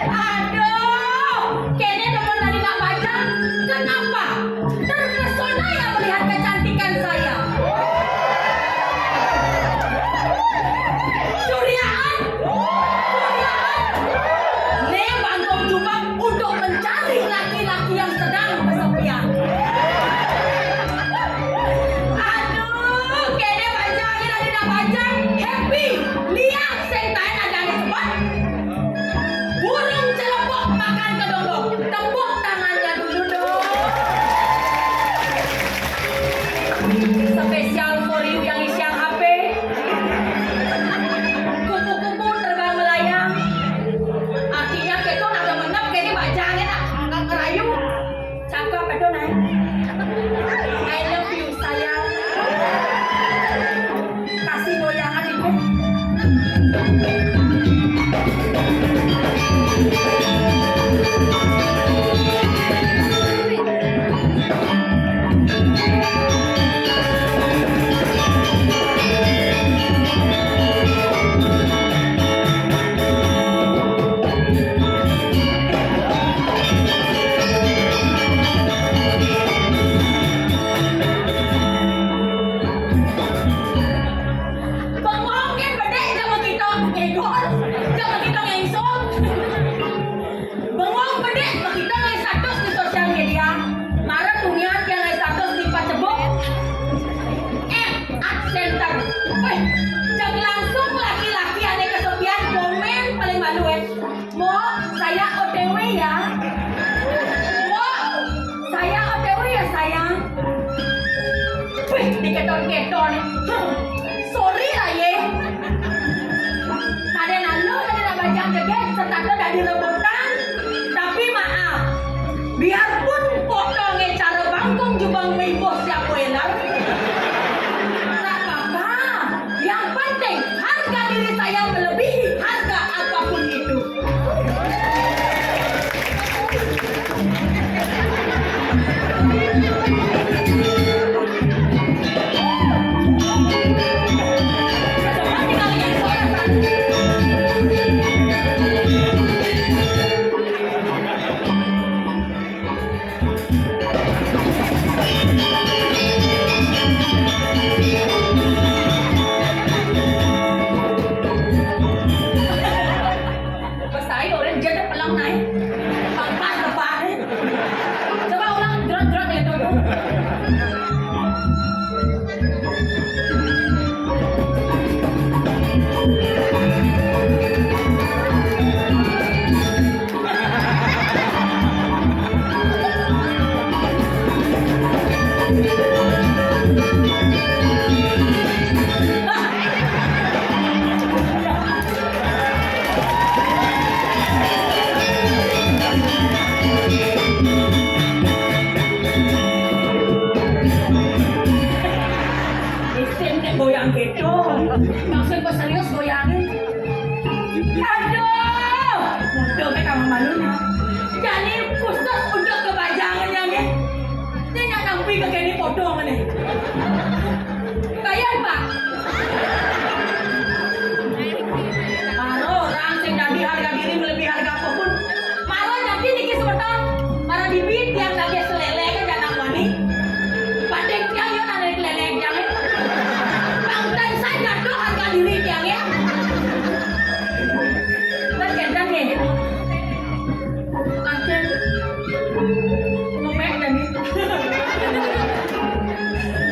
Aduh, kéné demen tadi nak bajang. Kenapa? Terpesona ya melihat kecantikan saya. Curiaan? Curiaan? Né bangkong jubak untuk mencari laki-laki yang sedang kesepian. Aduh, kéné bajang, kéné dina bajang, happy, liang sing taén ajané cepet. Burung celepok makan kedondong. Tepuk tangannya dulu dong. Spesial for you yang isian H P. Kupu-kupu terbang melayang. Artinya kita nak menganggap kayak ini bajang ya nak ngerayu. Cakep itu nah. I love you sayang. Kasih goyang Cék langsung laki-laki ané kesepian, komen paling malu, eh. "Mbok, saya O T W ya. Mbok, saya O T W ya, sayang." Wih, diketon-keton. Hmm, sorry lah, ye. Kadén anu, kadén nak bajang jegég, setata dadi rebutan. Tapi maaf, biarpun potongé cara bangkong jubang mimpuh siap welar, nggak apa-apa. Yang penting, harga diri saya melebihi harga apapun itu. Pesaing orang dia ada pelang naik. Papat lepas ni. Coba ulang, gerak-gerak dia tu. Isin nek goyang gitu. Maksud kok serius goyangin? Aduh, udah kayak kamu malunya. Jadi khusus untuk kebajangannya nih. Ini nak nampi ke kene potong nih. Bayar, Pak. Maro orang sing dadi harga diri melebihi harga apapun. Maro nyanti niki semeton. Mara dibi tiang daging selelé kan jangan wani. Padahal tiang yo narik lelé tiang. Bang dan saya jatuh harga diri tiang ya. Kan kencang nih. Angkel. Ngomong tadi.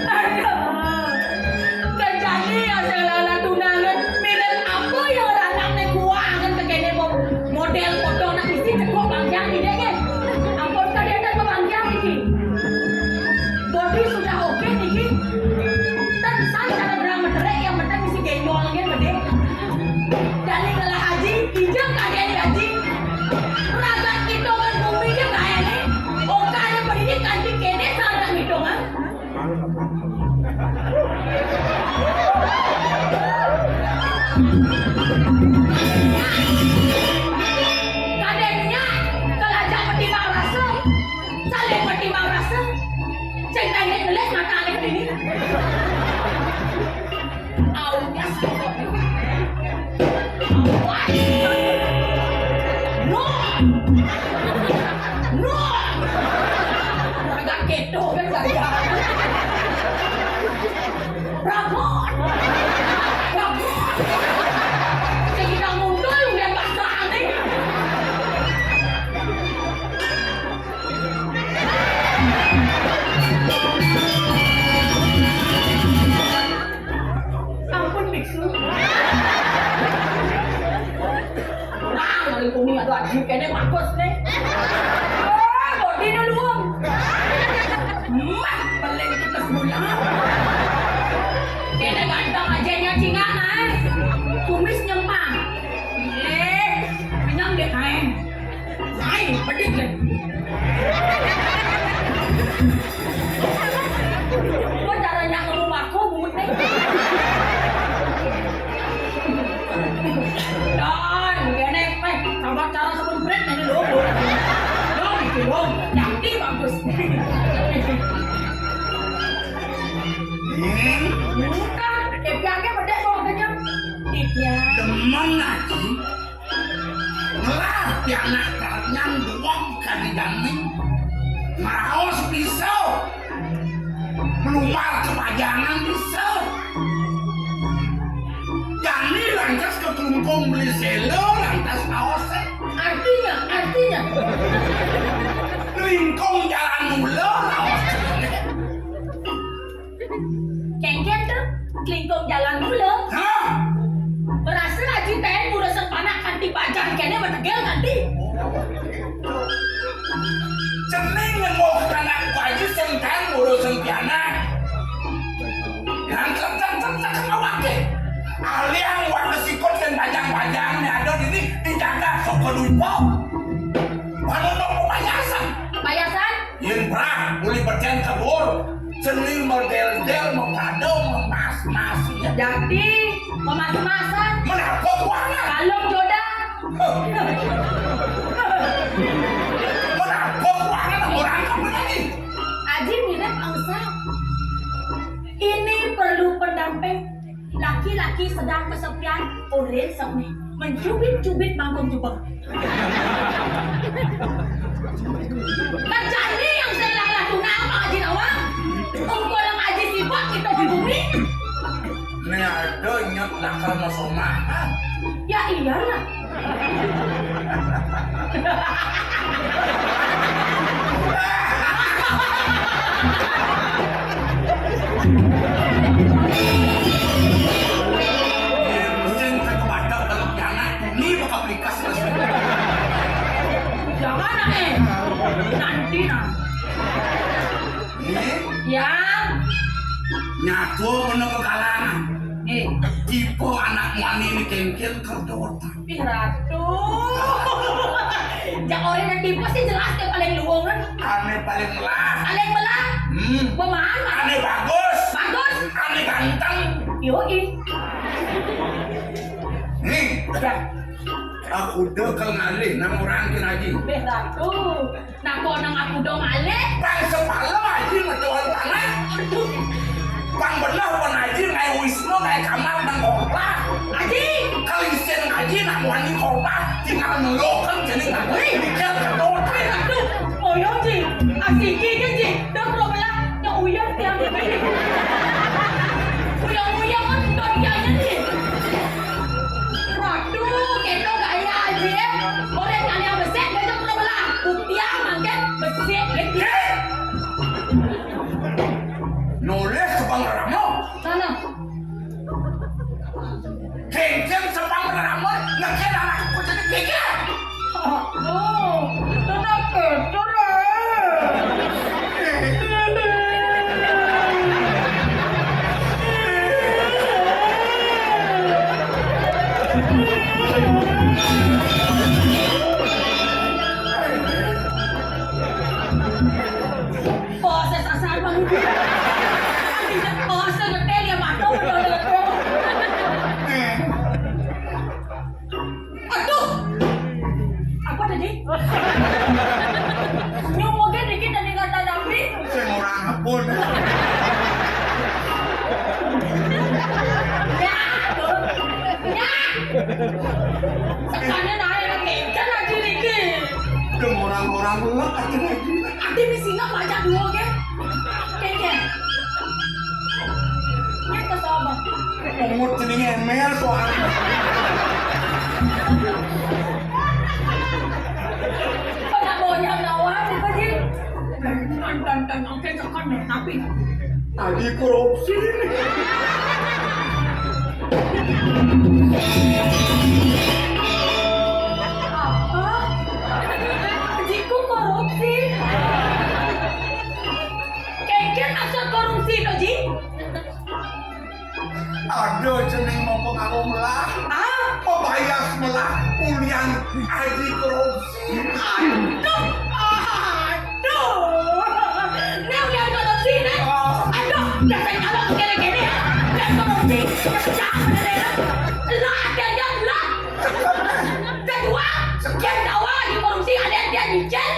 Aduh. Terjadi ya segala tunangan. Mirip apa yang anak nih kuangan ke kene, Bob? Model foto nak isi cekok bangkiang tidak ya? Ampun, tadi ada ke bangkiang iki. Body sudah oke niki. Kan saya cara drama terek yang penting isi genjol gitu deh. Dari ngelah haji, injak kagian gaji. Raga hitungan bumi je kaya ni. Oka ada pendidikan di kene sarang hitungan. Kadénnya, kelajak peti marasa, salin peti marasa, ceng teknik ngelis mata alih ini. Aunya sih. Awas. No. No. Agak keto kan saya. Rabon. Rabon. Sing kita muntul udah pasang nih. Ampun, biksu. Nah, mari kumi ada aji kene bagus nih. Oh, bodi dulu. Mah, paling kita sebulan. Kene ganteng aja nyacingan, ah. Kumis nyempang. Eh, kenyang deh, kain. Lain, pedih deh. Kok caranya ngomong aku, bungut nih? Don, gini, eh, sama cara sebut brand ini loh, Bu. Loh, gitu loh. Jadi bagus. Hmm. Bukan, kepiaknya bedek kok katanya. Iya. Demen aja. Ngelah pianak karetnyan duweg kadi dami. Ngraos bisa. Nglumbar kepajangan bisa. Jani lantas keklungkung beli séla lantas raosé. Artinya, artinya. Lingkung jalan mula raos. Kéngkén to. Lingkung jalan mula. Hah? Berasa Aji taén ngurusin panak kanti bajang kéné mategel kanti. Cening nemu anak Aji sing taén ngurusin pianak. Yang cek cek cek cek awaké. Aliang waké sikut sing bajang-bajang né ada dini dijaga saka dupa. Panunung papayasan. Papayasan? Yén brah, uli becén kebur, cening modél-modél, mepado, memas-mas, ya. Dadi, memas-masan. Menapa kuangan? Kalung jodan. Menapa kuangan, orang apa lagi? Aji mirip angsa. Ini perlu pendamping. Laki-laki sedang kesepian, ulin seni mencubit-cubit bangkung jubeng. Kerjane yang selalah tunggal Pak Haji Nawang. Ungkul Haji sibuk kita di bumi. Ini ada nyet lakar masuk makan. Ya iyalah. Sing kagak badak dalam pianak, ini bakal belikas terus. Jangan, eh. Nanti, nah. Ini? Ya. Nyatu bener kegalangan. Eh. Tipe anak muani ini kengkel kerja otak. Ih, Ratu. Jak orang yang tipe sih jelas dia paling luwungan. Ane paling melah. Paling melah. Hmm. Gua mana? Ane bagus. Bagus. Ane ganteng. Yoi. Nih. Ya. Aku udah ke ngalih nang orang kira lagi. Ih, Ratu. Nah, kok nang aku dong alih? Bang sepala aja ngedoan tanah. Bang belah pun aja naik wisnu naik kamar nang kopa. Aji. Kalau isin aja nak wani kopa tinggal ngelokan jadi nggak boleh mikir kedua. Aduh, moyong ji. Asiki kan ji. Dong lo belah. Yang uyang tiang ini. Uyang-uyang kan dong kianya ji. Waduh, kita gaya aja ya. Orang kalian besar, besok lo belah. Buktian mangke besik gedé. Nulis ke Bang Ramo. Sana. Kéngkén ke Bang Ramo, nekén anakku jadi pikir. Oh, tenang, tenang. Bos, sasar, Bang. Bos, ngetel ya, mantap, betul, betul. Aduh. Apa tadi? Nyumoge dikit tadi kata David. Sing ora ngepun. Ya, tuh. Ya. Sekane nae nang kéngkén lagi niki. Dong orang-orang lek aja lagi. Ati wis singa baca dua ke. Kéngkén. Nyet ke sono. Umur jenenge Emel soalnya. Kok nak boyang lawan apa, Jin? Nonton, nonton, oke, cokon deh, tapi tadi korupsi. Apa? Jiku korupsi? Kéngkén maksud korupsi to, Ji? Ada jeneng mau pengaruh melah. Ah? Pebayas melah ulian aji korupsi. Aduh, aduh. Né udah korupsi, né. Oh. Aduh, dasar kalau begini-gini ya. Udah korupsi, pecah bener ya. Lah, ada aja, lah. Kedua, dia tawa lagi korupsi, ada dia nyicil.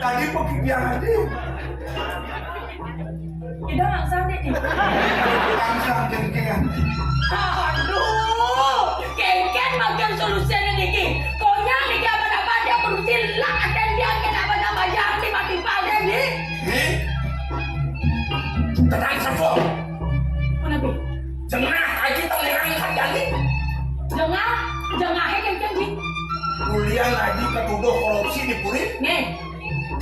Tadi pergi dia nanti. Tidak langsung deh. Langsung kéngkén. Aduh, kéngkén makin solusinya niki. Konyol niki apa-apa dia korupsi lah dan dia kena apa-apa jangan tiba-tiba ada nih. Nih. Tenang sepuh. Mana bi? Jengah aja tong orang kan jadi. Jengah, jengah aja kan ji. Kuliah lagi ketuduh korupsi di Puri. Nih.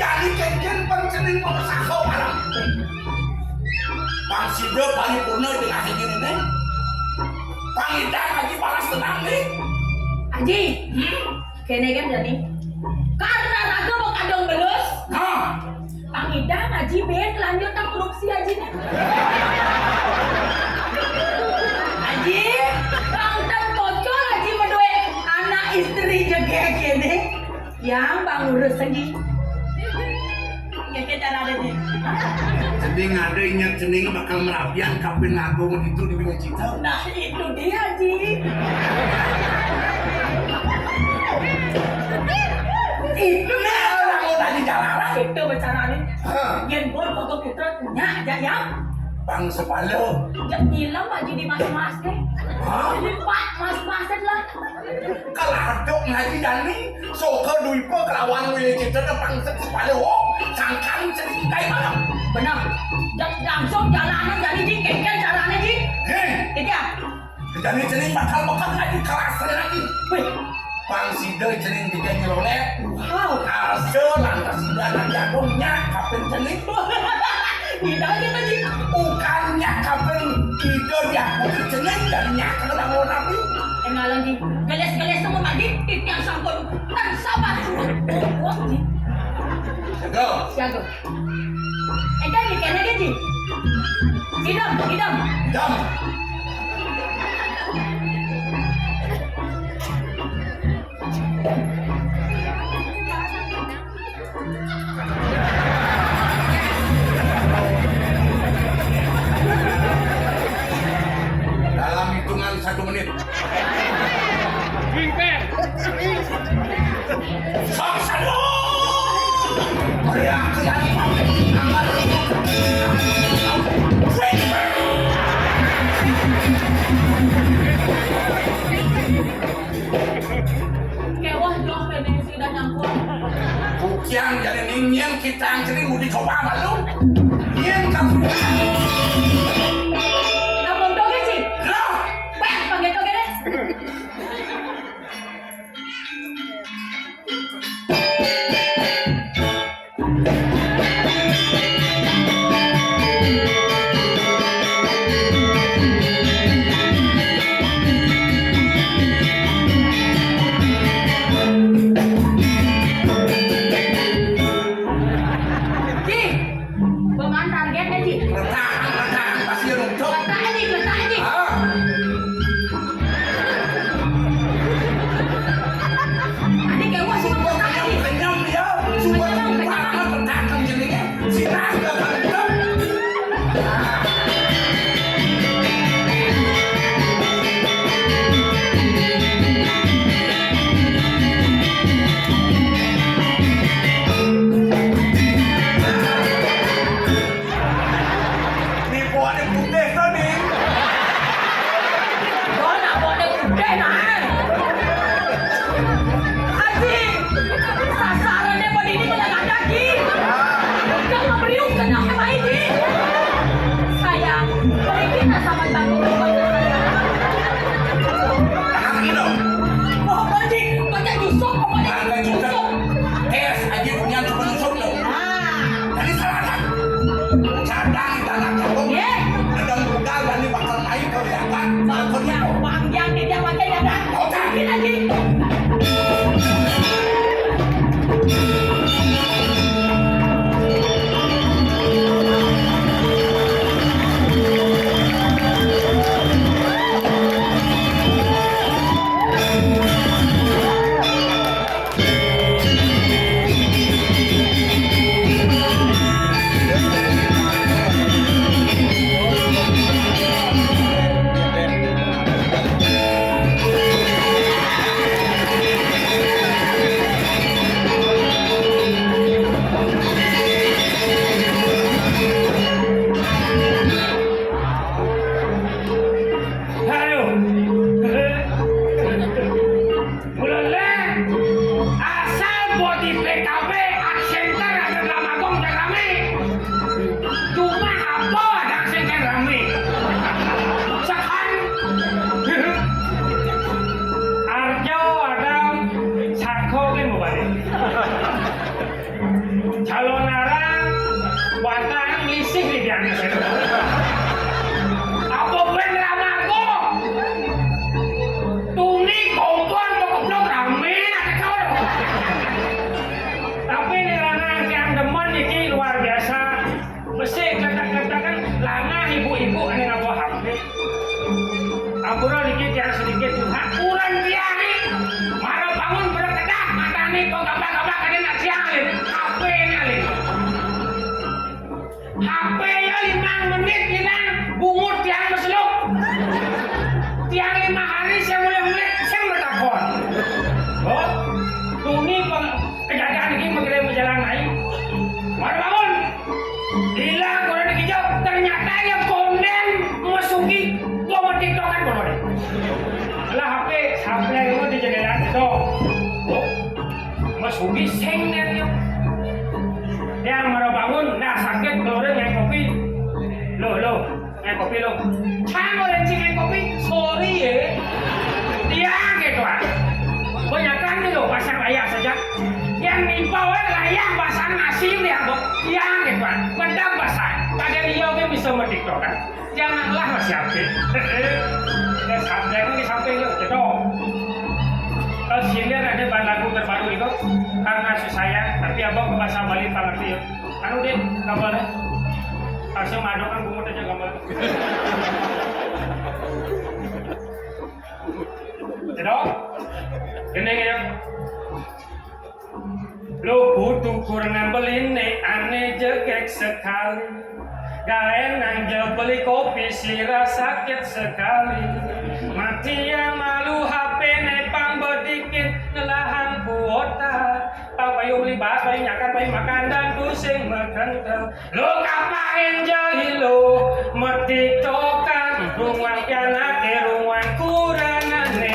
Jani kénkén pang cening mamasaha barang. Pang sida paripurna jeung aji kéné. Pang idan aji balas dendam né. Aji, hmm? Kéné kan jani. Karena raga makadang belus. Nah. Pang idan aji buin lanjut korupsi aji né. Aji, pang tan bocor aji madué anak istri jegég kéné. Yang pang urus lagi. Ya, kita ada di. Cening ada ingat cening bakal merabian kapin ngagung itu di Bina Cita. Nah, itu dia, Ji. Itu nah, orang mau tadi jalanan. Itu bicara nih. Hah? Yang bor kagak putra punya aja yang. Pang sepala. Ya, nyilam aja di mas-mas deh. Hah? Ini pak mas-mas lah. Kaladuk ngaji jani, soka duipa kelawan wilicita tepang sepalo, sangkan cening kai malam. Bener. Jak langsung jalanan jani, Ji, kénkén carané, Ji. Hé. Jadi ya. Jani cening bakal bakal ngaji kelas lagi. Wih. Pang sida cening tiga nyeloleh. Wow. Asa lantas sida anak jagungnya kapin cening. Ida aja tadi. Bukannya kapan kita diaku cening dan nyakal bangun api. Enggak lagi. Geles-geles sama tadi, titiang sampun. Tan sabar. Wah, Ji. Siaga. Siaga. Enggak, Ji, kena dia, Ji. Idam, idam. Idam. Dalam hitungan satu menit. Sok sadar! Meriah ke yang pakai anggar. Kewah dong, pengen sudah nyangkut. Bukian jadi ningin kita yang sering mau dicoba malu. Ningin kamu. Kamu dong sih. Lah. Peh, panggil dong deh. Ji, peman targetnya, Ji. Retakan, retakan, pasti ada untuk. Retakan, Ji, retakan, Ji. Ah. Adi kayak wah, sumber kenyang, kenyang dia. Sumber kenyang, kenyang. Sirah, kenyang. Nipu ada putih tuh nih. Gua nak buat dia putih nah. Haji, sasarannya buat ini malah nggak daging. Udah nggak beriuk kena sama ini. Sayang, beri kita sama batu. Tahan lagi dong. Oh, Haji, baca Yusuf, pokoknya Yusuf. Tes aja punya cuma Yusuf tuh. Nah. Jadi salah kan? Cadang, cadang, cadang. Ye. Ada budak dan ini bakal naik ke belakang. Bang, ya, Bang, yang dia pakai ya, Bang. Oke. Ini lagi. Aduh. Mula lé, asal bodi P K B, aksénter ada Drama Gong dan ramé. Cuma apa ada aksénter ramé? Sekarang, Arjo ada Sako kan mau balik. Calonarang, watang lisih di diana. Apa ben ramago? Tuni kompor mau keblok rame nak kecor. Tapi ning lanang tiang demen iki luar biasa. Besi kata-kata kan lanang ibu-ibu ane ngapa H P. Ampura niki tiang sedikit curhat. Kurang tiang ni. Marah bangun berkedak matane kok gapak-gapak kene nak tiang ni. H P ni ni. H P ya lima menit hilang, bungut tiang meseluk. Tiang lima hari saya mulai mulai saya bertakon. Oh, tuni peng kejadian ini mengenai menjalan naik. Marah bangun. Hilang kurang dikejut, ternyata ya konden masuki gua mau tiktokan kono. Lah H P, H P itu di jendela tiktok. Oh, masuki sing nen yo. Yang marah bangun, nah sakit keluarin yang kopi. Lo, lo, yang kopi lo. Cang oleh cing yang kopi, sorry ya. Dia gitu ah. Banyakan nih lo pasang layar saja. Yang nimpau layar pasang nasi dia, Bok. Dia gitu ah. Mendam pasang. Pada dia oke bisa metiktok kan. Janganlah masih aktif. Ya, sampai di samping yuk, cedok. Terus sini ada bahan lagu terbaru itu karena susah ya, tapi abang ke bahasa Bali tak ngerti ya. Anu deh, gambarnya. Langsung madok kan bungut aja gambar. Cedok. Gini gini. Lo butuh kurang beline ane jegek sekali. Gaen nang je beli kopi sira sakit sekali. Mati ya malu H P ne pang bedikin ngelahang kuota. Pang payu beli bas, payu nyakan, payu makan dan pusing mekentel. Lo kapain jahilo metiktokan ruang pianake ruang kuranane.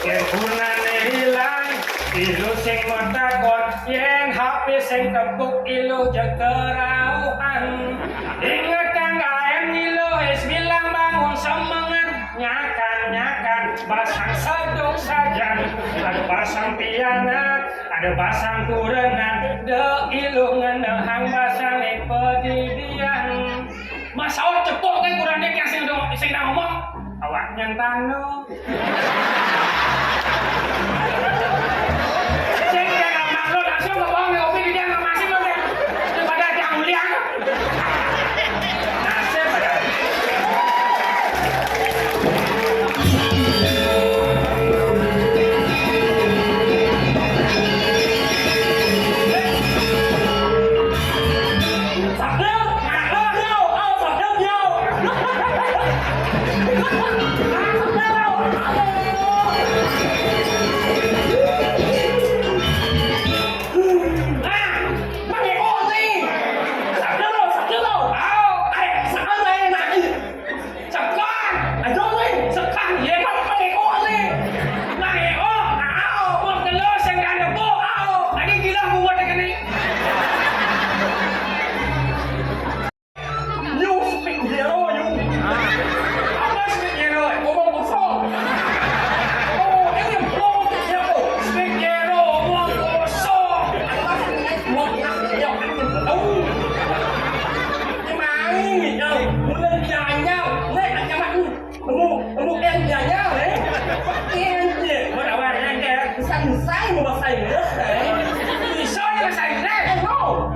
Yen gunane hilang, ilu sing metakon. Yen H P sing tepuk ilu jekerauhan. Inget kanggaen ilu wis bilang bangun semangat. Nyakan-nyakan basang sedung sajan. Ada basang pianak, ada basang kurenan. De ilu ngenehang basane pedidian. Masaut cepuk ke kurang dek yang sing dong sing nang ngomong. Awak nyentano. Sing dia ngomong lo langsung ke bawah ngopi di dia masih lo deh. Daripada dia mulia. Nasib ada. Sekar! Aduh, weh! Sekar! Ye, mak, mak, eko, weh! Mak, eko! Ao! Mak, telo, sing kandha, po! Ao! Agi gila, bungut, kene! You speak Gero, you! Apa speak Gero? Ngomong kosong! Oh, ini ngomong Gero! Speak Gero, ngomong kosong! Apa speak Gero? Ngomong Gero! Ini main, ya! Bulan Janyau! Nek, ancaman! Embuk, embuk yang jajal, eh. Ente, mau tawaran ente. Besar-besar mau bahasa Inggris, eh. Bisa ya bahasa Inggris? Eh, no.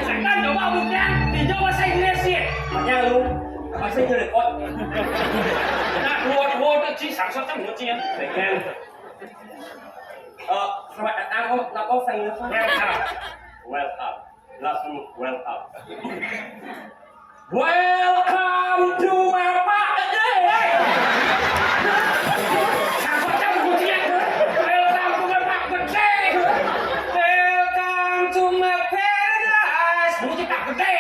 Sekarang coba buktian, pinjam bahasa Inggris sih. Makanya lu, bahasa Inggris, kok. Nah, dua, dua, tuh, ci, sangsot, kan, lucu, ya. Second. Eh, selamat datang, kok. Kenapa bahasa Inggris, Pak? Welcome. Welcome. Langsung welcome. Welcome to my party. Hey! Siapa yang bunyinya? Welcome to my party. Welcome to my paradise. Bunyi tak gede.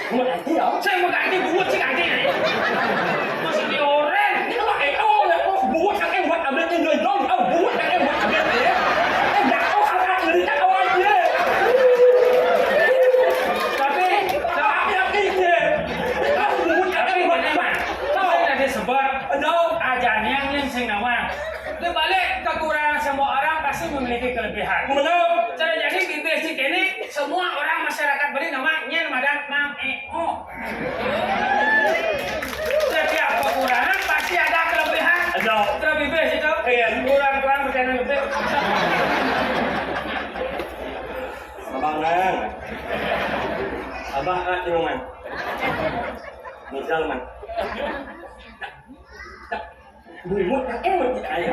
Bunyi ganti ya? Saya mau ganti, bunyi sih ganti. Masih dioren. Ini mah eh, oh, ya, oh, bunyi kakek buat ambil tinggal dong. Oh, bunyi kakek buat ambil ya. Eh, ya, oh, kakak cerita awal dia. Tapi, tapi, tapi, Pak, saya tadi sebut, aja niang yang sing nawang. Di balik kekurangan semua orang pasti memiliki kelebihan. Benar. Saya Bibih si kene, semua orang masyarakat Bali nama nyen madan Mang Eo. Setiap kekurangan pasti ada kelebihan. Ada. Terus bibih situ. Iya. Kurang-kurang berkena lebih. Abah nang. Abah anak Cilungan. Misal man. Bungut yang emot kita aja.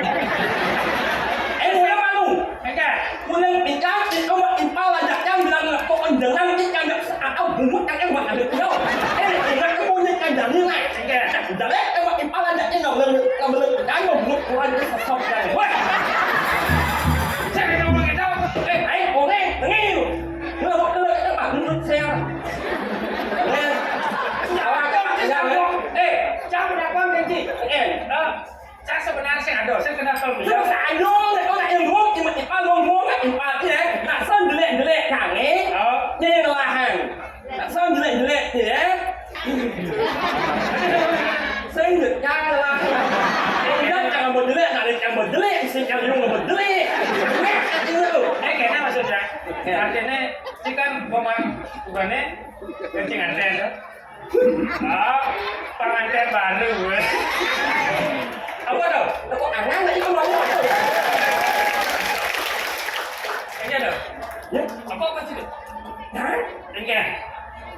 Eh, udah malu. Enggak. Ulang pinggang, itu mah impal aja yang bilang kok jangan kita nggak seakal bungut yang emot ada kau. Eh, ingat ke bungut yang jadi lah. Enggak. Jadi emot impal aja yang nggak boleh, nggak boleh jangan bungut kurang ke sosok yang. Wah. Saya ngomong itu. Eh, ayo, boleh, dengar. Kalau kalau itu mah bungut saya. Eh, awak, eh, jangan apa nanti. Eh, ah. Saya sebenarnya sih ada, saya kenal kalau beliau. Saya ada, saya kau nak yang dua, tiba-tiba ngomong, ngomong, nak impal dia, eh. Nak son jelek-jelek kang, eh. Oh. Dia yang lahan. Nak son jelek-jelek dia, eh. Saya ingat kang lah. Eh, dia jangan berjelek, nak dia jangan berjelek, saya jangan yang berjelek. Eh, kena maksudnya. Artinya, ini kan pemain, bukannya, kencing ada, ya. Ah, pengantin baru, weh. Apa tuh? Kok angan lagi tuh ngomong? Ini ada. Ya? Apa apa sih? Hah? Ini.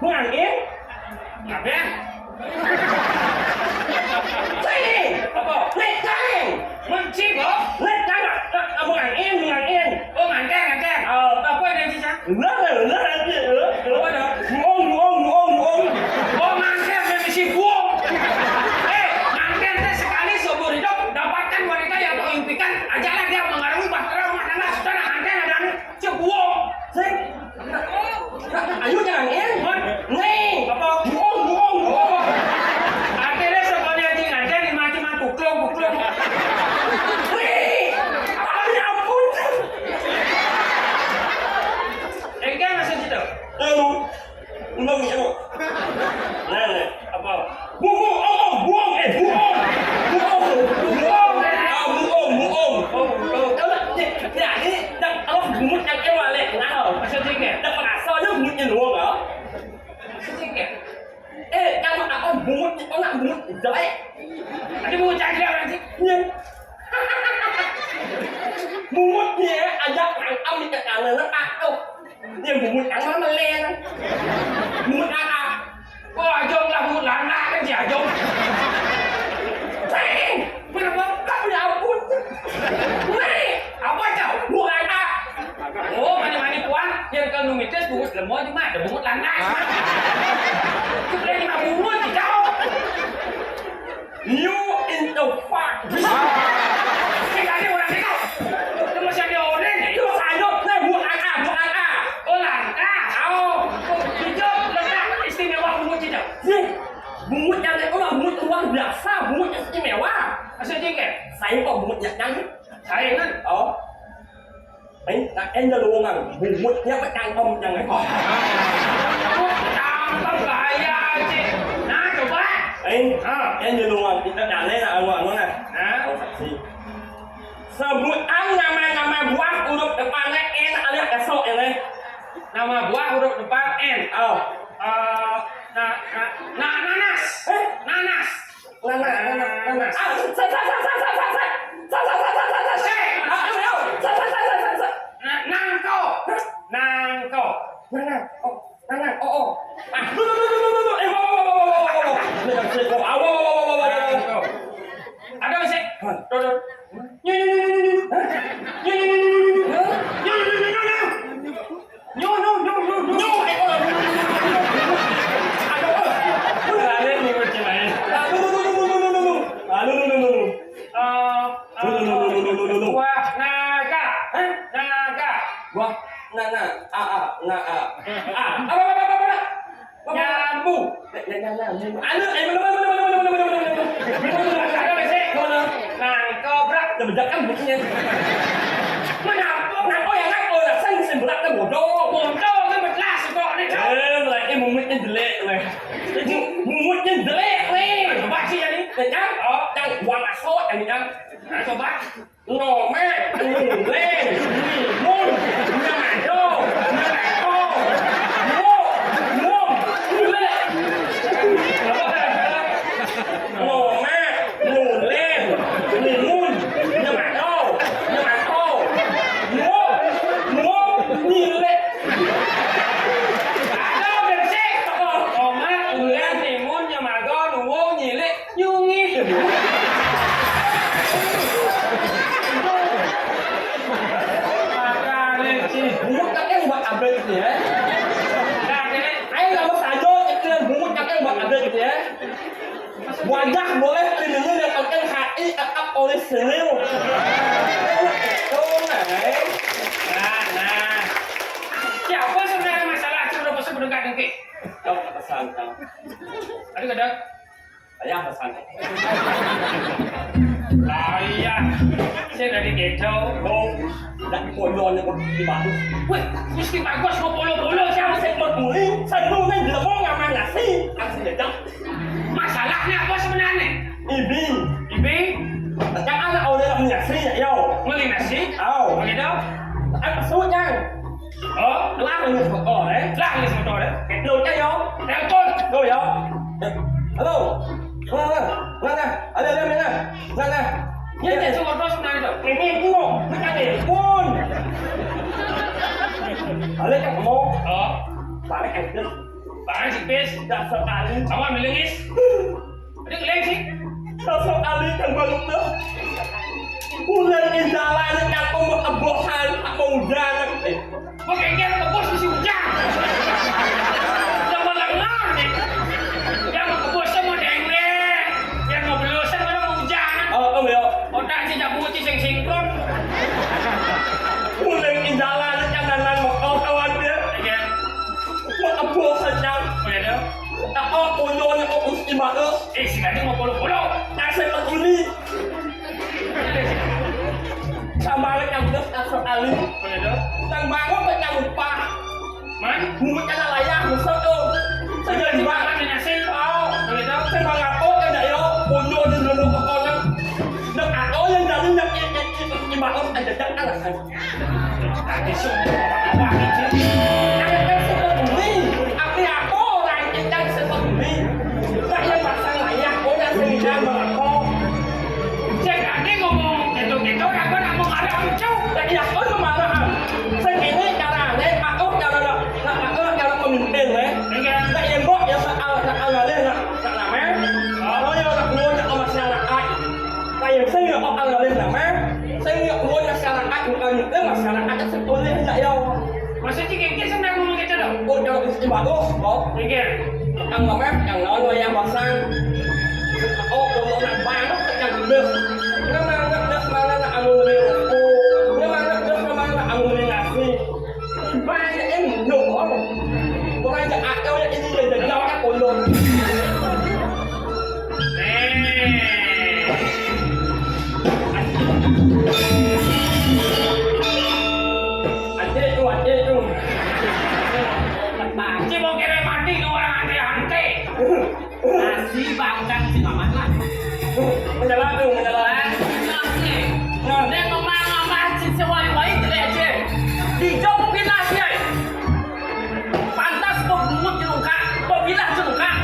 Pengantin? Ngapain? Sini. Apa? Naik kain. Menci, Bos? Lek kan, ah, ah, mengangen, mengangen. Oh, nganten, nganten. Oh. Apa yang bisa? Lah, lah, lah, lah. Apa dah? Muong, muong, muong, muong. Oh, nganten yang misi buong. Eh, nganten teh sekali seumur hidup dapatkan wanita yang kau impikan, ajaklah dia mengarungi bahtera rumah tangga. Sudah nganten ada nih, cebuong. Sing. Ayo jangan, eh. Hah? Nih. Apa? Buong, buong, buong. Akhirnya semuanya di nganten, mati, mati, kuklung, kuklung. Wih, apa ya ampun. Enggak, maksud itu. Aduh, ulang ya. Nah, nah. Apa? Buong, oh, oh, buong, eh, buong. Buong, buong, ah, buong, buong. Oh, buong. Kalau, ya, ya, ini, dah, kalau bungut yang kewalek, nah. Maksudnya enggak? Dah, perasaan bungut yang luar, ah. Maksudnya enggak? Eh, kalau aku bungut, itu nak bungut jelek. Tadi bungut cantik orang sih. Iya. Bungut dia ajak tangkap di kekalahan aku. Dia bungut yang mana, Len? Bungut apa? Oh, Ajong lah, bungut lanak kan si Ajong. Ceng! Kenapa? Kau ya ampun. Nih, apa kau? Bungut apa? Oh, mana-mana puan, yang kau numitis bungut lemon cuma ada bungut lanak. Kita lima bungut, kau. You in the fuck. Ini tadi orang tengok. Itu masih ada orang ni. Itu masih ada. Nah, buat A, buat A. Oh, langka. Oh, hijau letak istimewa bungut hijau. Bungut yang itu lah, bungut luar biasa, bungut istimewa. Maksudnya ke? Saya kok bungut yang kan? Saya kan? Oh. Eh, nak endah lowongan, bungut nya apa cangkem jangan. Cangkem bahaya aja. Nah, coba. Eh, ha, endah lowongan, kita nak lain nak awak mana? Ha? Oh, saksi. Sebutan nama-nama buah huruf depannya N alias esok ya, eh. Nama buah huruf depan N. Oh. Eh, na, na, na, nanas. Eh? Nanas. Nana, nana, nana. Ah, sa, sa, sa, sa, sa, sa, sa. Sa, sa, sa, sa, sa, sa, sa. Eh. Ah, ayo, ayo. Sa, sa, sa, sa, sa, sa. Na, nangko. Hah? Nangko. Nana, oh, nana, oh, oh. Ah, lu, lu, lu. Eh, wah, wah, wah. Nangko. Ada masih? Hah? Tuh, tuh. Nyu, nyu, nyu, nyu, nyu. Hah? Nyu, nyu, nyu, nyu, nyu. Hah? Nyu, nyu, nyu, nyu. Nyu, nyu, nyu, nyu. Nyu, eh, oh, nyu, nyu, nyu, nyu. Aduh, oh. Ada nih, macam lain. Ah, lu, lu, lu. Ah, lu, lu, lu, lu. Eh, eh, Lu, lu, lu, lu. Buah naga. Hah? Naga. Buah na, na. A, a, na, a. A. Apa, apa, apa, apa, apa? Nyambu. Anu, eh, mana, mana, mana. Ada masih? Mana? Nangkobrak. Dah bedak kan bukunya. Mana apa? Nangko yang nangko lah, sen, sen bedak kan bodoh. Bodoh kan belas kok ni, Cok. Eh, lagi mumitnya jelek lah. Mu-, mumitnya jelek ni. Coba sih jadi. Ya kan? Oh. Yang buang asot yang kan. Nah, coba. Noma, Nuleng, Nimun, Nado. Abang gitu ya. Nah, Dek. Ayo, nggak mau saja, kecil bungut, kakek buat abang gitu ya. Wajah boleh, kriminal yang penting hati tetap orisinil. Itu, nah. Nah, nah. Siapa sebenarnya masalah itu udah pesan udah gak dengki? Kau pesan, kau. Ada gak ada? Ayah pesan. Ayah. Saya dari Gedo. Oh, dak koyo ne kok di Bagus. Weh, Gusti Bagus mau polo-polo siapa sih? Saya peduli, saya dulu main di lemong sama nasi. Kasih jejak. Masalahnya apa sebenarnya? Ibi. Ibi? Yang anak oleh orang nasi, yo. Beli nasi? Aw. Beli dong. Apa maksudnya? Oh, lah, ini motor, eh? Lah, ini motor, eh? Lu aja, yo. Telepon. Lu, yo. Eh, halo. Mana, mana? Mana? Ada, ada, mana? Mana? Ya, ya, cuma terus, mana itu? Ini, ini, mau. Mana telepon? Balik kan, mau. Oh. Balik kan, terus. Balik sih, Pis. Dasar kali. Kamu ambil lagi. Aduh, lagi sih. Dasar kali kan, balik, tuh. Bulan di jalan, kan, mau kebohan, mau hujan. Eh, Kok kayak dia ngebus mesti hujan? Udah malam nih. Yang ngebus sama dengdek. Yang ngebelus sama orang hujan. Oh, oh, ya. Otak sih nggak putih sing sinkron. Mulai di jalan, jangan mau kau kawan dia. Iya. Mau kebos saja. Oh, iya, dah. Tak kau punya, kau mesti bagus. Eh, si tadi mau polo-polo. Nasib begini. Sambale kang Gus asal alim. Bener. Kang bangun kang lupa. Man? Mulut kena layah, besar tuh. Saya di mana nih nasi? Oh. Bener. Saya mau ngaku kan dak yo, punyo di dulu kono. Nek aku yang dari nek ini bangun aja dak alasan. Tadi semua apa itu? Anak kan seperti ini. Tapi aku orang ikan seperti ini. Tak yang pasang layah, orang sehingga merokok. Cek ade ngomong gitu-gitu, aku nak mau marah lucu. Jadi aku marah. Segini cara ade, aku cara nak, nak aku cara pemimpin, eh. Iya. Tak yang buat ya soal nak ngalih nak, nak lama. Oh ya nak lu nak masyarakat. Kayak saya kok ngalih nama. Saya punya masyarakat, bukan itu masyarakat sekolah tidak ya. Maksudnya kayak gitu sampai ngomong gitu dong. Oh, kalau di sini bagus, kok. Iya. Yang ngomong, yang lawan yang pasang. Oh, kalau nak banget yang gemes. Nggak mana gemes mana nak anu beli rokok. Nggak mana gemes mana nak anu beli nasi. Banyak yang nyokong. Bukan aja akal yang ini yang jadi awak kolong. Ade tu, ade tu. Cik mau kira mati ni orang ante-ante. Nasi bangkang si mamat lah. Menyalah tu, menyalah. Jelas ni. Nah. Dia memang amat si sewai-wai jelek je. Dijok pindah dia. Pantas kau bungut jerungkak, kau bilah jerungkak.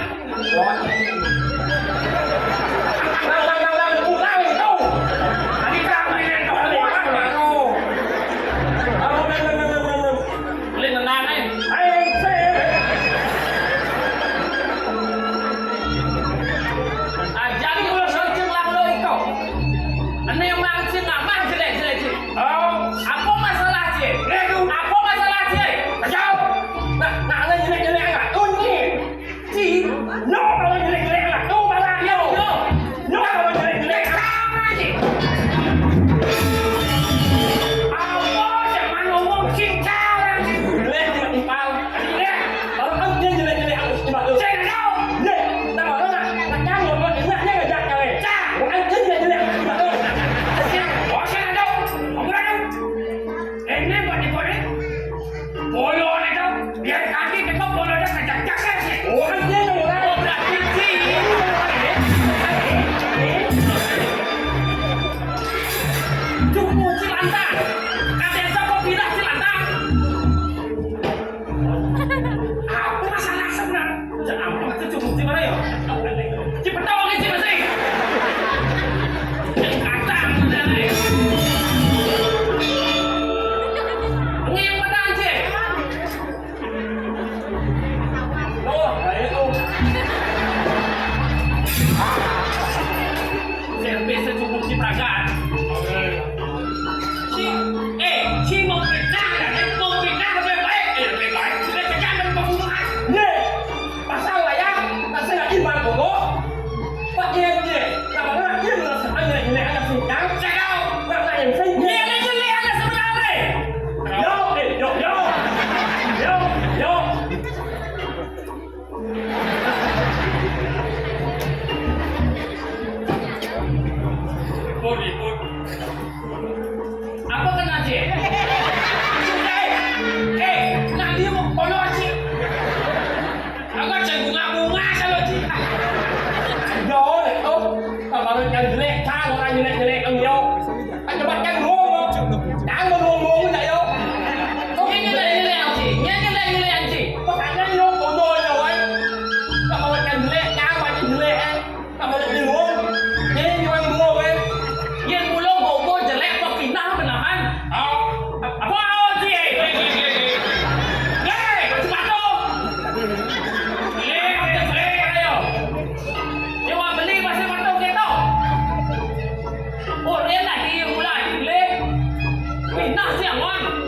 Boleh tenang, eh. Ajari ulah sencing lah lo iko. Ini yang mancing nama jelek-jelek, Cik. Oh. Apa masalah, Cik? Apa masalah, Cik? Kacau. Nah, nah, ini jelek-jelek enggak? Tunjuk. Ci, nyo kalau jelek-jelek lah, tu malah nyo. Nyo. Nyo kalau jelek-jelek lah. Sama aja. Apa sih, mano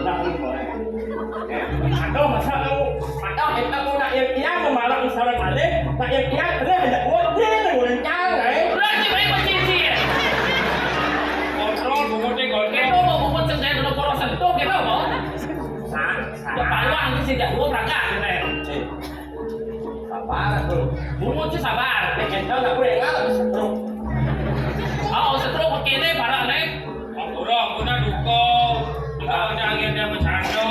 Nah, ini boleh. Aduh, masa kamu, masa kita mau nak yang iya, mau malah misalnya balik, nak yang iya, terus ada kuat, dia yang rencang, eh. Berarti baik berjanji, ya? Kontrol, bubutnya kontrol. Kita mau bubut sendiri, kalau korok sentuh, kita mau. Sa-, sa-, Udah paluan, itu sih, gua berangkat, gitu, ya. Eh. Sabar tuh. Bungut sih sabar. Nek entel aku yang ngalem setruk. Oh, setruk begini, parah, Nek. Oh, kurang, guna dukung. Kita udah angin dia bercanda.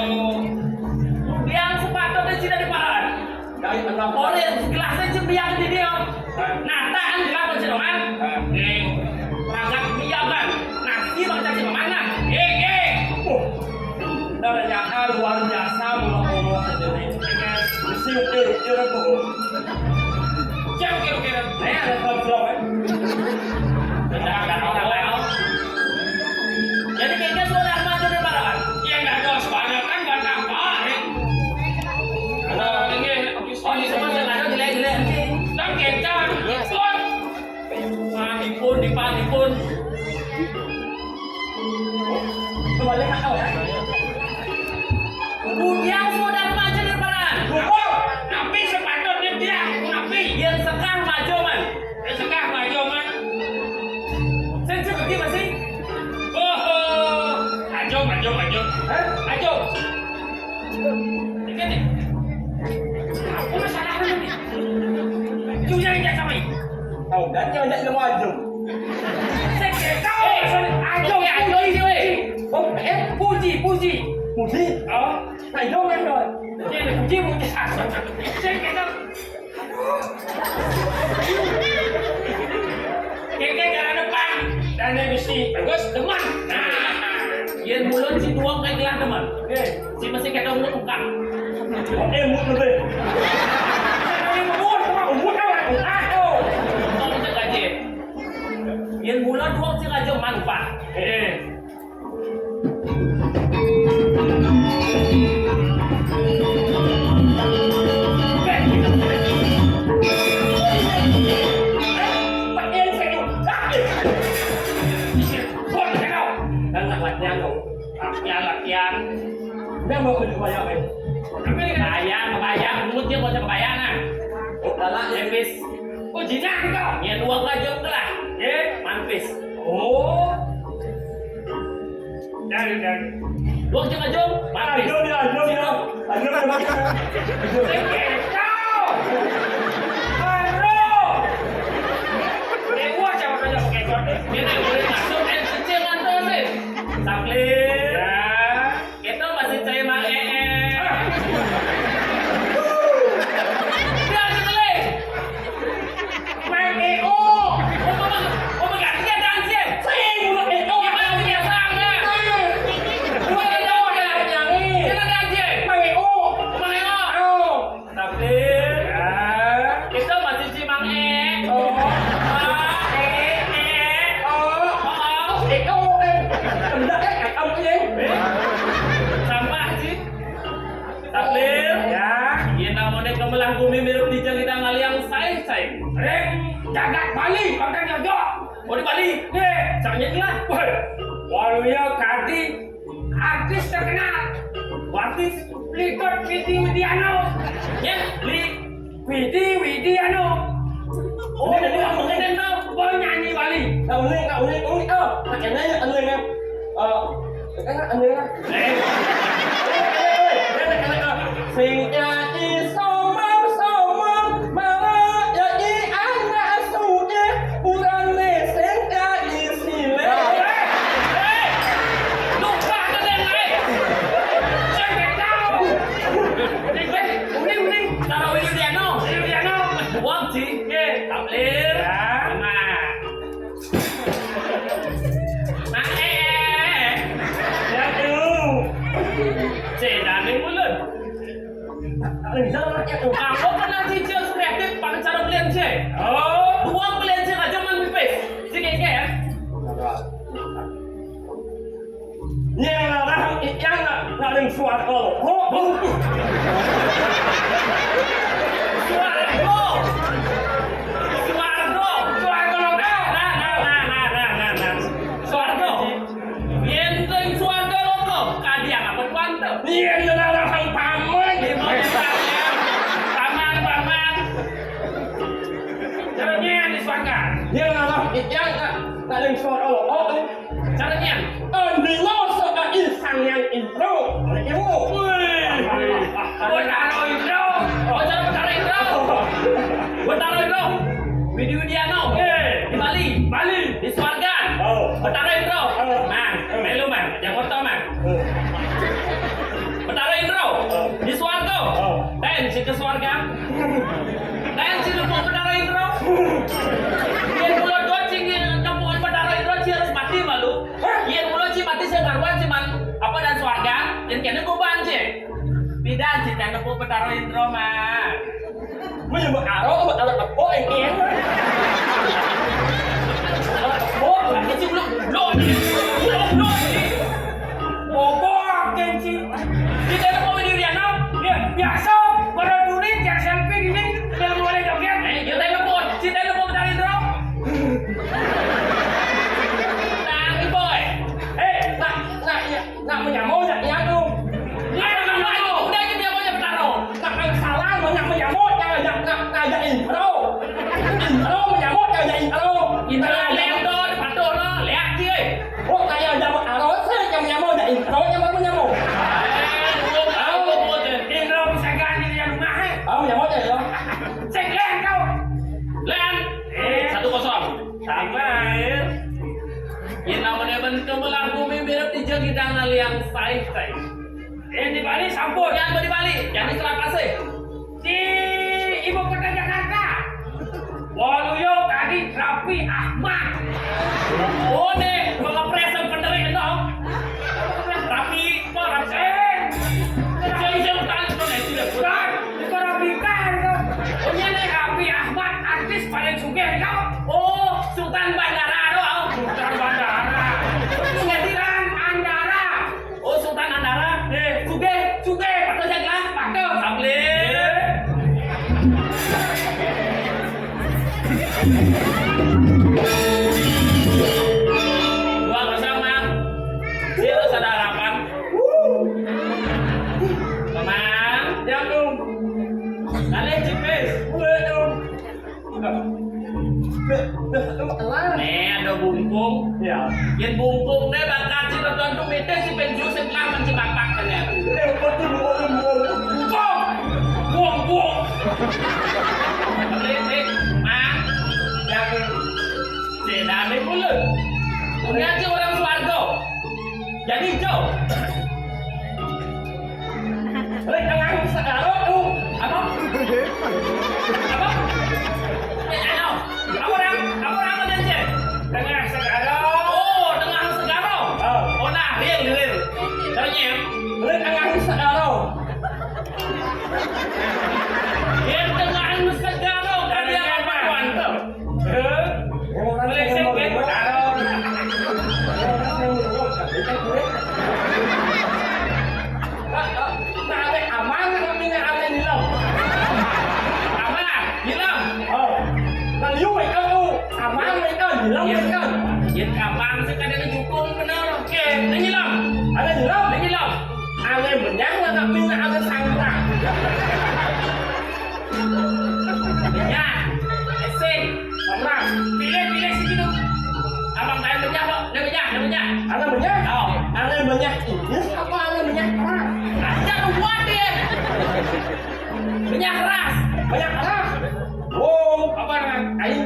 Yang sepatutnya tidak diparahan. Dari tengah. Oleh gelasnya cembiang di dia. Nah, tak angin apa, Cendongan? Nih. Perangkat biaban. Nasi bang caci mana? Eh, eh. Uh. Ternyata luar biasa mula Allah sendiri. Mesti ukir-ukir tuh. Jangan ukir-ukir. Nih, ada kontrol, kan? Benar, kan, orang tahu. Jadi, kayaknya sudah maju di mana? Ya, nggak ada sebanyak, kan, nggak nampak, nih. Ada ini. Oh, ini semua saya nggak ada, jelek-jelek. Dan kita, Tuhan. Panipun, dipanipun. Kembali ke awal, ya. Bujang sudah maju di depan. Bujang, tapi sepatutnya dia, tapi. Yang sekah maju, man. Yang sekah maju, man. Saya seperti masih. Oh, oh. Ajo, ajo, ajo. Hah? Ajo. Ingat nih. Aku masalah lu nih. Lu yang ajak sama ini. Tahu kan yang ajak sama Ajo. Saya kira tahu. Eh, Ajo, oke, Ajo, puji. Oke, eh, puji, puji. Puji? Oh. Nah, Ajo kan, Don? Iya, puji, puji. Saya kira tahu. Kengkeng jalan depan. Dan dia mesti bagus, demen. Nah, yen mulon si tuwong kae gelah demen. Oke. Si mesti kita mulon tukang. Oke, mut lebih. Ini mut, mut, mut, mut, mut. Tolong cek aja. Yen mulon tuwong sing aja manfaat. Eh. Latihan, latihan. Dia mau tunjuk bayar, eh. Bayar, bayar, mungkin dia mau coba bayar, nah. Oh, kalah, ya, wis. Oh, jinak, kok. Yen wong aja lah. Eh, mantis. Oh. Jangan, jangan. Wong aja, mantis. Ayo, dia, ayo, dia. Ayo, dia. Sing ketok. Aduh. Eh, wah, jangan banyak pakai kode. Ini boleh masuk, eh, kecil ngantos, eh. Sapling. Ya. Kita masih terima, eh, eh. Dia aja beli. Mang E O. Oh, Mang, oh, Mang ganti ya, ganti ya. Sing, Mang E O. Ya, Mang, ya, Mang, ya. Mang E O. Kita ganti ya. Mang E O. Mang E O. Oh. Tapi, ya. Kita masih si Mang E. Oh. Ah, eh, eh. Oh. Oh. Eh, oh, eh. Enggak, eh, eh, eh. Eh? Sampah sih. Taklir. Ya. Yen namane kemelah bumi mirip dijang kita ngaliang sae-sae. Ring jagat Bali, pakai jojo. Oh, di Bali. Nih, caranya lah. Wah, waluya kadi artis terkenal. Artis Likot Widi Widiano. Ya, Li Widi Widiano. Oh, ini yang penting tau. Oh, nyanyi Bali. Nggak unik, nggak unik, unik. Oh, pakai nanya, unik, ya. Eh, Enak, enak. Eh. Enak, enak. Sing nyanyi somong-somong, malah nyanyi anak suke, urane sing nyanyi sile. Eh, eh. Lupa kalian, eh. Saya nggak tahu. Eh, eh, uning, uning. Kalau Widiano. Widiano. Buang sih. Oke. Taklir. Ya. Sama. Nah, eh, eh, eh. Ya, lu. Cedane mulun. Aku kenal cicil kreatif, pakai cara belian, cek. Oh. Dua belian, cek, aja mang pipis. Cek, ya. Nyang larang yang nak naring swarga loko. Swarga. Swarga. Swarga loko. Nah, nah, nah. Swarga. Yen ring swarga loko, kadiang Yén ngarah paman. Paman, paman. Caranya di swarga. Yén ngarah, yén ngarah swarga, oh, oh. Caranya. Andila saka Sang Hyang Indra. Wih. Betara Indra. Oh, cara Betara Indra. Betara Indra. Widi Widiana. Eh. Di Bali. Bali. Di swarga. Oh. Betara Indra. Oh. Mang, melu, Mang. Jakarta, Mang. Betara Indra. Oh. Di swarga. Oh. Tén sing ka swarga. Tén sing nepuk Betara Indra. Yén mula dot sing nepuk Betara Indra, ci harus mati malu. Yén mula ci mati sing karuan, ci man apa dan swarga, yén kéné goban ci. Pidan ci tén nepuk Betara Indra, Mang. Mé nyebut aro, aro tepuk, éngkén. Aro tepuk, lagi ci belum, belum, belum, belum. Bobo, éngkén ci. Ci tén nepuk Widi Widiana, ya, biasa, baru dulu, cek selfie gini, udah mulai joget. Eh, yo tén nepuk, ci tén nepuk Betara Indra. Nah, boy. Eh, nak, nak, iya. Nak menyamuk, nak iya tu. Nak menyamuk. Udah aja dia mau nyamuk taruh. Nak main salah, nak menyamuk, nak, nak, nak, nak ajak intro. Intro menyamuk, nak ajak intro. Intro, lihat tu, patuh tu, lihat je. Oh, kayak ajak arus, saya yang menyamuk, ajak intro, yang baru menyamuk. Eh, gua, gua, gua, gua, intro bisa ganti yang rumah, eh. Oh, menyamuk je, ya. Cek, lihat kau. Lihat. Eh. Satu kosong. Sama, eh. Yén namané bentuk belah bumi mirip di jegidang aliang saé-saé. Yén di Bali sampun. Yén di Bali, yén di Selat Pasir. Di ibu kota Jakarta. Waluyo tadi Raffi Ahmad. Oh, né, pengepresen bener itu. Raffi, apa Raffi? Eh, saya, saya utang, itu deh. Bukan, itu Raffi Ahmad itu. Oh, iya, né, Raffi Ahmad, artis paling sugih itu. Oh, Sultan Bandara, oh. Sultan Bandara. Sultan Andara. Oh, Sultan Andara. Eh, sugih, sugih. Patuh, jangan, patuh. Sambil. Dua kosong, Mang. Dia harus ada harapan. Tenang. Ya, Tung. Kalian cipis. Udah, Tung. Né, ada bungkung. Ya. Yén bungkung né bakal ci nonton tuh mitis ci penjuru sebelah menci bapak kalian. Bungkung. Bungkung. Beli, beli. Mang. Yang cedane mulut. Punya ci orang swarga. Jadi, Jo. Lek tengah segara tu. Apa? Apa? Eh, ano? Apa orang? Apa orang ada je? Tengah segara. Oh, tengah segara. Oh. Oh, nah, real, real. Caranya. Lek tengah segara. Lek tengah segara. Tadi apa, Wan? Eh? Malaysia duit bertarung. Nah, aman, kami nak aman hilang. Aman, hilang. Oh. Nah, you wake up tu. Aman, wake up, hilang, wake up. Yén aman, saya kadang jukung benar. Okey, dia hilang. Ada hilang? Dia hilang. Ada benyah, nak minta ada sangkrak. Benyah. Esing. Orang. Pilih, pilih situ. Abang tanya benyah, Pak. Dia benyah, dia benyah. Ada benyah? Oh. Ada benyah Inggris apa ada benyah keras? Ada dua dia. Benyah keras. Benyah keras. Wow, apa namanya? Aing.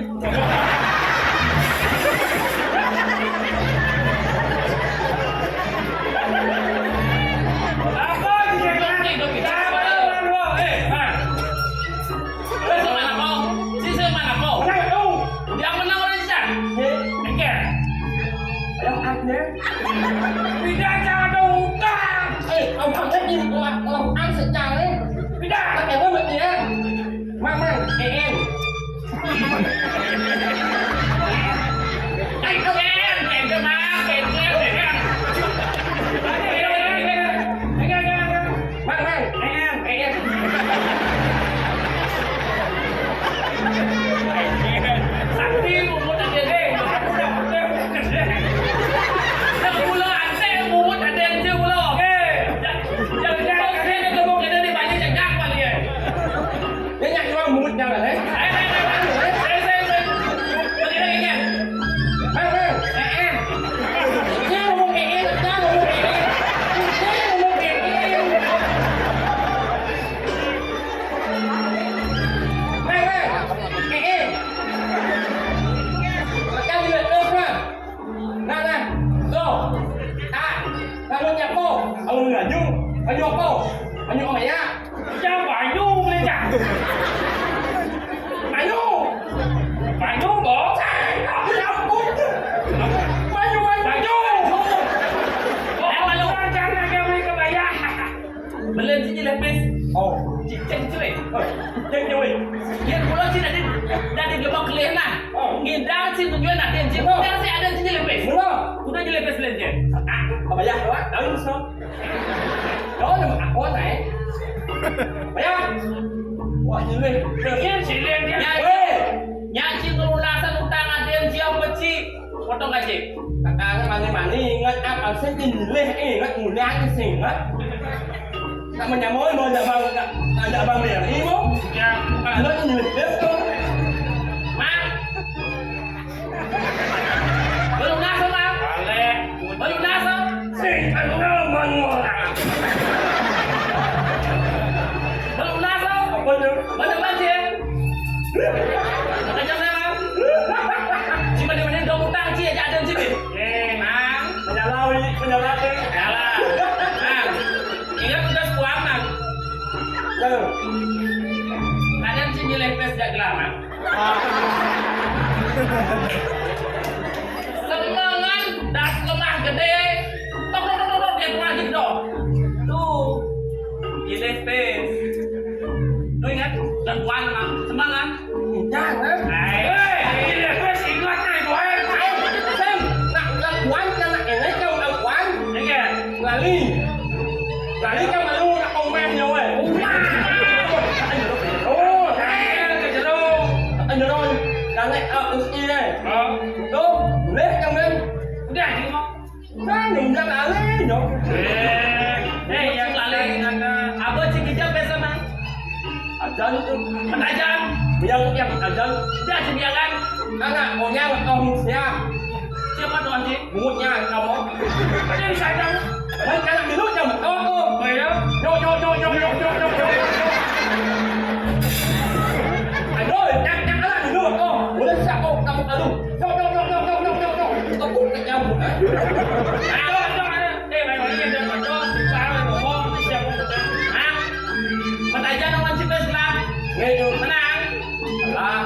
Apa ini? Jangan, jangan, jangan. Eh, Pak. Lu sama anak kau. Si sama anak kau. Mana kau? Yang menang orang Indonesia. Ye. Enggak. Yang ada. Tidak ada utang. Eh, abang kan di luar, luar sejarah. Tidak. Pakai apa, Mbak, ya? Mang, Mang, E N. Mang, Mang, E N, E N. Sakti, umur tak ada. Dah mula antek, umur tak ada, antek mula. Okey. Dah, dah Yo, apa? Banyu apa ya? Jangan banyu, boleh tak? Banyu. Banyu, Bo. Cakap, ya ampun. Banyu, banyu. Banyu. Bo, eh, malu. Jangan dia boleh kebayang. Belum sini lepis. Oh. Cik, cik, cik. Cik, cik. Dia pulang sini dari, dari gerbang kelihatan. Oh. Ngidang sini tujuan ada. Cik, ngidang sini ada sini lepis. Mula. Udah sini lepis belanja. Ah, apa ya? Tahu, so. Yo, nama aku, eh? Bayar. Wah, ini. Ini sini dia. Ya, weh. Nyaci ngelunasan utang aden sia peci. Potong gaji. Kakak mani-mani ingat apa sih nyilih, ingat ngundang sih, ingat. Tak menyamoi mau ada bang, ada bang Mary mau. Ya. Kalau nyilih dia tuh. Mak. Belum nasa, Mak. Balik. Baru nasa. Sing, anu, ngomong orang. Baru nasa. Apa tu? Mana banjir? Macam mana? Cuma dia mana dua utang, cik, ajak ada cik. Eh, Mang. Penyalau ni, penyalau ni. Yalah. Mang. Ingat udah sebuah, Mang. Lalu. Ada cik nilai pes jak gelar, Mang. Semengan das lemah gede. Tok, tok, tok, tok, tok, dia keluar gitu dong. Tuh. Gile space. Lu ingat? Dan gua sama semangat. Jangan. Ayo, gile space ingat nih, boy. Ayo, Sam. Nak, nak gua, nak ini, kau nak gua. Iya. Lali. Lali kan malu nak omeh nyawa. Umah. Oh, eh, ke jeruk. Ayo, Ron. Jangan, ah, usia. Oh. Tuh, boleh kan, men? Udah, ini mau. Kan, udah lali, no. Eh, eh, yang lali. Apa sih kita biasa, Mang? Ajan tu. Ajan. Yang, yang ajan. Dia sih biarkan. Anak monyang kau siap. Siapa tuh, Anji? Mulutnya kamu. Ada di sana. Kan anak dulu jam kau. Oh, iya. Yo, yo, yo, yo, yo, yo, yo, yo. Aduh, yang, yang anak dulu kau. Boleh siap kau, kamu aduh. Yo, yo, yo, yo, yo, yo, yo, yo. Kau pun tak nyambung, eh? Aduh, aduh, aduh. Eh, baik, baik, aduh, aduh. Salah ngomong, siapa tuh? Hah? Mata aja nama Cipes lah. Ngejo. Menang. Kalah.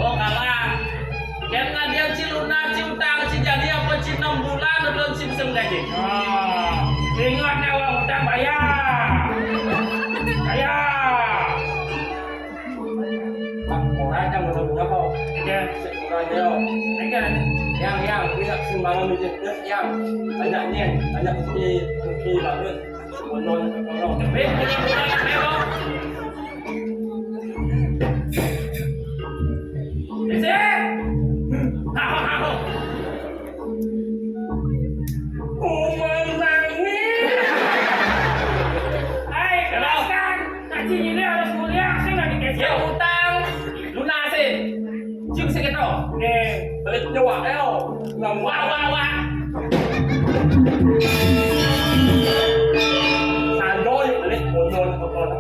Oh, kalah. Yang ngadian si Luna, si Utang, si Jani, apa si enam bulan belum si bisa gaji. Ah, ingat nih, orang utang bayar. Bayar. Pak, orang yang belum berapa? Iya. Orang dia. Iya. Yang, yang, dia sumbangan duit, yang banyak ni, banyak bukti, bukti bagus. Konon, konon. Eh, eh, eh, eh, oh. Isi! Hau, hau. Umenangi. Hai, kenalkan. Kaji ini harus mulia, saya nggak dikasih. Ya, utang. Lunasin. Cium sikit, oh. Eh, balik nyawa, eh, oh. Nggak mau. Wah, wah, wah. Sandoy, balik, konon, konon.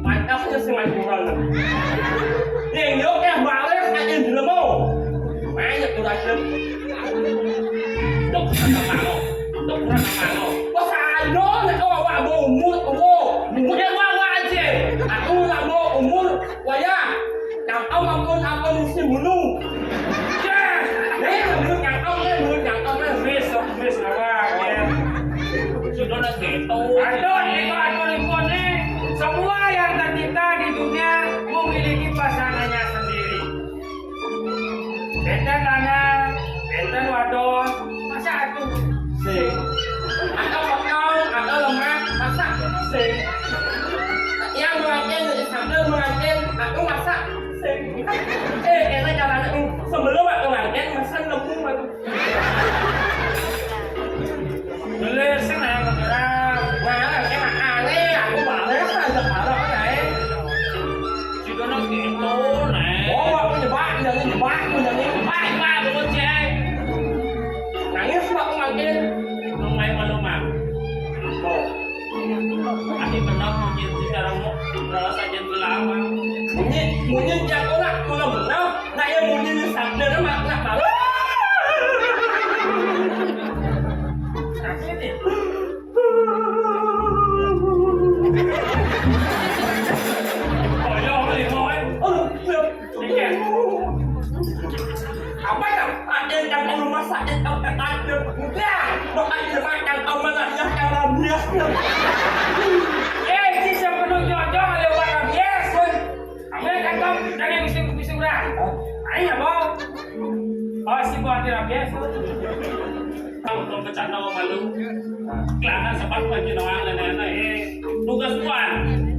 Mantapnya si Madura. Ning yo keh balik aja dulu mau. Banyak tuh rasa. Tuh, kata Pano. Tuh, kata Pano. Wah, saya nak kau awak mau umur, umur. Umur dia awak aja. Aku nak mau umur, wayah. Yang kau ampun, ampun si mulu. Yes. Eh, menurut yang kau, eh, menurut yang kau, eh. Wis, wis, awak, ya. Sudah nak gitu. Aduh, itu atur impun nih. Semua yang tercipta di dunia memiliki pasangannya sendiri. Enten lanang, enten wadon, masa atuh sing. Atau pekong, atau lemak, masa sing. Yang mengantin, sambil mengantin, atau masa sing. Eh, kena caranya tuh, sebelum aku ngantin, mesen lembu aku. Beli sing, nah, beneran. Nah, emang aneh, aku balik aja, parah, eh. Judulnya gitu, nah. Oh, aku nyebak, jangan nyebak, jangan nyebak. Pak, Pak, bukan cek. Nangis, Pak, aku makin. Nung main malu, Mak. Oh. Tapi benar, mungkin secara mau, berasa aja lama. Bunyi, bunyi tiap orang, kalau benar, nah, yang bunyi di sana, Mak, nak malu. Sakit, ya? Eh, ini siapa nu jojong ada warna bias, woi. Kamu kan kau dari musim musim berang. Ayo, Bang. Oh, si buat tidak bias. Kamu kau bercanda sama lu. Kelihatan sempat lagi doang dan lain-lain. Eh, tugas tuan.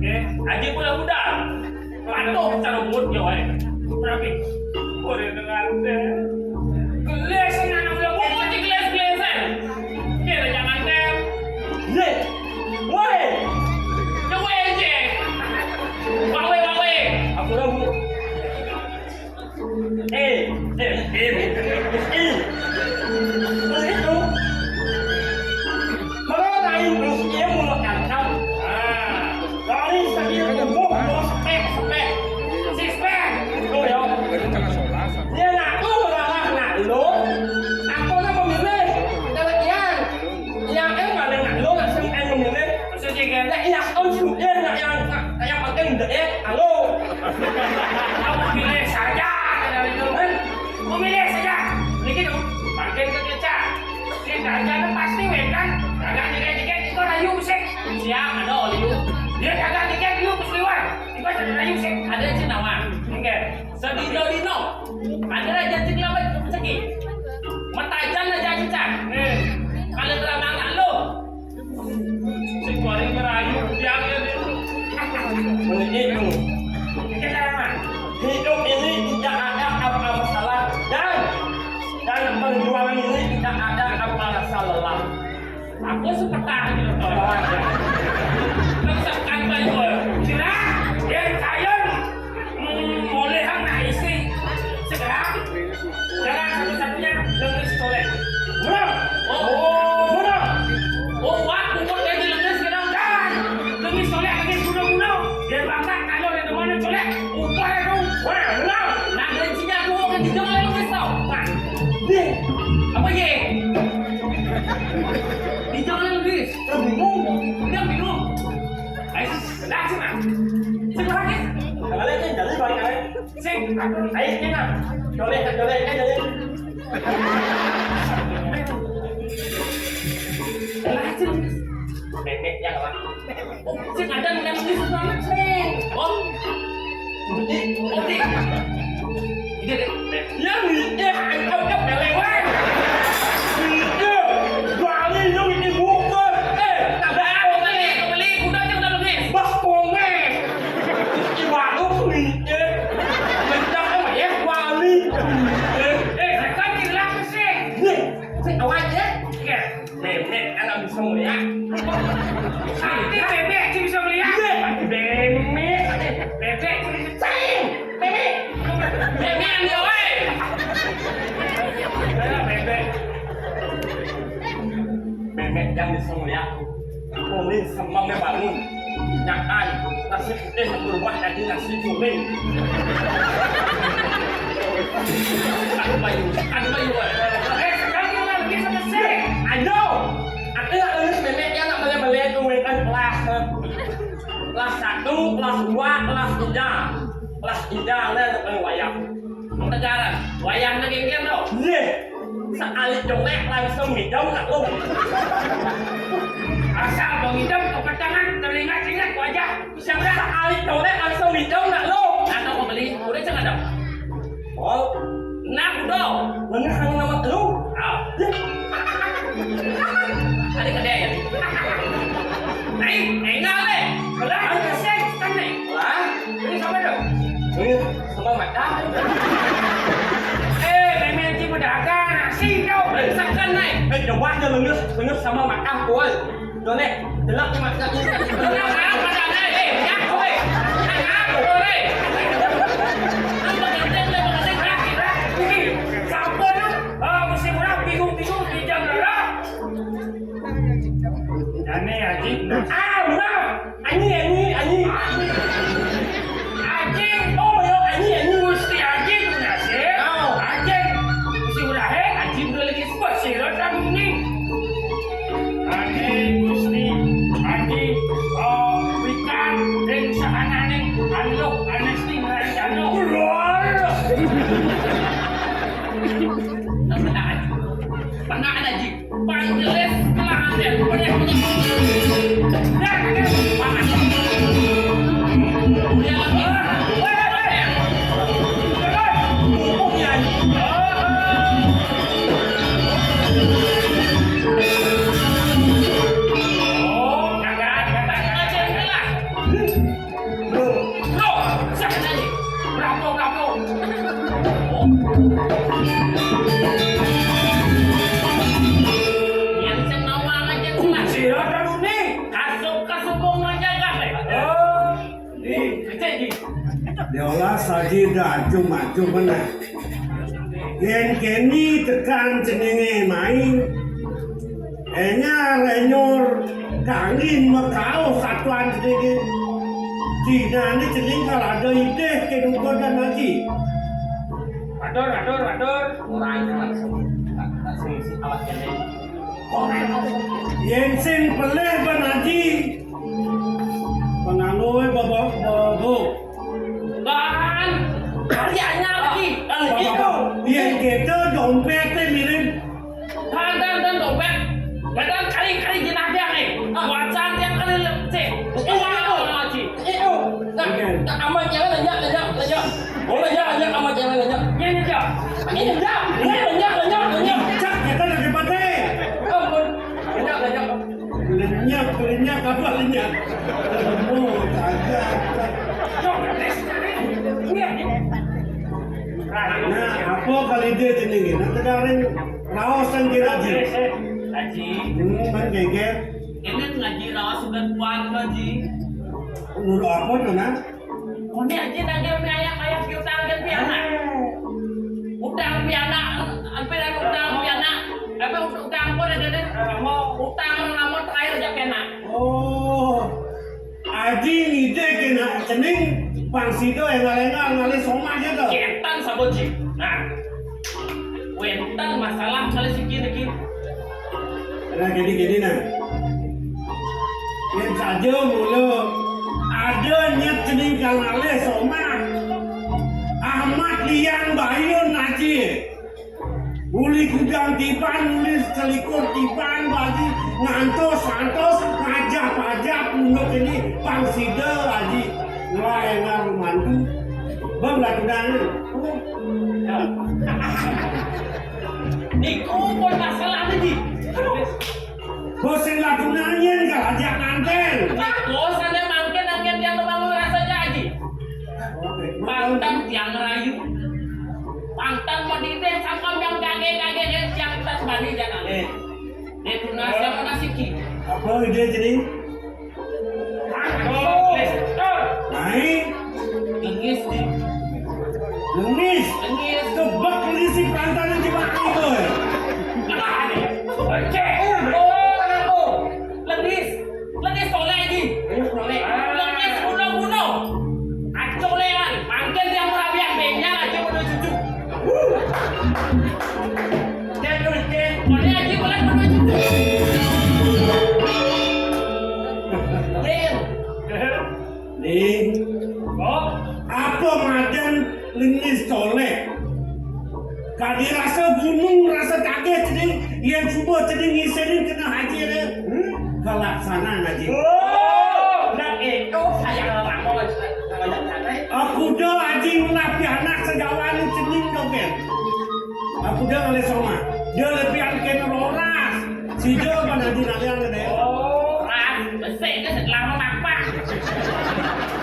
Eh, aja pula udah. Waduh, cara mulut ya, wae. Berarti boleh dengan teh. Gelis ini anak udah mau di gelis-gelisan. Kira jangan teh. Ye. Wae. Ya wae aja. Wae, wae. Aku udah bu. Eh, eh, eh, eh. Itu. Kalau lain terus dia mulut kacau. Ah. Dari segi tubuh, bos, spek, spek. Six pack. Tuh, yo. Dia ngaku malah nak lu. Aku tuh memilih. Kalau Ian, Ian kan paling nak lu, langsung kan memilih. Maksudnya kan? Nah, iya, om sudah nak yang, nak yang pakai udah, eh, halo. Kamu pilih saja, kata itu. Hah? Kamu pilih saja. Ini gitu. Makin ke kecak. Ini kerjaan pasti wekan. Kagak dikit-dikit, itu rayu sih. Siang ada oli. Dia kagak dikit, lu keseluar. Itu ada rayu sih. Ada cinawan. Oke. Sedino-dino. Ada raja cing lama rezeki. Matajan aja cicak. Eh. Kalau terang anak lu. Si kuaring merayu, biar dia dulu. Begitu. Hidup ini tidak ada apa-apa salah dan dan perjuangan ini tidak ada apa-apa salah. Aku sepetah gitu kalau aja. Terus kan bayu. Sira, yang sayur boleh nak isi segera. Jalan satu-satunya dengan soleh. Murah. Oh, murah. Oh, wah, kumpul dari lembes kena. Dan demi soleh lagi bunuh-bunuh. Biar bangga kalau ada mana soleh. Upah itu. Wah, murah. Nah, dari sini aku mau ke dijong lalu kesau. Nah, ye. Apa ye? Dijong lalu bis. Bingung. Dia bingung. Ayo, dah sini. Sebelah lagi. Kalau itu jadi balik lagi. Sing, ayo, sini, nah. Colek, colek, eh, colek. Bebek yang lah. Sing, ada yang nulis banget, sing. Oh. Oke. Oke. Ini deh. Yang ini, ayo, ayo, pelewet. Ini, balik, yang ini bukan. Eh, tak ada apa, beli, beli, udah, udah, udah, beli. Bah, komen. Ini baru, nih. Eh, mentang emang ya wali. Eh, eh, kan jelas sih. Nih, sing awas ya. Iya. Bebek anak bisa ngeliat. Nanti bebek sih bisa ngeliat. Iya. Bebek. Bebek sih. Sing. Bebek. Bebek yang dia, woi. Bebek. Bebek yang bisa ngeliat. Kuning semangnya bangun. Nyakan, nasi putih berubah jadi nasi kuning. Aduh, Bayu, aduh, Bayu. Eh, sekarang kita lagi sama sih. Ayo, aku nggak lulus memeknya, nggak boleh-boleh tuh, kan kelas. Kelas satu, kelas dua, kelas tiga. Kelas tiga, ada yang wayang. Tegaran, wayang lagi kan tuh. Iya. Sekali colek langsung ngidam nak lu. Asal bang ngidam kepedangan, teringat-ingat wajah. Siapa sekali colek langsung ngidam nak lu. Atau pembeli, udah jangan dong. Oh, nak udah. Lengah sama nama lu. Ah. Ada kedai ya. Naik, enggak leh. Lah, sih, kan nih. Lah, ini siapa dong? Ini sama macam. Eh, memang cuma dagang nasi kau. Sakkan naik. Eh, coba aja lenges, lenges sama makan, woi. Jolek, jelek ni maksudnya. Kenapa dah naik? Eh, ya, woi. Kenapa, woi? Apa kata dia, apa kata dia? Ini, siapa tu? Ah, mesti murah, bingung-bingung, pinjam darah. Jane, Haji. Ah, murah. Anyi, anyi, anyi. Anyi. Oh, ya, anyi, anyi. Gusti Haji punya sih. Oh. Anjing. Gusti Urahe. Haji udah lagi sebut sih, rada kuning. Haji, Gusti, Haji, oh, wikan, ring sahananing, anu, anesti, ngerencana. Pernah, Haji. Pernah, Haji. Paling jelas, pernah ada. Pernah, pernah. Oh, di, becik, di. Yolah, Aji, dah acung-acung bener. Yén kéné tekan ceningé mai, ényar-ényor kangin makaos satuan ceningé. Dinané cening kal ada idih ké duka dan Aji. Atur, atur, atur. Ora, itu langsung. Tak, tak sing isi awak kéné. Yén sing pelih ban Aji, panganggoé bebok, bebok. Kan, kali anyar lagi. Kali itu. Yén kéto dompété mirip. Kan, kan, kan, dompét. Badan kali-kali jenajah, eh. Wacan yang kali lecek. Itu, itu. Aji. Itu. Nah, oké. Nah, amat jangan nanya, nanya, nanya. Oh, nanya, nanya, amat jangan nanya. Ini dia. Ini dia. Ini nanya, nanya, nanya. Cak, kita lagi pakai. Ampun. Nanya, nanya. Lenyak, lenyak, apa lenyak? Ilmu, kagak. Nah, apa kali dia jenis ini? Nah, tegarin raos dan kira jenis. Aji. Hmm, kan geger. Ini ngaji raos sudah kuat, Aji. Menurut apa tuh, nah? Koné Aji nagih pianak, pianak piutang gén pianak. Utang pianak, hampir utang pianak. Tapi utang pun ada deh, mau utang lama terakhir jak pianak. Oh. Aji ngidih kéné cening, pang sida énggal-énggal ngalih somah kéto. Kétan sapa, Ji? Nah. Wénten masalah kali siki niki. Nah, kéné-kéné nah. Yén saja mula ada nyet cening kal ngalih somah. Amat liang bayun Aji. Uli gudang tiban, uli selikur tiban, bagi ngantos-ngantos, ngajap-ajap, unduk ini, pang sida, Aji. Ngelah énggal mantu. Bang, lah tunangan. Niku pun masalah niki. Bos sing lagu nangin, kalau ajak nganten. Bos, ada mangkin, mangkin tiang tukang rasa janji. Pantang tiang rayu. Pantang mau diteh, sangkam yang kage-kage, tiang tas bani jangan. Eh. Dia tunas yang mana siki? Apa ide jadi? Naik. Lengis, Ji. Lengis? Lengis. Tebak lengis si perantanan di mana itu, eh? Nah, ini. Cek. Oh, kenapa? Lengis. Lengis tolek, Ji. Lengis tolek. Lengis guna-guna. Acok lek, kan? Mangkin tiang merabiak benyang aja pada cucu. Cek, cek. Mana aja boleh pada cucu. Cek. Nih, apa madan lengis tolek? Kadi rasa gunung, rasa kageh cening, yén suba cening ngisenin kena haji deh. Hmm? Kelaksana haji. Oh, nak itu sayang banget. Aku dah haji ngelapi anak segawan cening dong, kan? Aku dah ngalih somah. Dia lebih angkin roras. Sida pan haji nalian gedé. Oh, ras. Besik ké setelah memapak.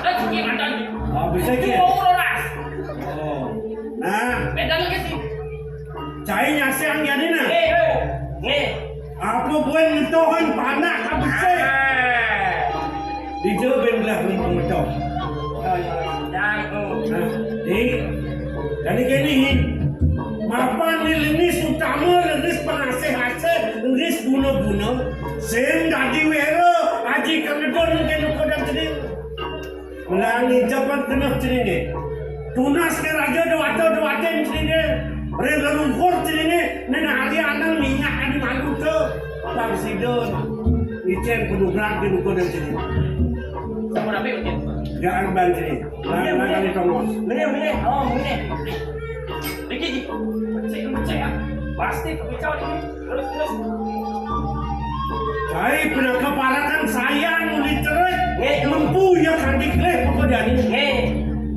Terus gimana, Ji? Oh, besik ya? Itu mau ras. Oh. Nah. Beda lagi sih. Cai nyaksian jani nah. Nggih. Nggih. Apa buin ngetohan panak ka besik? Ah. Dija ben belah mung pemecah. Nah, di, dadi kéné, mapan ni lengis utama, lengis pengasih-asih, lengis guna-guna, sing dadi wéra, aji kang ngedon kéné kodang cening. Melani jaban genah ceningé. Tunas ké raja déwata-déwatin ceningé. Ring leluhur ceningé, nén hari anang minyak adi malu ké. Pang sida icén penubrak di buku dan cening. Sampun apik, Ucin? Jangan ban cening. Lan, lan kali tongos. Ngene, ngene. Oh, ngene. Niki, Ji. Cek, cek, ya. Pasti kepicau niki. Terus, terus. Cai pernah keparakan sayang uli cerik. Nggih. Mempu ya kanti kelih pokok jani. Nggih.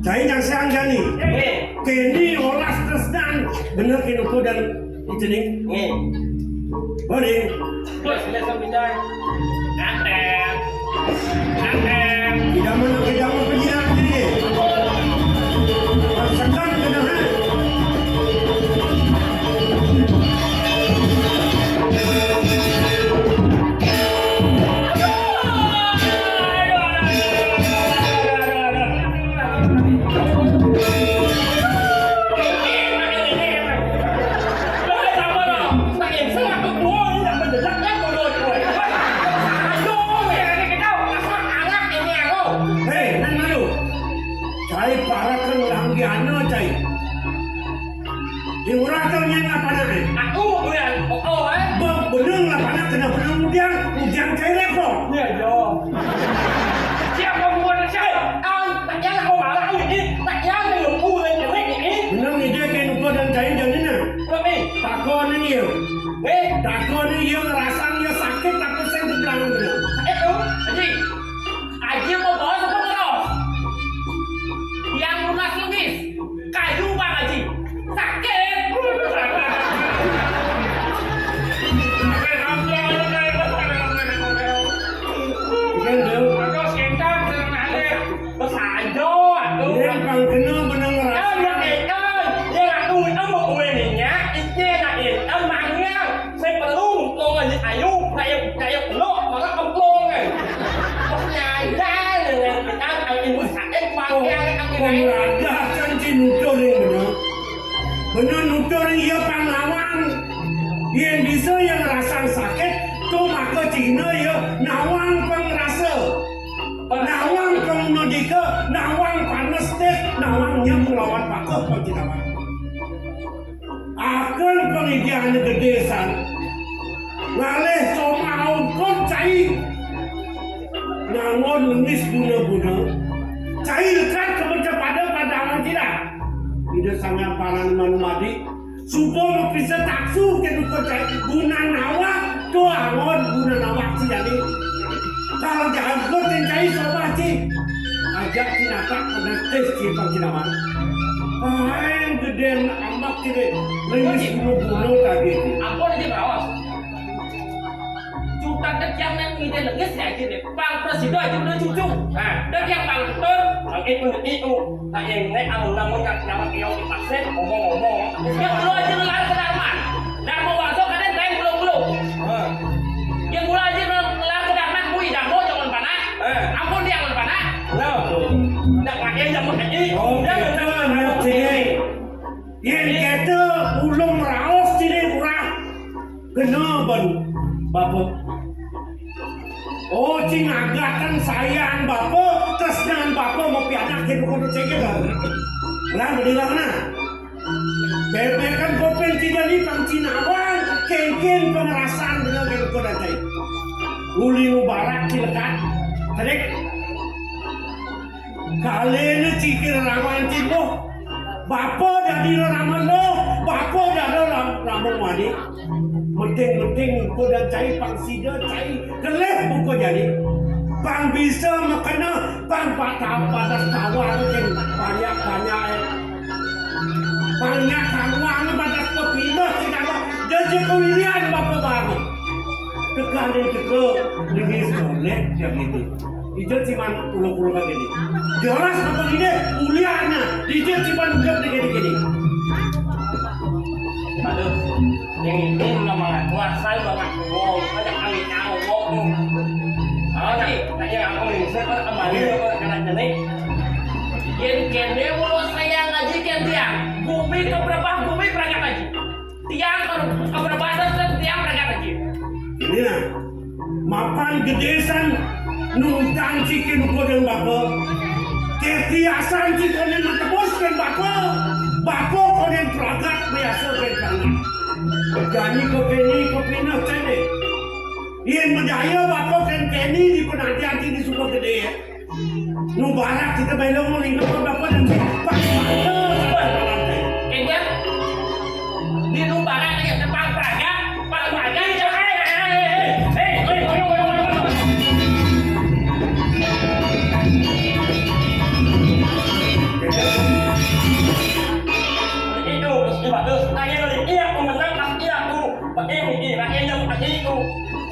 Cai nyaksiang jani. Nggih. Kéné olas tresnan bener kéné uku dan icening. Nggih. Boleh. Terus, terus, terus, terus. Ganteng. Ganteng. Idaman, idaman penjilat ini. Sekan kena, ha? Hei, nan malu. Cai parekan urang diana, cai. Di urang tau nyén lapanakné. Aku, oh ya, oh, oh, eh. Ba-, beneng lapanak kena beneng udiang, udiang cai lepo. Iya, iya. Siapa buat siapa? Ang, tak yang aku marah ini, tak yang aku ini. Beneng ide kén uko dan cai jani na. Tapi, takon né ia. Eh, takon né ia ngerasang ia sakit tapi sing dibilang beneng. Sakit tuh, Haji. Haji mau bawa apa terus? Yang lunas lengis. Kayu, Bang Haji. Sakit. Iya, Bang. Terus kita tenang aja. Besajo, aduh. Iya, Bang, kena benang rasa. Ya, ya, eh, ya, aku, aku, kue minyak, itu enak, eh, emangnya. Saya perlu ngomong aja, ayo, kayak, kayak peluk, malah kemplung, kan. Pas nyadar dengan kita, ayo, ibu sakit, panggil, ayo, Pemeraga kan ci nutur yang bener. Bener nutur yang ia pang nawang. Yang bisa yang ngerasa sakit, tuh maka Cina ya nawang pang rasa. Nawang pang medika, nawang panas teh, nawang yang melawan pakoh pang Cina mah. Akan pangidian gedé san. Ngalih coma ongkon cai. Nangon lengis guna-guna. Cai lekat kepada pada pandangan tidak. Ida Sang Hyang Paran Manumadi. Suba mapisa taksu kén uko cai. Guna nawak, to angon guna nawak ci jani. Kalau diangkut yang cai sobat ci. Ajak ci natak kena tes ci pang ci nawak. Paling gedé ambak ci deh. Lengis bunuh-bunuh tadi. Ampun aja, Bos. Cutak dek yang nang ide lengis ya aja deh. Pang presido aja udah cucu. Nah, dek yang pang tur, pang itu, itu. Nah, yang nek anu namun yang nyawa kiau dipaksa, ngomong-ngomong. Yang lu aja ngelar ke Darman. Darma Wangso kadang kayak belum-belum. Nah. Yang mula aja ngelar ke Darman, kui Darma jangan panak. Eh. Ampun dia jangan panak. Nah. Ndak pakai jangan pakai. Oh, dia betul, betul, betul. Yén kéto ulung raos ciné urah. Kena ban bapa. Oh, cing agakang sayang bapa, tresnan bapa mapianak kén kudu cengké ban. Lah, bedilang nah. Bébékan kopén ci jani pang ci nawang, kénkén pangerasan bener kén kudu cai. Uli nu barak ci lekat. Terik. Kaliné ci kira rawan ci, oh. Bapa dadi rama lo, bapa dadi ram-, rama wani. Meting-meting uko dan cai pang sida cai kelih uko jani. Pang bisa makena pang patah padas tawar kén banyak-banyak, eh. Banyak tawar padas pepindah ci kawa. Jaja kewilian bapa baru. Tekanin teka, demi soleh, ya gitu. Ijot ciman uluk-uluk gini. Jelas apa gini? Uliannya. Ijot ciman udah gini-gini. Aduh, yang itu nama kuasa banget. Wow, ada kami tahu. Wow. Ah, tadi, tadi yang aku lihat, saya kan kembali ke kanan jenis. Yang kende mulut saya ngaji kan dia. Bumi keberapa bumi berangkat lagi. Tiang ke, ke berapa ada tiang berangkat lagi. Ini nah. Mapan gedé san nungtang cikin uko dan bapa. Ketiasan cikonen matebus kan bapa. Bapa konen pragat biasa kan tangan. Jani ke keni ke pinah cene. Yén medaya bapa kan keni di penantian di suka gedé. Nu barak kita belok mau lingkup bapa dan pak. Enggak. Di nu barak aja tepang pragat, pang pragat. Itu, itu bagus. Tanya lagi, iya, pemenang, iya, aku. Pakai ini, pakai yang pakai itu.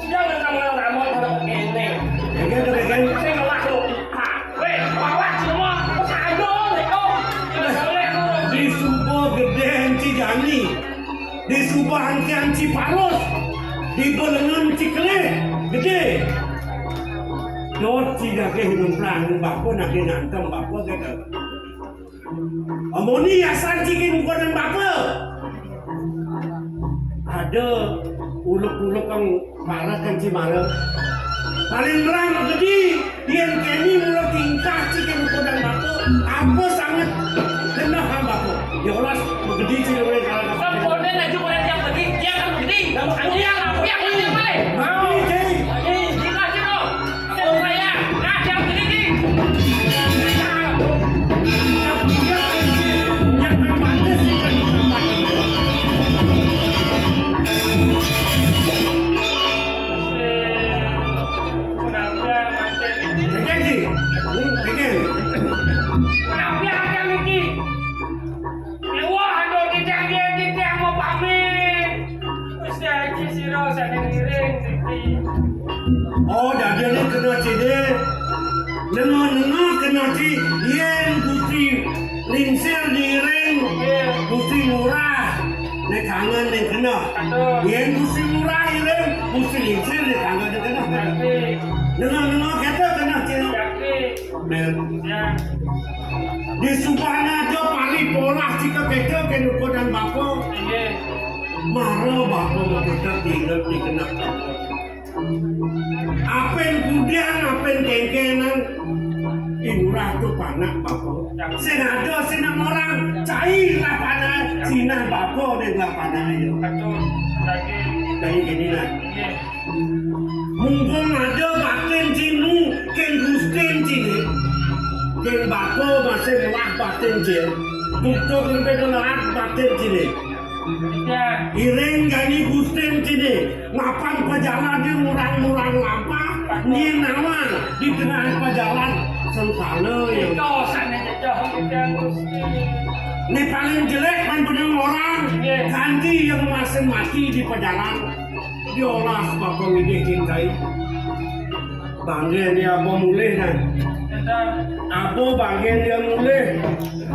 Jangan kamu ngomong kalau ini. Enggak, enggak, enggak. Saya ngelah lu. Wéh, lawan semua. Sayang, Eko. Di suba gedé ci jani. Di suba angkian ci parus. Di belengan ci kelih. Gedé. Dot ci daging nemplang bapa nak nantem bapa gitu. Amoni yasan cikin bukan bapa. Ada uluk-uluk kang marah kan ci marah. Paling melang gede, yén keni mula tinggi. Apa sanget genah hamba ko? Ya Allah, begedi ciri orang kalau Sampun aju orang yang begedi, dia kan begedi. Dia kan begedi. Mau, Cik. Ini, ini, ini, ini. Saya, nah, yang begedi. Yang pantas. Kenapa, Mas? Begini, begini. Kenapa ada niki? Wah, ada kita dia kita mau pamit. Gusti Haji sira saking ngiring niki. Oh, dadi ini kena cede. Nengah-nengah kena ci yen Gusti Lingsir diiring Gusti Ngurah. Nek kangen nek kena. Yen Gusti Ngurah iring, Gusti Lingsir nek kangen nek kena. Nengah-nengah kita kena cede. Bener. Ya. Di subana aja pari polah cika keke ke nukodan bapa. Inggih. Mara bapa mabéda dina dikenah. Apén kudian, apén kéngkénan, inurah tu panak bapa. Sing ada sinah orang, cai lah panak, sinah bapa deh lah panak ayo. Betul. Lagi. Jadi gini lah. Inggih. Mumpung ada batin cinu, kén gustin cine. Kén bako masih melah batin cine. Tutup lebih melah batin cine. Ya. Iring gani gustin cine. Mapan pejalan di murang-murang lampah, ni nama di tengah pejalan sengkala ya. Itu sana jejah kita Gusti. Ini paling jelek main pedang orang. Iya. Ganti yang masing mati di pejalan. Diolah bapa ngidih cintai. Banggen dia apa mulih nah. Apa banggen dia mulih.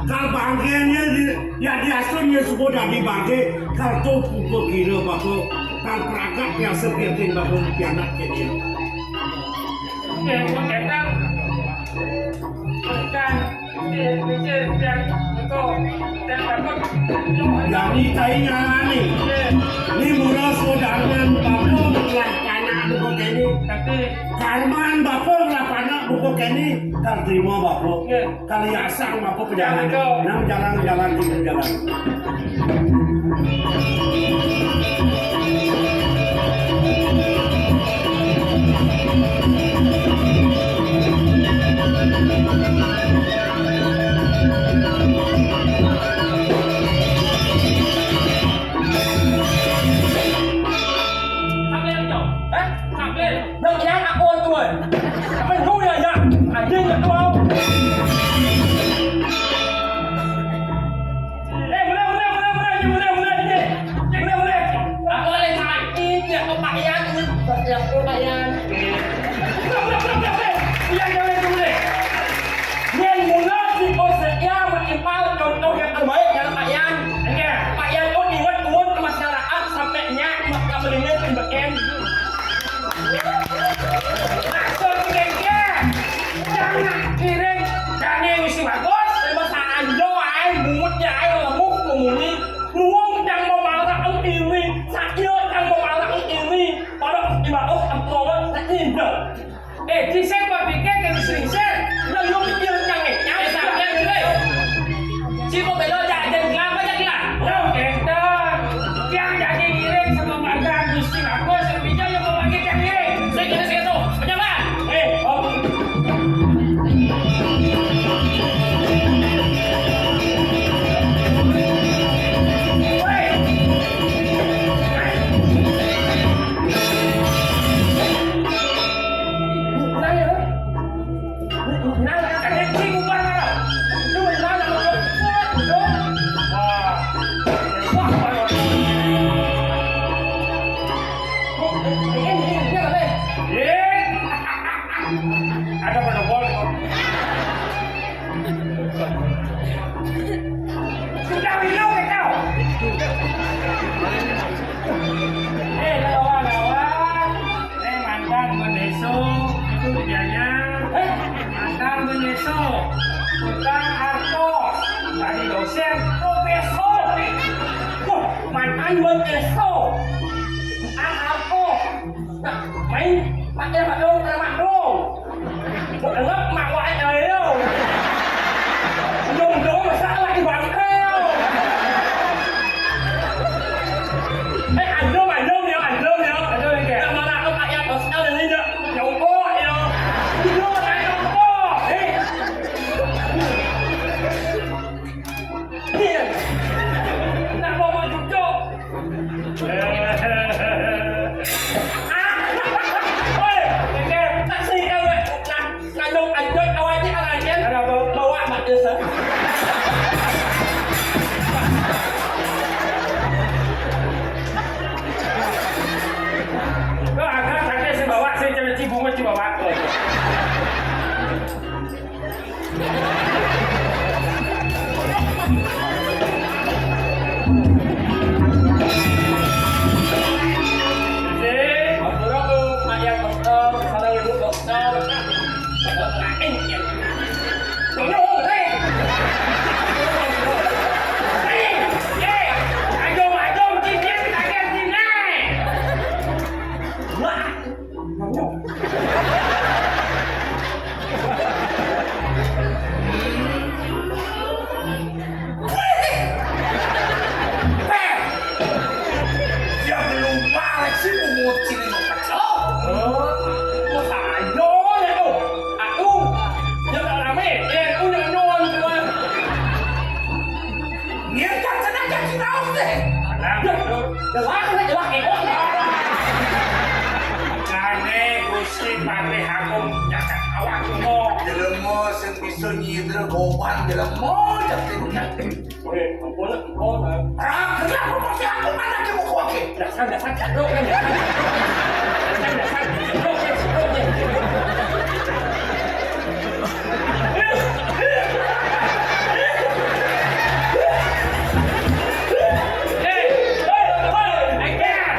Kal banggen dia di ya diasun dia suka dadi bangge. Kal tu puka kira bapa. Kal peragak biasa piatin bapa pianak ke dia. Oke, bukan. Bukan. Jadi tai nyalani. Ni mula saudarman bapa ngelah panak buka kene. Karman bapa ngelah panak buka kene. Kal terima bapa. Kal yasang bapa pejalan. Nang jalan-jalan di jalan. Sampai yang jauh. Hah? Sampai. Nang yang aku tuan. Sampai nu ya ya. Anjing ya tuan. Eh, mula, mula, mula, mula, ini mula, mula, ini. Mula, mula. Aku ada cai, ya, kau Pak Yan, ini. Ya, kau Pak Yan. Mula, mula, mula, mula, mula. Yang mula, si Osek, ya, menimpal contoh yang terbaik dalam Pak Yan. Iya. Pak Yan, kau ingat, turun ke masyarakat, sampai nyak, maka melingin, dibekin. Maksud kengke, jangan kiring, dane wis bagus, terus anjo ae, bumutnya ae, lemuk, lemuni, luwung yang memarang ini, sakit yang memarang ini, pada ibadah employer, sakit. Eh, di saya berpikir ke sing saya, lalu mikir yang eh, yang saya pikir. Sing kok bela jak, jak gelar apa jak gelar? Yo, enten. Tiang jadi ngiring sama Pak Agus, sing aku, sing bijak yang mau lagi tiang ngiring. Saya kira saya tahu. Pejabat. Eh, oh. Woi. Bukan ya? Nang, nang, nang, sing bubar, nang. Itu benar, nang. Wah. Wah, wah. Kok, ini, ini, ini, ini. Eh. Ada pada bol. Sudah minum, kau. Eh, kawan-kawan. Eh, mantan Bun Eso, itu kerjanya. Eh, mantan Bun Eso, tukang artos, tadi dosen, profesor. Wah, mantan Bun Eso, tukang artos. Nah, main pakai mak dong, pakai mak dong. Kok enak mak wae ayo. Bawa mak desa. Wah, ada sakit si bawa, si cewek cibunga si bawa. Dia belum balik sih, mau cili mau pecel. Oh, mau sayur ya tuh. Aku, dia tak rame, dia punya non tuh. Niat tak senang jadi raus deh. Alah, jelas, jelas, jelas, jelas. Kane Gusti Patih Agung nyakat awak semua. Jelema sing bisa nyidra goban jelema, jati. Weh, ampun, ampun. Ah, kenapa pasti aku mana ke buku oke? Dasar, dasar, jago kan, dasar. Dasar, dasar, jago kan, jago kan. Hei, hei, hei, hei.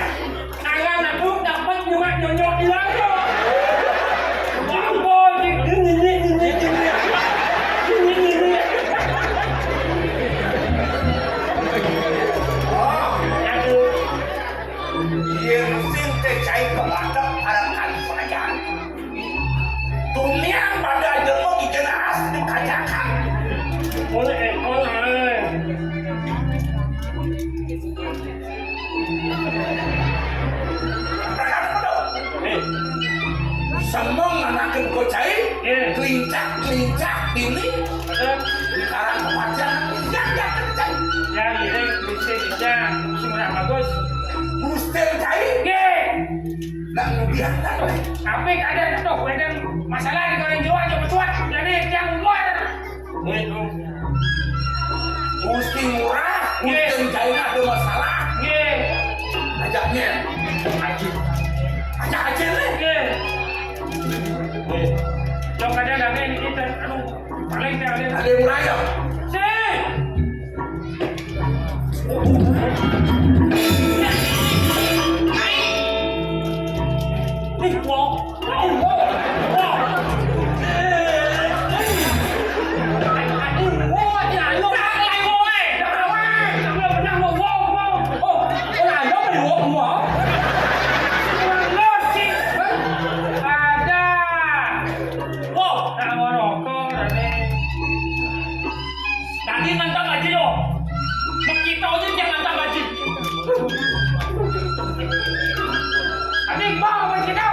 Tangan aku dapat nyemak nyonyok hilang tuh. Ampun, ini, ini, ini, ini. Ini, ini. Aduh. Yén sing téh cai kebakar arang kali sajan. Dunia pada jelema ijen asli kajakan. Boleh, eh, boleh. Semua nganakin kocai, kelincak, kelincak, ini. Sekarang kepacan, yang, yang kenceng. Yang ini bisa, bisa, semurah bagus. Bustel cai. Nggih. Nak ngudian tak, weh. Tapi kadang tuh, kadang masalah di goreng jual aja becuat. Jadi yang luar. Gitu. Gusti murah, nggih. Gusti China ada masalah. Nggih. Ajaknya. Haji. Ajak Haji nih. Nggih. Nggih. Dong ada lagi ini kita. Aduh, paling dia ada. Ada yang murah ya? Sini. Tadi nantang aja lo. Kita aja yang nantang aja. Tadi bang sama kita.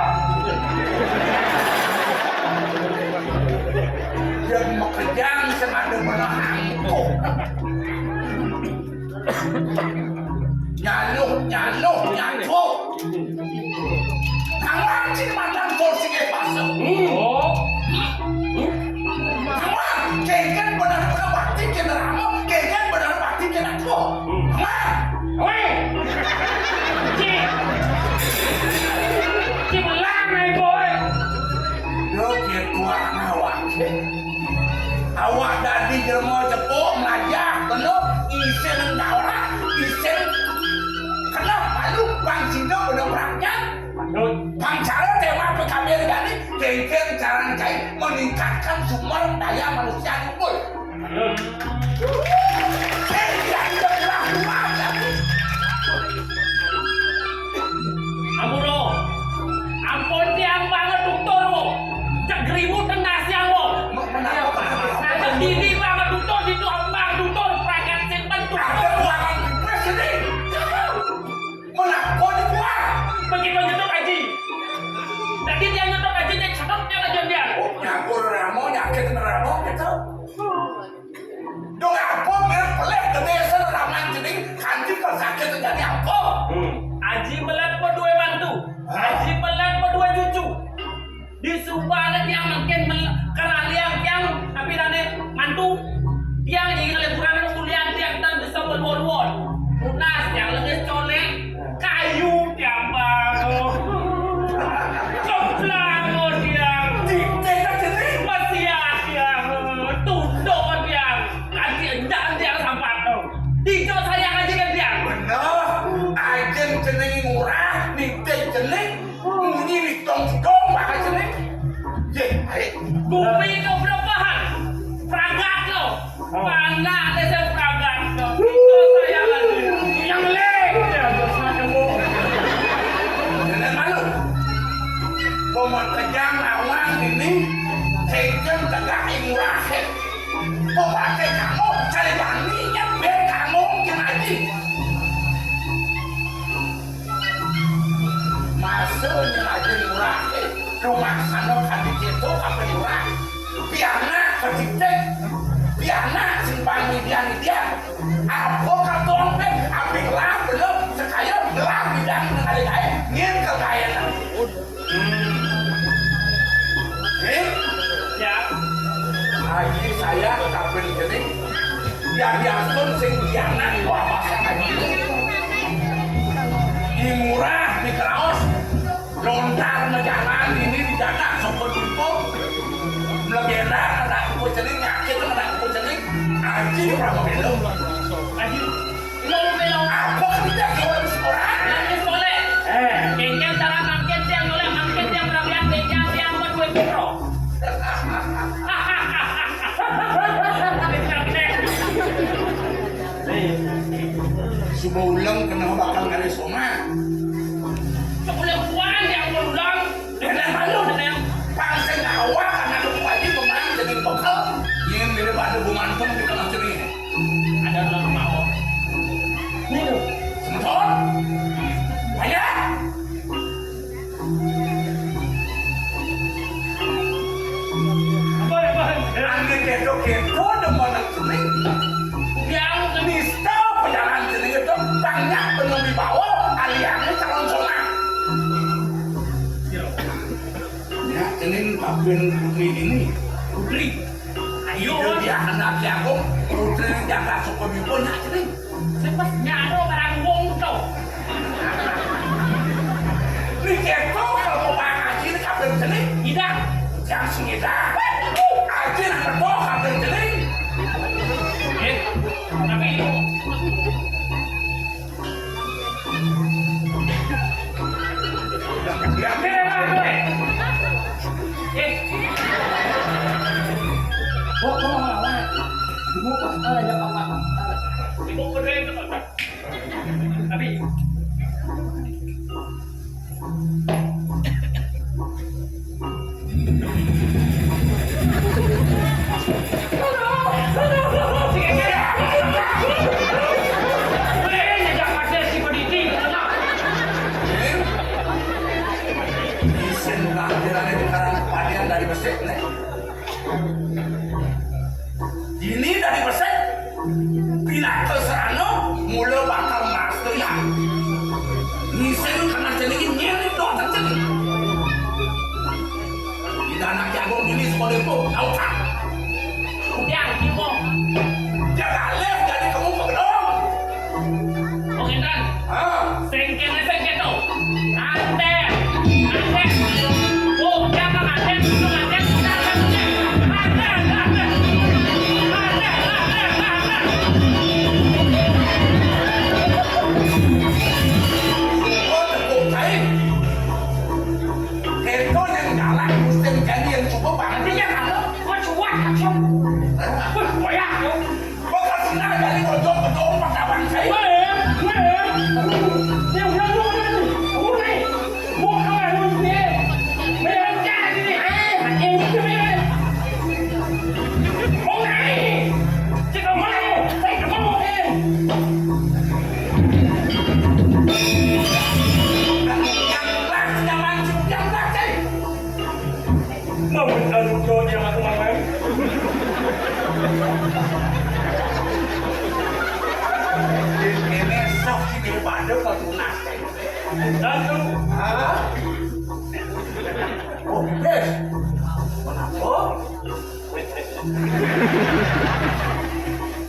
Yang makejang sing ada menahan. Nyaluh, nyaluh, nyaluh. Kawan sing matang kol sing epasem. Hmm. Oh. Hmm. Kawan, kéngkén bener-bener bakti kén rama, kéngkén bener bakti kén aku. Hmm. Kawan. Wéh. Cik. Cik belang, ai boy. Yo, kékuat awak. Awak dadi jelema cepuk, melajah, kena isin daurah, isin kena malu, bang sida kena perhatian. Bang cara tema P K B negara ni, kéngkén cara cai meningkatkan sumber daya manusia unggul. Eh, tidak, tidak, tidak, tidak. Ampun, Ro. Ampun, tiang banget tutur, Ro. Cek gerimu tengah siang, Ro. Ada dini banget tutur, itu abang tutur, perangkat simpen tutur. Ada ruangan bebas ini. Menakut gua. Begitu nyetok Aji. Tadi dia nyetok Aji, dia cekok dia lagi dia. Oh, nyakur ramo, nyakit ramo gitu. Dong apa, merek pelih gede seraman jening kanti kok sakit jadi apa? Hmm. Aji Melat berdua mantu. Hah? Aji Melat berdua cucu. Di Subang tiang makin mel-, keraliang tiang, tapi dane Mana ada saya peragat? Itu saya lagi. Yang lé. Ya, terus macam bu. Jangan malu. Pemetegang awang ini, sengkeng tegak imurah. Pepake kamu, cari baninya, biar kamu yang aji. Masuk yang aji murah, eh, rumah sana kan di situ, apa murah? Piana ketitik, piana simpang media-media. Apa katong, eh, abis lah, belum, sekaya, lah, bidang, dengan lain, ngin kekayanan. Nih, ya. Aji saya kapin gini. Ya biarpun sing kianan gua pasang aji ini. Di murah, di keraos. Lontar majalan ini dijaga sokot lupa. Melegenda ada kuku celing, yakin ada kuku celing. Aji berapa belum? Aji. Apa kita jual sekolah? Nanti sekolah. Eh. Bengkel cara mangkit yang oleh mangkit yang berapa bengkel yang buat duit pro. Coba ulang kenapa bakal ngare soma. Coba ulang yang ulang. Enak malu. Pang sing awak anak buku aji pemain jadi bekel. Yang daripada gumantung di tengah ceria. Ada orang mau. Nih tuh. Semeton. Ayo. Apa, apa? Ane kedo-kedo demen cening. Yang nista penyaran cening itu banyak penuh dibawa aliannya calon sonang. Ya, cening papin putri ini. Putri. Ayo. Dia anak jago, putri jaga suku bipo nya cening. Sebab nyado barang wong to. Ni keto kalau mau makan sini kabel cening. Tidak. Yang sengida. Aji nak betul kabel cening. Eh, tapi Dini dari besar pinaka serana mula bakal master ya. Ngising kena cening nyerit doang cening. Di anak jagung ini sekolah itu tahu tak? Udah gitu. Jaga alih jadi kamu ke gedung. Oh, Intan. Ah. Sengkene sengketo. Ate. Ate. Oh, jangan ate, itu ate, kita ate. Ate, ate, ate. Ate, ate, ate, ate. Oh, tepuk kain. Keto yang galak, mesti jadi yang cukup banget. Artinya, kalau gua cuak, langsung. Wah, gua ya. Kok kasih nada di pojok gedung pertama saya? Weh, weh. Dia udah lu, udah lu. Udah. Mau kalah lu ini. Mereka ini. Eh, ini tuh, eh. Mau naik. Kita mau. Saya mau, eh. Yang kelas, yang maju, yang kelas, eh. Namun anu donya aku mamang. Ini sok ini pada kau tunas. Satu. Hah? Oh, eh. Kenapa?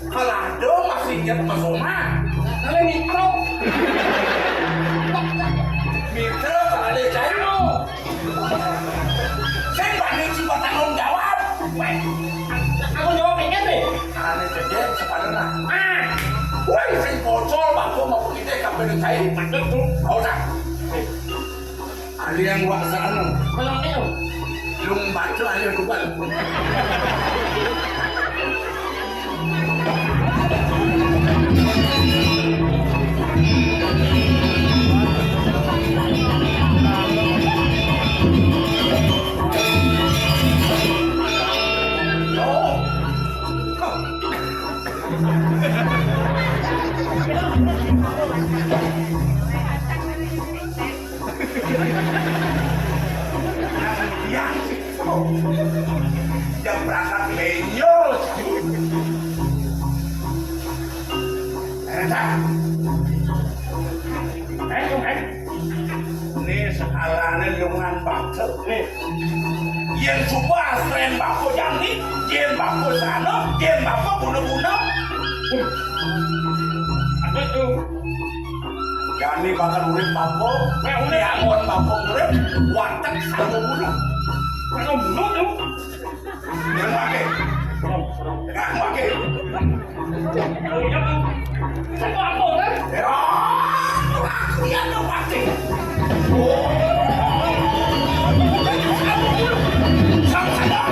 Kalau ada masih ingat Mas Oma. Kalau mikro. Mitra kalau ada cair. Sing bani jiwa tanggung jawab. Weh, aku jawab ingat nih. Ane gede sepadalah. Ah, woi sing bocor waktu mau kita kapan cair. Takut tuh. Kau tak. Ada yang buat sana. Kalau itu. Lung baca ada tukar. Berangkat benjol. Éta. Éh, éh. Né sakalané lungan bapa. Né. Yén suba astrén bapa jani, yén bapa sana, yén bapa guna-guna. Apa tuh? Jani bakal urip bapa. Wéh, urip. Amun bapa urip, warteg sanggup guna. Sanggup guna tuh. Yang pakai. Yang pakai. Oh, iya, Bu. Saya mau apa, kan? Ya, aku yang pakai. Oh. Sang saya.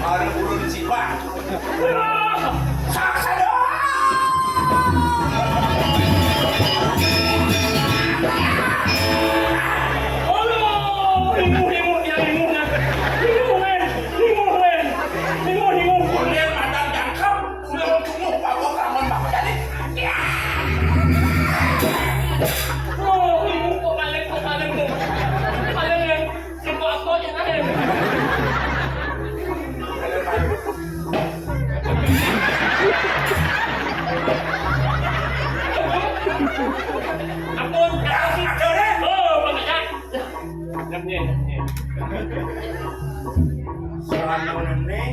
Ada burung sipah. Apa-apa yang lain. Ampun, kasih. Oh, Bang Ejak. Nyep, nyep, nyep. Soal ini,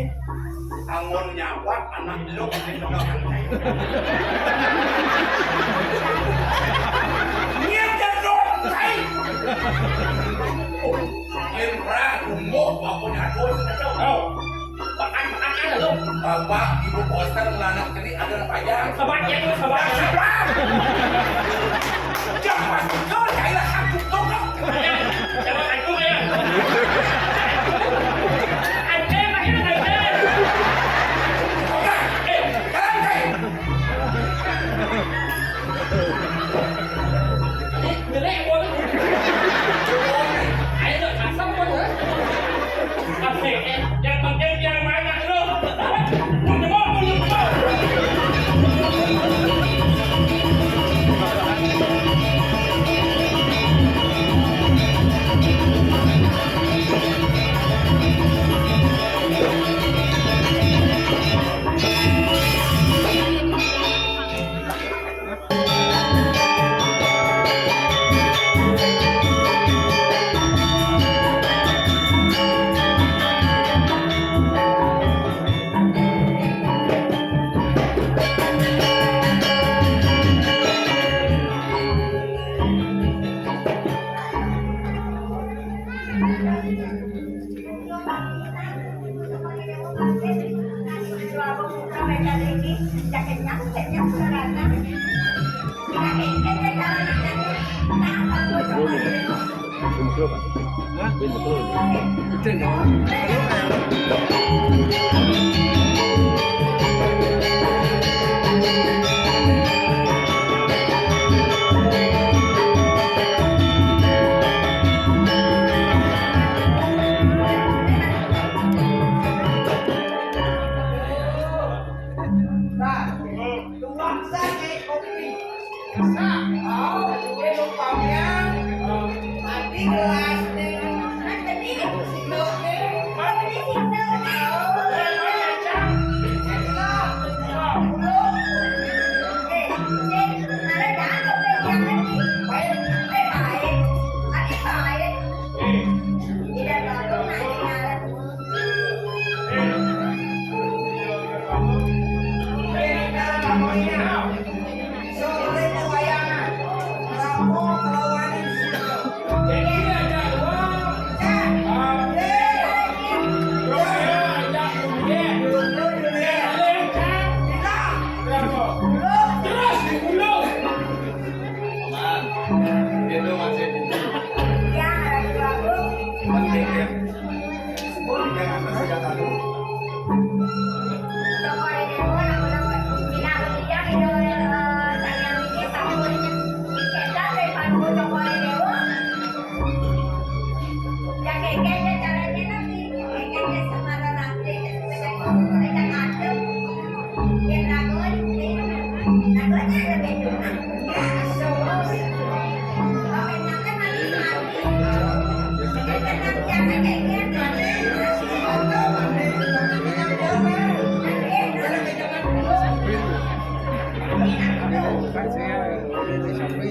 anggon nyawat anak lu. Nyep, nyep, nyep. Indra, umur, apa nyadul, kacau. Oh. Makan, makan aja lu. Bapak, ibu poster, ngelanak keri, ada apa aja? Sabar, ya, lu sabar. Sabar. Jangan, kau carilah satu tongkok. Ya, jangan aku, ya. Anjing, akhirnya anjing. Oke, eh, jalan, Cai. Ini jelek, Bos. Ayo, kasar, Bos, ya. Asik, eh. Yang penting yang mana lu? Lu jebol, lu jebol. Terus,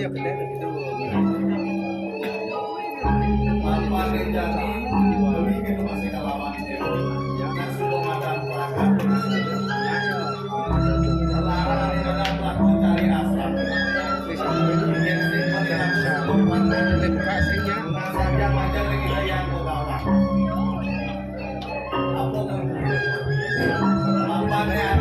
Apa yang jadi? Beli gitu masih kalawan. Yang sudah makan makan. Larang ada pelaku cari asap. Bikin sih, melihat sesuatu. Saja macam kita yang bawa. Apa mungkin? Apa ada?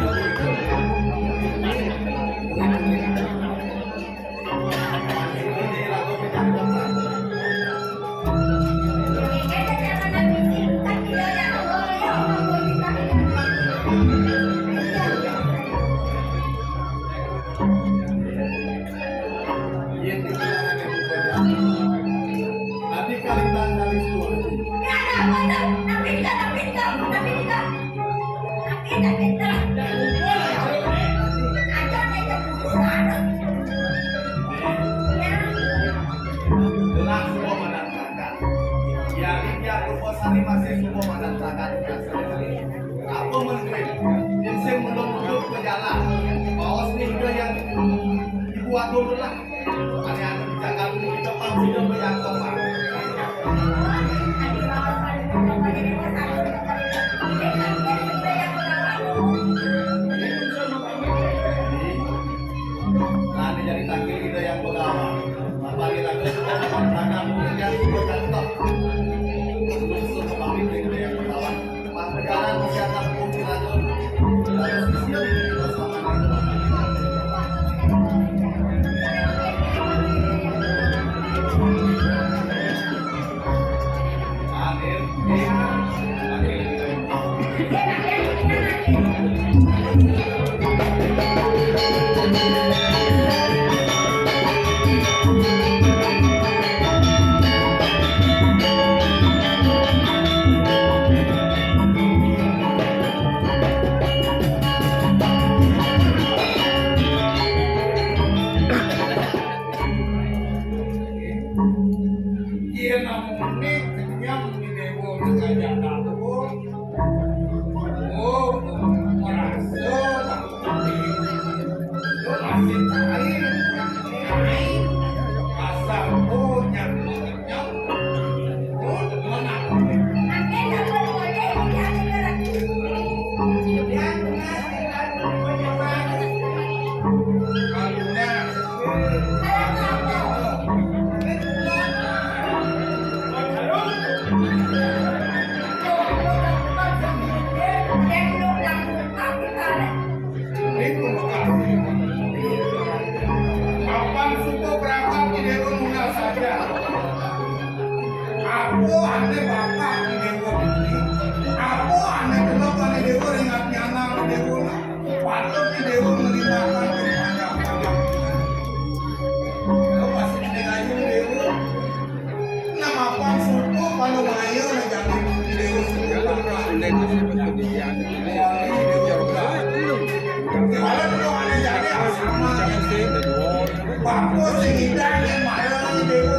Nanti kali tanggal itu. Jelas semua pada makan. Ya, ini aku posari masih semua pada makan. Apa menteri? Yang saya belum duduk ke jalan. Bawas ni ke yang ibu aku tu lah. Ada-ada di Jakarta ni kita pasti dah berjaga, Pak. Nah, ini jadi takdir kita yang pertama. Apa kita ke sekolah, makan, kita juga cakap. Langsung kami kita yang pertama. Pangkalan kesehatan pun kita tu. Kita sisir, kita sama. Iya, namanya kenyang di demo, sengaja takut. Oh, merasa takut. Lu masih cari, cari. Asal punya kenyang. Oh, mana? Kapan suku berangkat di Dewa Luna saja. Aku ane bapak di Dewa ini. Aku ane delok ane Dewa ringat nyana di Dewa. Patut di Dewa melibatkan panjang-panjang. Lo pasti di Dewa. Nama pang suku kalau mayo na jadi di Dewa suku. Kalau dulu ada jadi asrama. Bagus sing idang yang mayo di Dewa.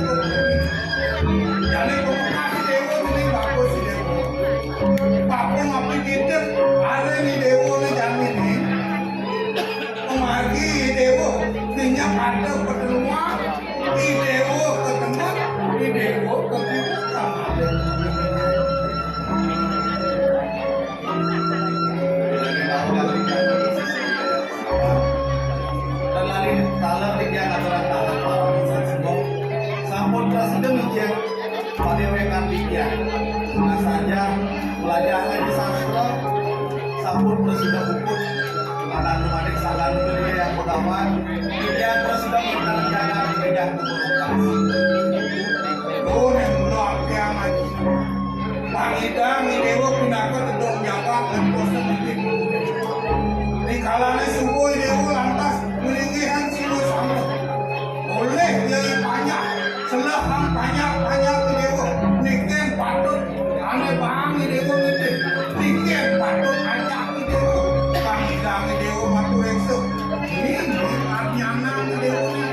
Jadi pemekasi Dewa ini bagus sih Dewa. Bapak ngapain kita? Ada nih Dewa nih jamin nih. Pemagi Dewa, minyak ada pertemuan. Di Dewa ketemu, di Dewa ketemu sama. Terlali taler tiga aturan tahan para musik semua. Sampun presiden mikir pada wekan tiga. Nah saja belajar lagi sastra. Sampun presiden hukum. Anak adik salam kerja yang pertama. Tiga presiden kita kerjakan kerja komunitas. Oh, yang belum yang maju. Pangidang Idewa pinaka tedong jabak dan kuasa putih. Di kalane subuh Idewa lantas melingihan sila sama. Oleh dia panjak, selahang panjak-panjak Idewa. Niken patut ane bang Idewa nitih. Niken patut ajak Idewa. Pangidang Idewa matu reksa. Ini arnyana Idewa ni.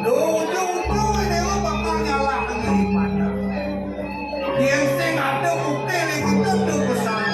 Dojo-dojo Idewa bakal nyalah ane panjak. Yen sing ada bukti ning kita tu pesan.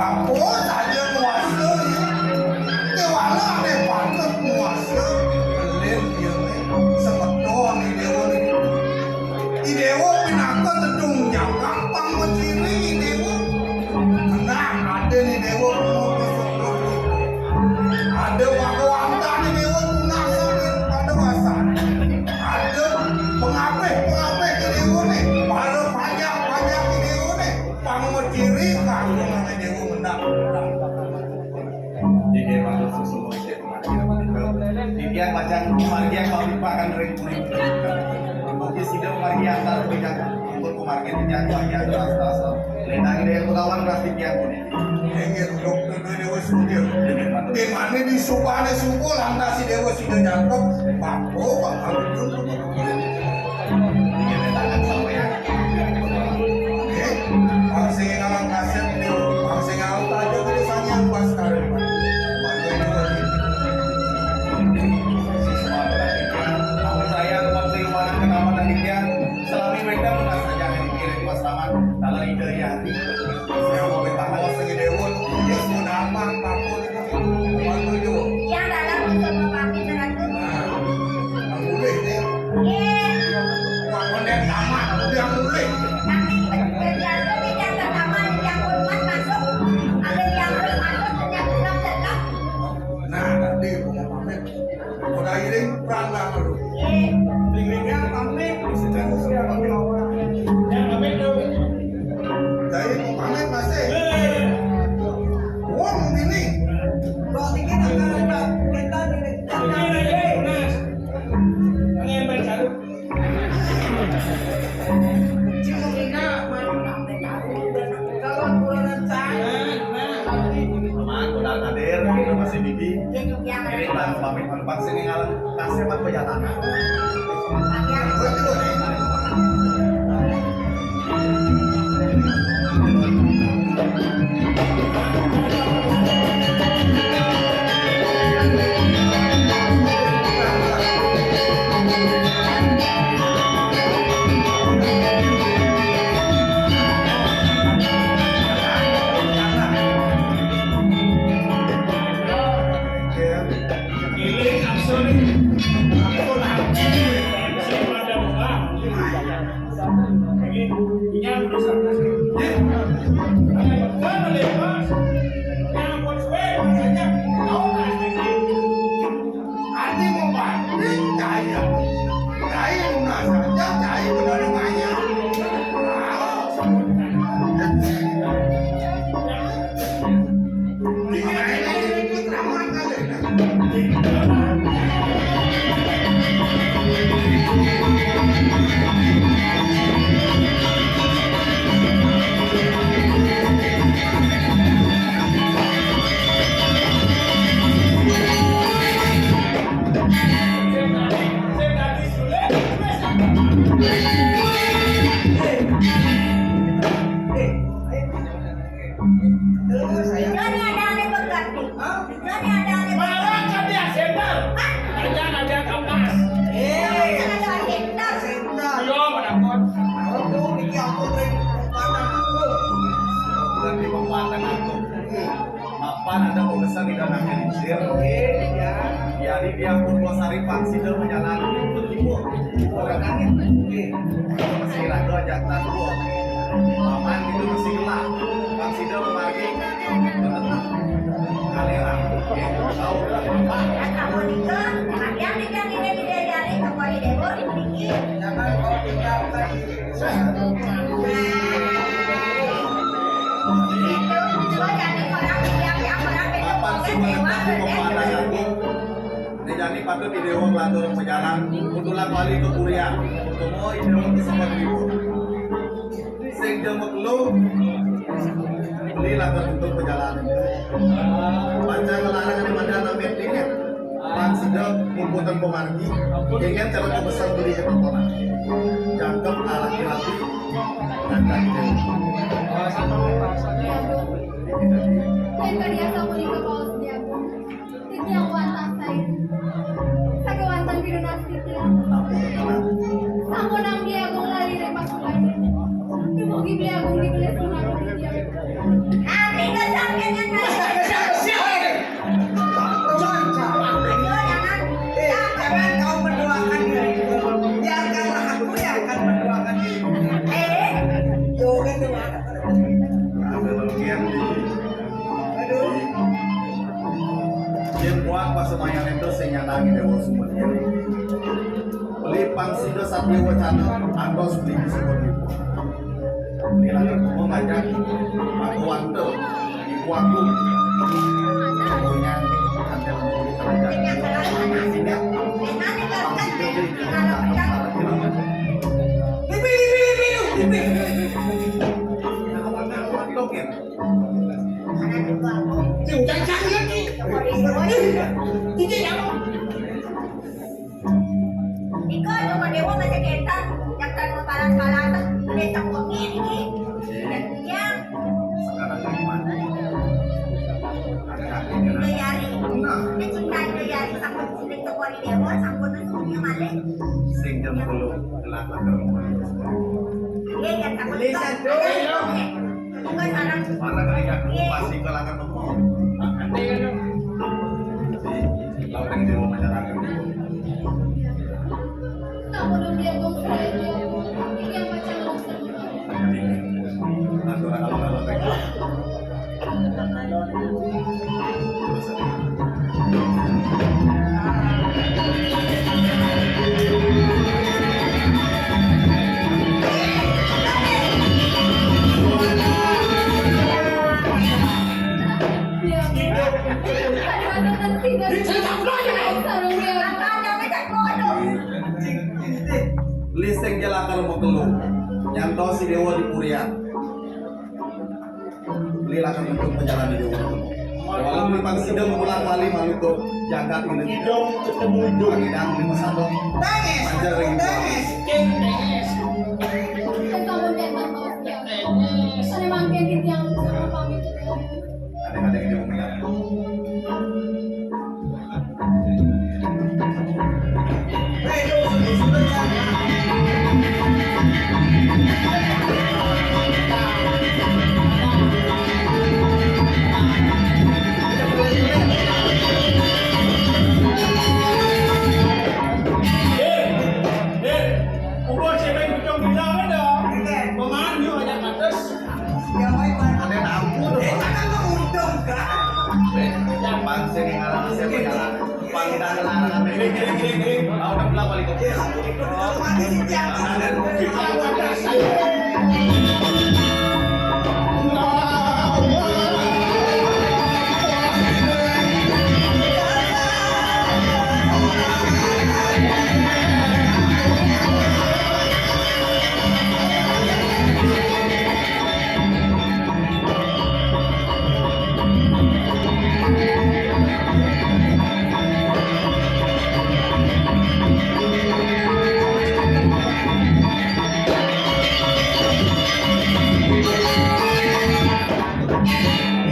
Apa saja kuasa ya. Déwala ada patut kuasa. Belin ya, semeton di déwa ini. Di déwa pinaka tedung jangkang pang menciri di déwa. Tenang, ada di déwa. Ada wakawanta di déwa tunas pada masa. Ada pengapih-pengapih di déwa nih. Para pajak-pajak di déwa nih. Pang menciri kanggo nang déwa mendak. Inggih, matur suksma, inggih, pamargi. Titiang pacang pamargi pawipakan ring puri. Mugi sida pamargi antar titiang, ampun pamargi titiang bagian rasa-rasa. Lenang Ida Yang Begawan ras titiang puniki. Inggih, Ruk Déwa Sudil. Inggih, matur. Di mana di supane suku lantas si Déwa sida jangkep, bangko bakal duduk. Inggih, lenang sampeyan. Oke, bang sing ngalang kasep, bang sing ngalang taja dari Sang Hyang Baskara. Bantu juga, Ki. Siswa berarti, Ki. Kamu sayang, bang sing mana kenapa tadi, Ki? Selami wénten, Mas, aja dikirim, Mas Laman. Kalau ide ya. Saya mau minta tanggal segi déwa, dia sudah aman, bantu juga. Yang dalam bisa memakai seratus. Nah, nang boleh, nih. Iya. Wah, konden tamat, udah mulih. Tapi penjelasan tidak pertama yang hormat masuk, ada yang harus masuk, ternyata tetap. Nah, nanti aku mau pamit. Udah iring perang lah lu. Iya. Iringnya pamit, sedang usia bagi lawan. Yang pamit dong. Jadi mau pamit masih. Iya. Wong ini. Kalau bikin akan ada kita ini. Ini aja, Mas. Pengen pacaran. Paman, udah hadir, kita masih bibi. Ini Bang, pamit, Bang, sini ngalang, tasnya, Bang, perjalanan. Ini kapsul, kapsul apa? Sing pada buka. Ini punya urusan. Ini bukan lepas. Yang buat gue, maksudnya, tahu nggak? Ati mau banding, cahaya. Cahaya lunas saja, cahaya benar banyak. Ini ada aneh berganti. Hah? Ini ada aneh berganti. Malah kan dia senter. Hah? Ada, ada kapas. Eh, ada senter. Senter. Iya, menakut. Aduh, ini aku ring. Pembuatan aku. Bukan di pembuatan aku. Mapan ada pemesang di dalam kincir. Jadi dia pun mau sari pang sida menjalan untuk timur. Orang angin. Masih ragu aja tak dua. Paman itu masih gelap. Bang sida memargi. Kali lah. Tahu lah. Kata Monika, yang tidak tidak tidak dari kembali dewur, ini. Jangan kau tinggalkan. Nah, itu, gua jadi orang yang, yang orang itu Papan sing menetap di pemandang agung. Ini jani patut idewa ngelantur pejalan, kebetulan balik ke Kuria. Ketemu idewa ke Sumber Timur. Sing jam telu, beli lantur untuk pejalan. Baca ngelarang di mana namanya dingin. Lan sida muputang pamargi, ingkang cara pabesar beli ing totonan. Jangkep alaki-laki, jangkep. Yen kadi asapunika Paus Diagung, titiang wantah sae. Sakewanten pinunas titiang. Sampunang Diagung lali ring pasukan. Dumugi Diagung dibelis mengaku titiang. Ati kesang Antos beli di sebuah ibu. Ini lagi mau ngajak Pak Wante, Ibu Agung. Pokoknya ada mau kita ajak. Sini, Pak Siti, Iko cuma dewa masih kentang, yang kan mau panas-panas, ada yang takutnya ini. Dan dia, sekarang ini mana? Ada kakeknya. Dia yari. Nah. Dia cinta, dia yari, sama kulit tuh, kalau dewa, sama kulit tuh, dia maling. Sing jam puluh, gelap, gelap. Iya, iya, takut. Tulisan, tuh. Mana kali aku pasti kalangan temu. Lalu yang di rumah masyarakat. Nanti orang kalau kalau Liseng jalakar mekelu. Nyantos si dewa di purian. Beli lakar untuk menjalani dewa. Walau beli pang sidang ulang wali malu tuh jagat ini. Hidung ketemu hidung. Bagi dang di masa tuh. Tengis. Ajar lagi. Tengis. King tengis. Tengis. Saya makin yang sama pamit. Ada-ada yang dia mau.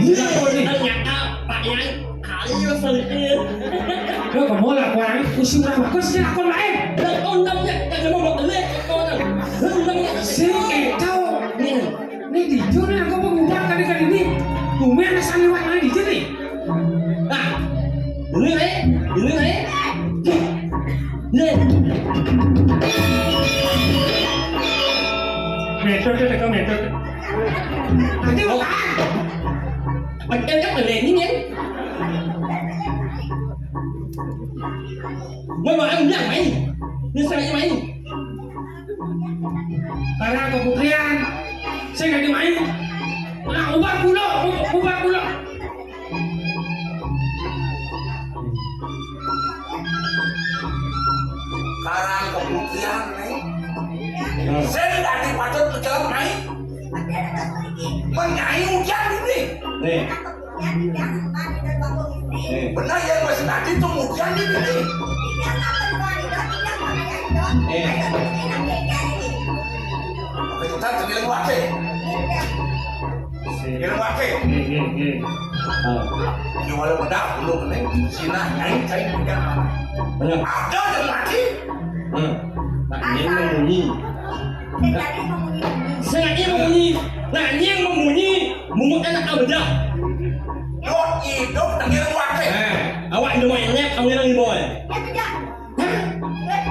Iya, ternyata Pak Yai. Ayo, Salipin. Lo kamu lah, Bang. Usi murah bagus, sih, aku lain. Dan ondamnya, kan dia mau buat delik, kan dia. Ondamnya. Sing, eh, tahu. Nih. Nih, di sini aku mengundang kali-kali ini. Bumi anak sandiwara di sini. Nah, ini, eh. Ini, eh. Nih. Metode, metode. Nanti mau kan? Pakai kan ini, ya? Gue mau bilang main. Ini saya main. Karena keputrian, saya nggak main. Nah, ubah pulo, ubah pulo. Karang keputrian, nih. Saya nggak dipatut pecelok main. Menyanyi hujan ini. Nih. Benar ya, masih tadi tuh hujan ini. Eh. Kita terbilang wakil. Bilang wakil. Ini walau bedak dulu nih. Sina nyai saya punya. Ada yang lagi. Hmm. Nah, ini yang bunyi. Sing lagi memunyi. Sing lagi memunyi. Nah, ini yang memunyi. Mungut anak abeda. Yo, hidup tengil wae. Nah, awak hidup enak, kamu yang dibawa. Ya, tidak. Hah? Eh,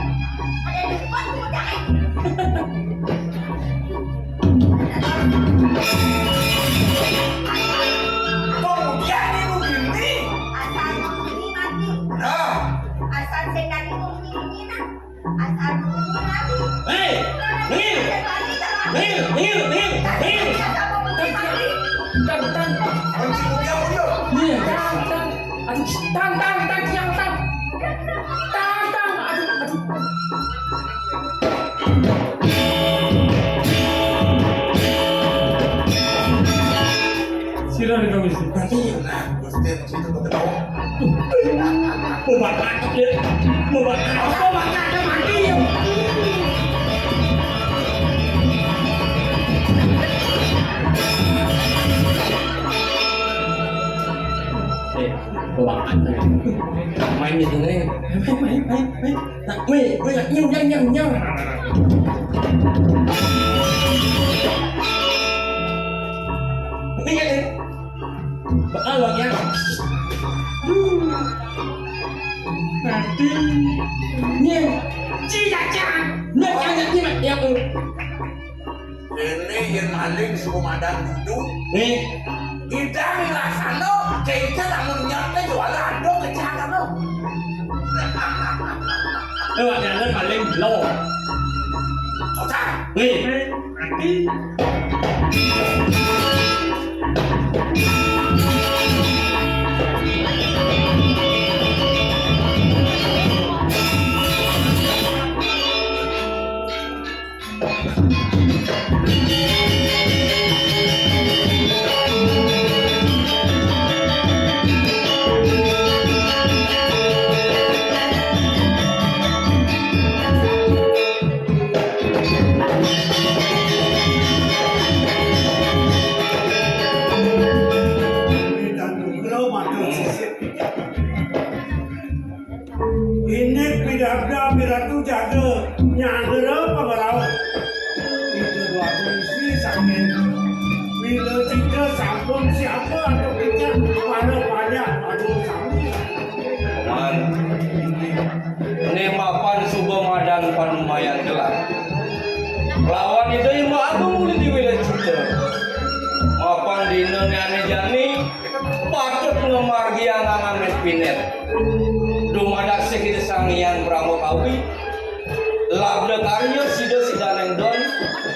ada di depan, udah, eh. Kemudian ibu ini. Asal memunyi mati. Nah. Asal sing lagi memunyi, nah. Asal memunyi mati. Hei, Hil, hil, hil, hil. Tan, tan. Kunci mobil mundur. Iya, tan, tan. Aduh, tan, tan, tan, tan, tan. Tan, tan, aduh, aduh. Sira nih, Kang Wisnu. Berarti, nah, Gusti, situ betul. Mau bakar, ya. Mau bakar. Apa bakar? Ada mati, ya. Eh, mau bakar, ya. Main itu, nih. Main, main, main, main. Nah, mi, mi, nyung, nyung, nyung, nyung. Mi, ya, ya. Bakal, Bang, ya. Duh. Mati. Nyung. Ci, ya, ya. Nyung, ya, ya, ya, ya. Ini yang maling suku madan dudu. Eh. Idang rasano, kayaknya lamun nyate jual ado kecelakaan lo. Lewat jalan paling lo. Kota. Eh. Mati. Ini pidabda piratu jaga nyagara pangeraut. Ida dua fungsi saking bila cita sampun siapa atau kita pada banyak aduh sami. Paman, ini mapan suba madan panumayan gelar. Lawan Ida Imba Agung uli diwila cita. Mapan dina nyane jani patut ngamargiang angan pinet. Dumadak Sih Ida Sang Hyang Brahma Kawi, labda karya sida sidaning don,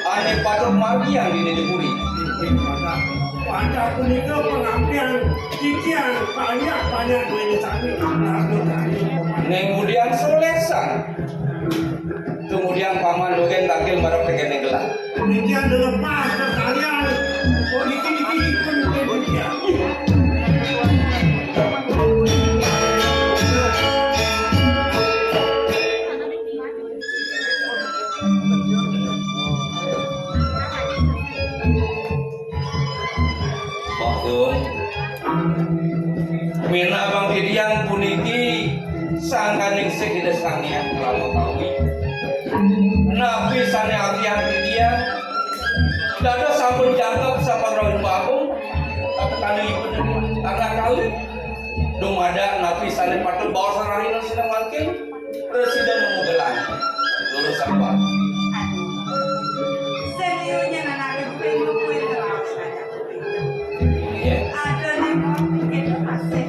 ane patut margiang dini di puri. Pada punika pengampian titiang banyak-banyak duene sami labda karya. Ning ngudiang solesan. Kemudian paman dogen takil marep tekene gelah. Demikian dilepas sekalian. Oh, dikit-dikit pun demikian. Bagong. Minabang titiang puniki sangkaning Sih Ida Sang Hyang Brahma Kawi. Napi sane agihan titiang? Dados sampun jangkep sapangrauhin Bagong. Katakanipun agak kalih. Dumadak napi sane patut baos rahina sida mangkin? Presiden memugelan. Lurus apa? Seniornya nanare kuwi kuwi terus aja. Iya. Ada nih, itu masih.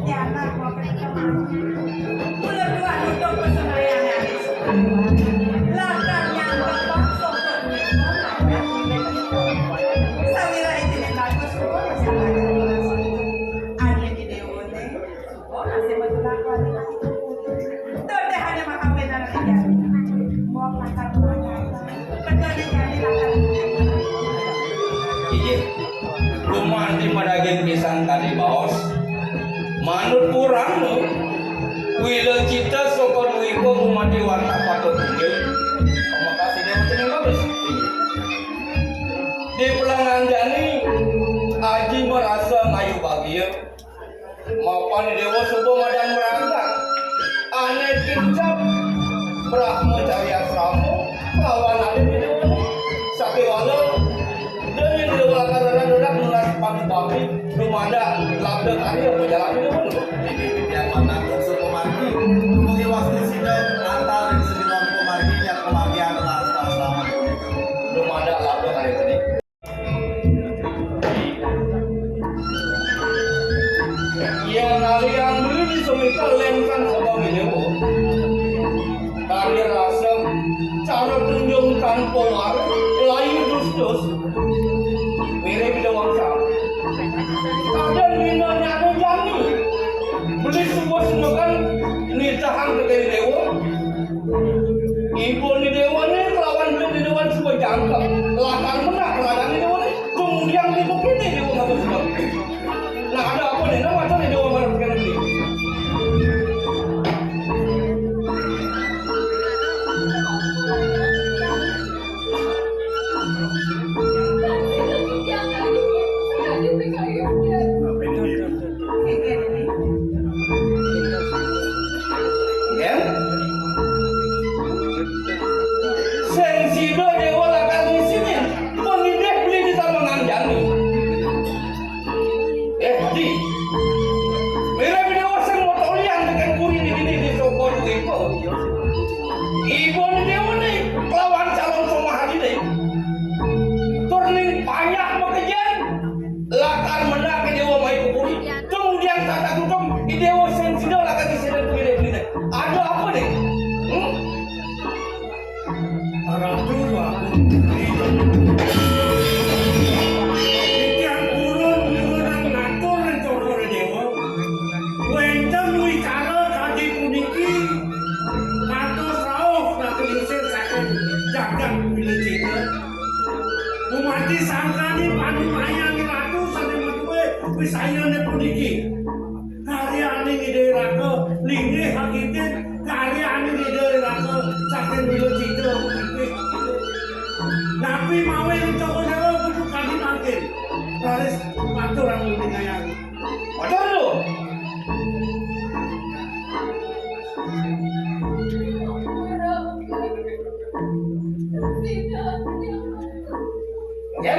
Ya, anak mau ketemu. Udah dua nutup pesembahyang. Latar nyangkep langsung ke dunia. Sawira ini bagus, masih banyak. Ada di Dewa, teh. Inggih. Gumanti madaging pisan kadi baos. Manut purana, wila cita saka dwipa gumanti wantah patut tunggil. Makasih dia macam yang bagus. Di pelangan jani, aji merasa ngayu bagia. Mapan Dewa suba madan merangkak. Ane kincap Brahmacari asrama lawan ane Dewa. Sakéwala dene Dewa lakar nunas pangupami dumadak labda karya pajalan Dewa. Titiang manah supamargi dumugi wastu sida antar ring sida pamargi yang kebahagiaan ras asrama. Dumadak labda karya tadi. Yang naliang beli di semita lengkan sebab ini, Bu. Kami rasa cara tunjung tanpa waru, Terus, mirip Ida Wangsa. Kadang dina nyana jani. Beli suba semeton nitahang tekén déwa. Ibu ni déwa ni kelawan beli ni déwa suba jangkep. Lakar menang kelawan ni déwa ni. Kemudian ibu kini déwa ngapa suba. Nah, ada apa ni? Nama tu ni déwa marah tekén ni? Ya? Sing sida déwa lakar ngisinin. Pengidih beli di tamengan jani. Eh, Di. Mira déwa sing motolian tekén puri ni dini di sopo iku. Ibu ni déwa ni kelawan calon somah adi ni. Tur ning panjak makejang lakar mendak i déwa mai ka puri. Kemudian tata tutung i déwa sing sida lakar ngisinin pengidih beli ni. Ada apa ni? Hmm? Ratu Agung. Titiang purun nyuruhang ngatur ring Cokor Déwa. Wénten wicara kadi puniki. Kados rauh nate lingsir saking jagat Wilujita. Dumadi sangkaning panumayan Ratu sané madué wisayané puniki. Karyaning Ida Raka linggih kakitin, karyaning Ida Raka saking Wilujita linggih kakitin. Napi mawé Cokor Déwa kudu kadi mangkin? Raris matur ampun dingayang. Matur nuwun. Ya.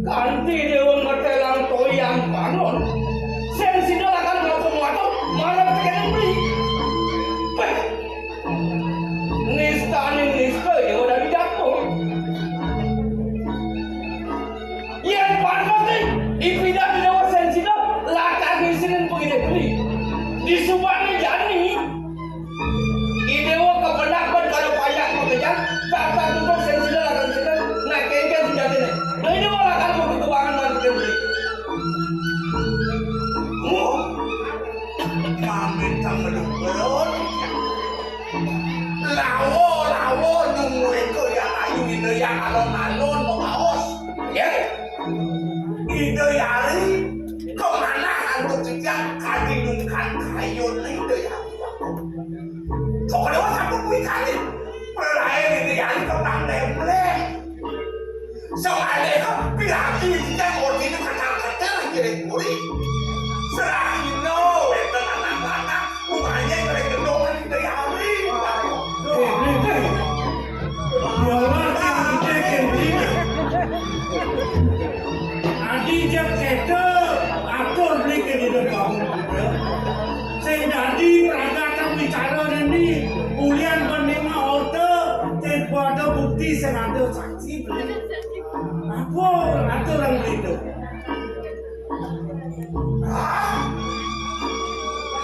Kanti déwa ngetélang toyang bangun. Sing sida lakar ngatur-ngatur marep tekén beli. Péh. Nistaning nista déwa dadi jatuh. Yén pantes nih, ipidan déwa sing sida lakar ngisinin pengidih beli. Disubané jani. I déwa kepenak ban pada payak makejang, tata tutung sing sida lakar sida, nah kénkén sujatiné. Nah, i déwa lakar buka kebangan lan kénkén. Muh. Kami tak meluk belon. Lawa, lawa, nunggu iko yang ayu, ino yang alon-alon, mau kaos. Ya. Ida Yari, kemana antuk titiang kadinungkan kayun Ida Yari? Pokoknya wah sampun kuwi kali. Pelain Ida Yari kembang dembleh. Soalnya kan piragi titiang ordine ketal-ketel ngiring kuwi. Serahino wénten anak lanang, umahnya ngiring gendongan Ida Yari. Éh, éh, éh. Wala sing gedé kéné. Adi jep kéto, atur beli kéné dong. Sing dadi pragatan wicara reni, ulian penerima orta, tanpa ada bukti sing ada saksi beli. Apa aturan beli itu? Hah?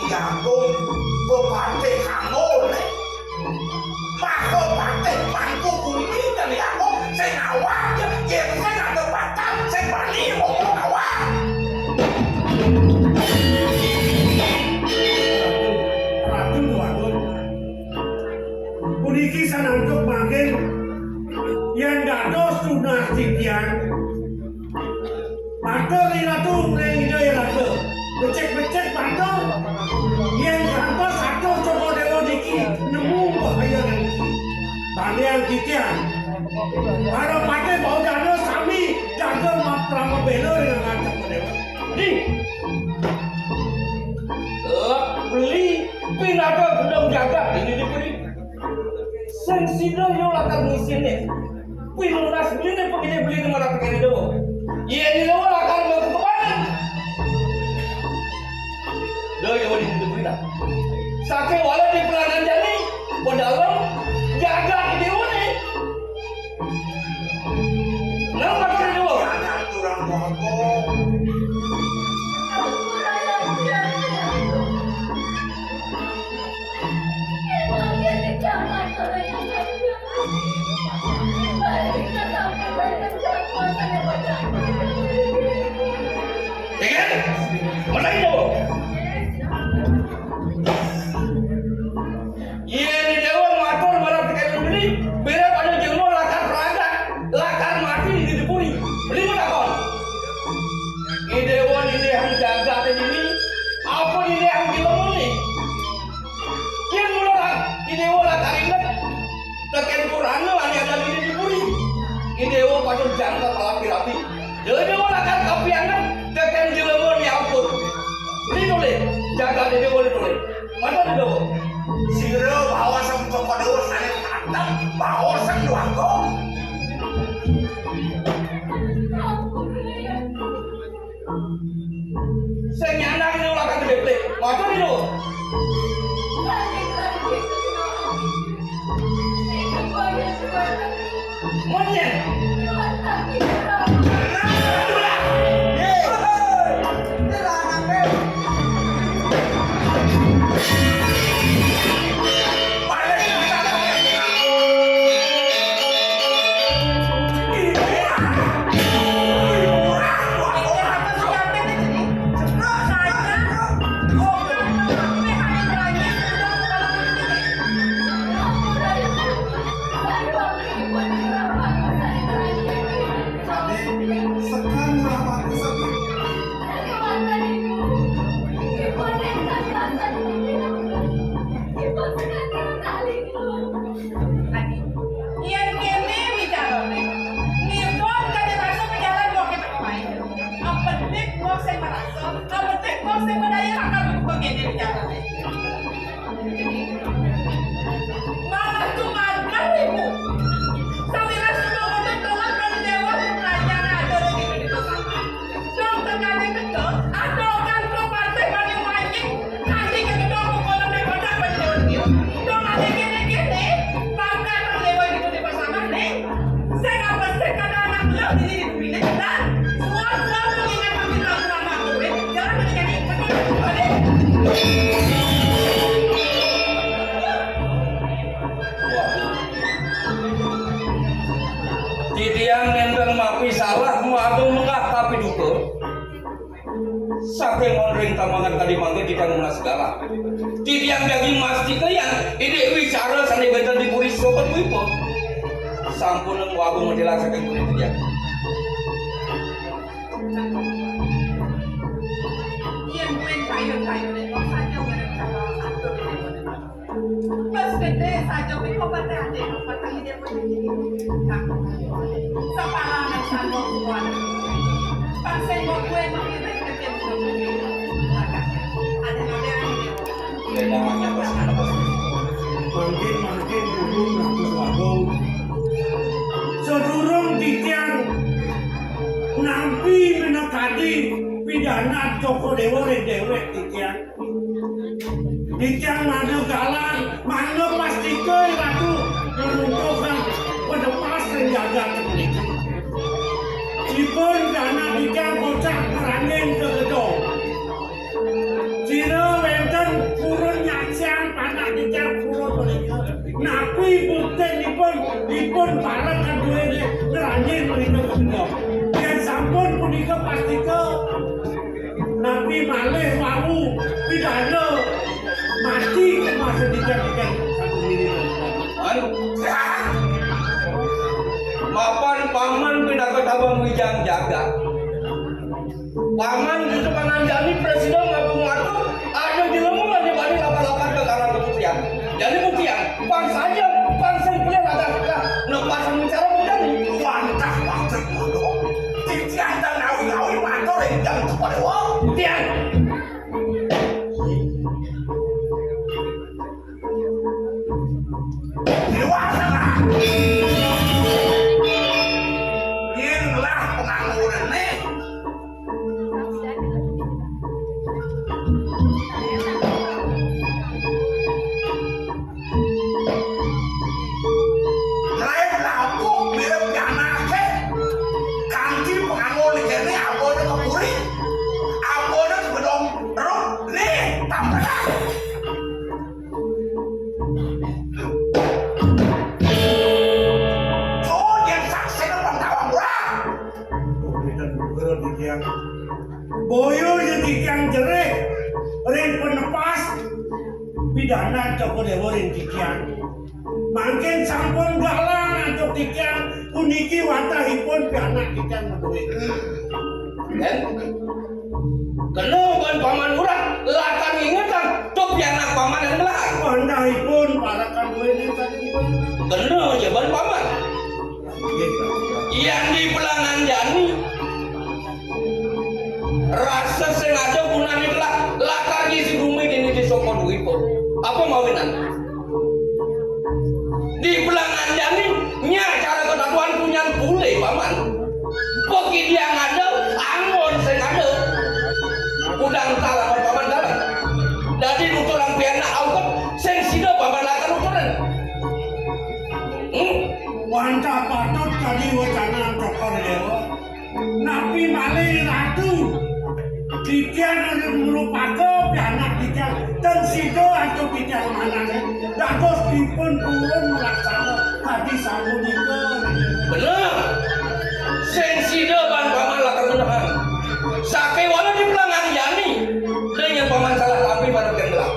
Iya, Agung, bupati kamu, nih. Maka patih mangku bumi dan Agung, sing awak, ya, ya, sing ada batang, sing bani, ngomong awak. Ratu, Ratu Agung. Puniki sanantuk mangkin, yén dados tunas titiang, Matur ri Ratu ring Ida Raka. Becik-becik matur. Yén kantos atur Cokor Déwa niki nemu bahaya niki. Tandingan titiang. Para patih Baudana sami jaga ma-, prama bela ring angga Cokor Déwa. Di. Lek beli pinaka gendong jagat ini di beli. Sing sida yo lakar ngisinin. Pinunas beliné pengidih beliné marep tekén Ida. Yén Ida lakar maketuanan. Lha ya wali itu berita. Saké wala di pelanan jani, padalem jagat déwané. Nang makan Ida. Anak kurang ngomong. Ya kan? Mulai dong. Yén déwa matur marang Déwa Beli, béré pada jelema lakar ragat, lakar mati di dipuri. Beli matakon. Idéwa nindihang jagaté dini, apa nindihang jelemané? Yén mula I Déwa lakar inget tekén kurana ané ada di dipuri, I Déwa patut jangkep rapi-rapi. Yén I Déwa lakar kapianget tekén jelema nyaukur. Beli tolih, jagaté I Déwa tolih. Matur I Déwa. Sira baosang Cokor Déwa sané patep, baosang Déwa Agung. Sing nyandang sing ora kang gedhe. Matur lho. Monyen. Yén kéné wicarané, nirgon kadén rasa pejalan mbok kéto waé. Apedik mbok sing marasa, apedik mbok sing madaya, bakal kéné wicarané. Malah cumadar ibu. Sawirah sumangguné telat karo déwa, pun rancana ada di desa. Dong tekane teka, ada kang Patih Bani Wanyik, kanthi kekedok mukul ning kotak Bani Dewa Tinggi. Dong ade kene-kene, bakal dewa di budi pasangan ning. Sing apa sing kata anak lo di diri bini dan suara suara mengingat permintaan Tuhan Maha Tuhan. Jangan menjadi betul betul. Titiang nénten mapi salah, muagung mengah tapi duka. Saking wonten ring tamangan kadi mangke titiang nunas galah. Titiang daging mastika yan idik wicara sané wénten di puri Sobat Wipa. Sampun muagung medhela saking puri titiang. Yen kuwi kayun-kayune kok saja urip karo atur. Wes gedhe saja kuwi kok pateh ade kok pateh ide kuwi. Nah, sapalanan sandok kuwi. Pas sing kok kuwi mengkene kecil. Ada-ada yang Mangkin-mangkin durung ratus wagung. Sedurung titiang nampi minakadi pidanat Cokor Dewa ring dewek titiang. Titiang mangda galang, mangda pastika Ratu ngruntuhang penepas ring jagat puniki. Ipun pidanat titiang kocap ngrangin ka gedong. Sira wénten purun nyaksiang panak titiang purun punika. Napi buktinipun ipun parek kaduéné ngranjing punika punika? Yén sampun punika pastika, napi malih wau pidana mati masa titiang titiang sapunika? Anu, mapan paman pinaka tabang wijang jagat. Paman Yusuf Ananjani presiden ngaku-ngaku ada di lembungan di balik lapan-lapan ke karang kesucian. Jadi buktian, bangsa aja, bangsa yang kuliah latar belakang, lepasan bicara buktian. Wantah wantah bodoh. Titian dan ngawi-ngawi matur yang jam kepada wong. Buktian. Dewasa lah. Yen lah pengangguran nih. Lain lampung mirip pianake. Kanthi pengangon kene abone kepuri. Abone kebedong rut nih tampelan. Nah, coba dewa ring titiang. Mangkin sampun galang antuk titiang, puniki wantahipun pianak titiang madué. Kan? Kena ban paman urang, lakar ngingetang, to pianak paman yang belah. Wantahipun para kaduéné tadi. Kena ja ban paman. Nggih. Yan di Pelangan Jani, rasa sing ada gunane telah lakar ngisi bumi dini di Soko Dwipa. Apa mawinan? Di Pelangan Jani, nyak cara ketatuan punyan pule, paman. Pekidiang ada, anggon sing ada. Kudang talaman paman dalan. Dadi nuturang pianak auket, sing sida paman lakar nuturin. Hmm? Wantah patut kadi wacana Cokor Dewa. Napi malih Ratu? Titiang anu merupakan pianak titiang, ten sida antuk titiang manane. Dados dipun purun melaksana kadi sapunika. Bener. Sing sida ban paman lakar menehang. Sakéwala di Pelangan Jani. Dengan paman salah tampi pada gelap.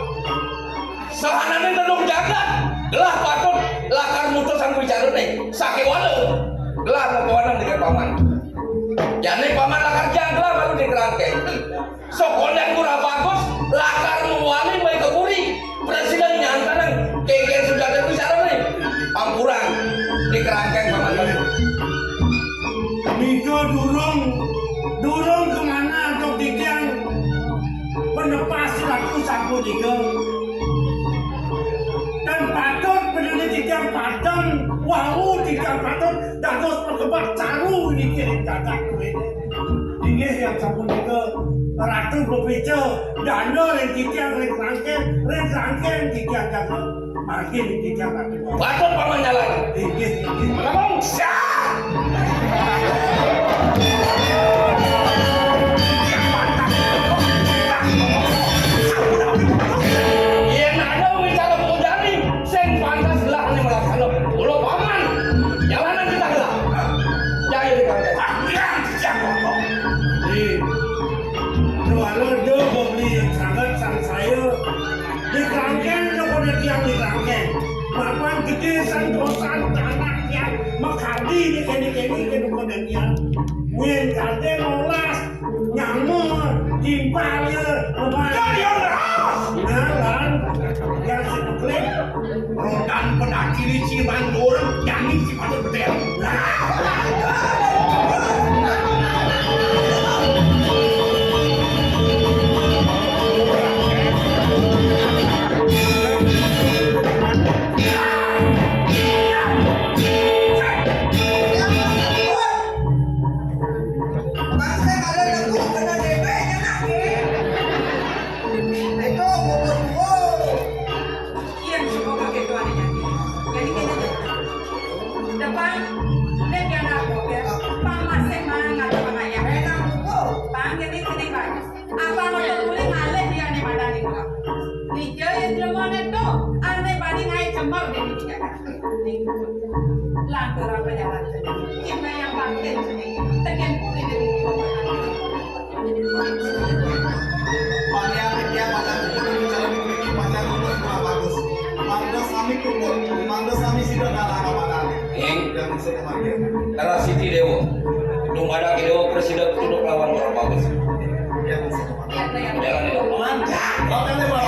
Sahanane tedung jagat, gelah patut lakar mutusang wicarane. Sakéwala, gelah mutuanan dengan paman. Jane paman lakar jang gelah malu di kerangkeng. Sekolah kurang bagus, lakar muwali mai ke puri. Presiden nyantanang kengken sujata wicarane. Ampurang di kerangkeng paman. Nika durung, durung kemana antuk titiang penepas laku sapunika. Dan patut peneliti titiang pateng, wau titiang patut dados pekebak caru niki ring jagat kuwi. Inggih yang sapunika Ratu bepica dana ring titiang ring rangkeng, ring rangkeng titiang jaga. Mangkin titiang Ratu. Patut paman jalan. Inggih, inggih. Menabung. Siap. Yen ada wicara pemujani, sing pantas gelah ning melaksana. Kula paman. Jalanan kita gelah. Jaya di kangkang. Di Kuala do beli sangat sang saya. Di kangkang do pada tiang di kangkang. Mapan gede santosan anak tiang. Makadi di kene-kene kene pada tiang. Yen kade molas. Nyamuk, timpal ya, lebar. Dari orang. Nah, lan. Yang si Meklik. Rodan pedaki licin mandur, jani si patut betel. Nah. Bangsa kada laku kena D P nya nak, eh. Itu umur tua. Iya, semua pakai tuan ini. Jadi kita depan, dia dia nak apa ya? Pamasih mangan atau pangayah. Enak buku. Panggil di sini, Pak. Apa mau boleh ngalih dia nih, mana nih, Pak? Nih, dia yang jelema itu, aneh paling air cemar deh, dia. Lantur apa jalan? Kita yang bangkit sini, tekan putih dari Panitia pada kumpul di jalan memiliki pacar kumpul kurang bagus. Mangda sami kumpul, mangda sami sida dalam apa. Ing? Dan sudah panggil. Darah Siti Dewa. Dumada Dewa presiden tunduk lawan kurang bagus. Ya, sudah. Jalan itu. Mantap. Oke, Dewa.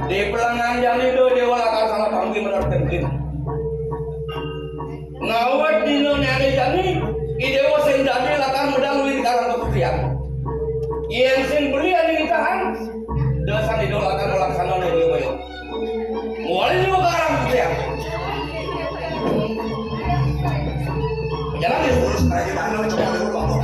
Di pelengan jani do dewa lakar salah panggi menerapkan. Ngawat dina nyane jani, i dewa sing dadi lakar medal uli di karang keputrian. Yen sing beli ane nikahan, dasan i dewa lakar melaksana ne boyo-boyo. Wali juga karang keputrian. Jalan ya, terus aja tanah coba dulu apa.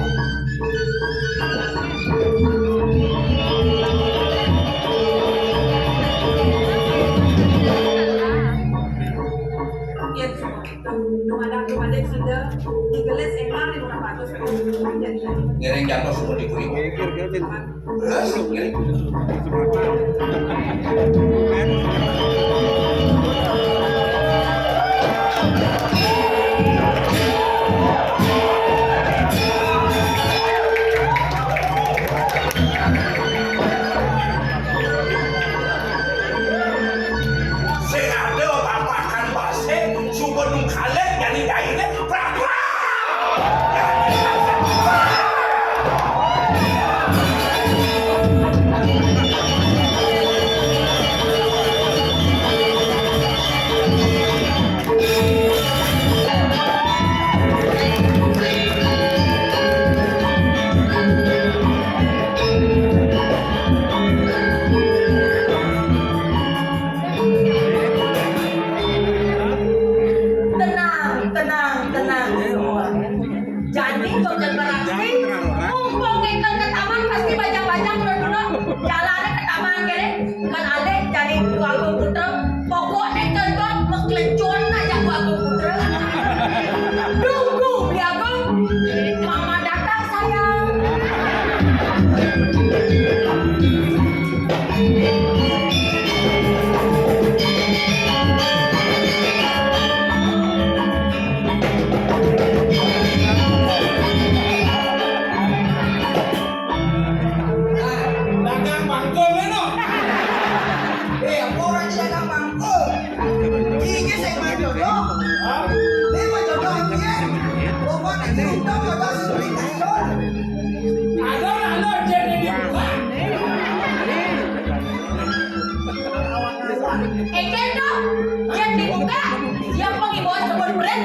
Yen dumadak dumadik sida digelis emang di rumah bagus. Ngiring jatuh semua di kuning. Ngiring. Ngiring. Ngiring. Jadi jahilnya berapa? Tenang, tenang, tenang semua. Jadi kok beraksi, mumpung kita ke taman pasti bajang-bajang dulu-dulu. Jalannya ke taman kene. Kan alih jadi Agung Putra. Pokoknya kentut meklecon aja Agung Putra. Tunggu, Agung. Mama datang, sayang. Dagang bangkul, no. Eh, apa orang dagang bangkul? Iki sing mau jodoh. Hah? Ini mau jodoh, iya. Pokoknya kita jodoh seperti kasur. Ada, ada, jadi dibuka. Ejen tuh, yang dibuka, yang pengibawan sebut brand.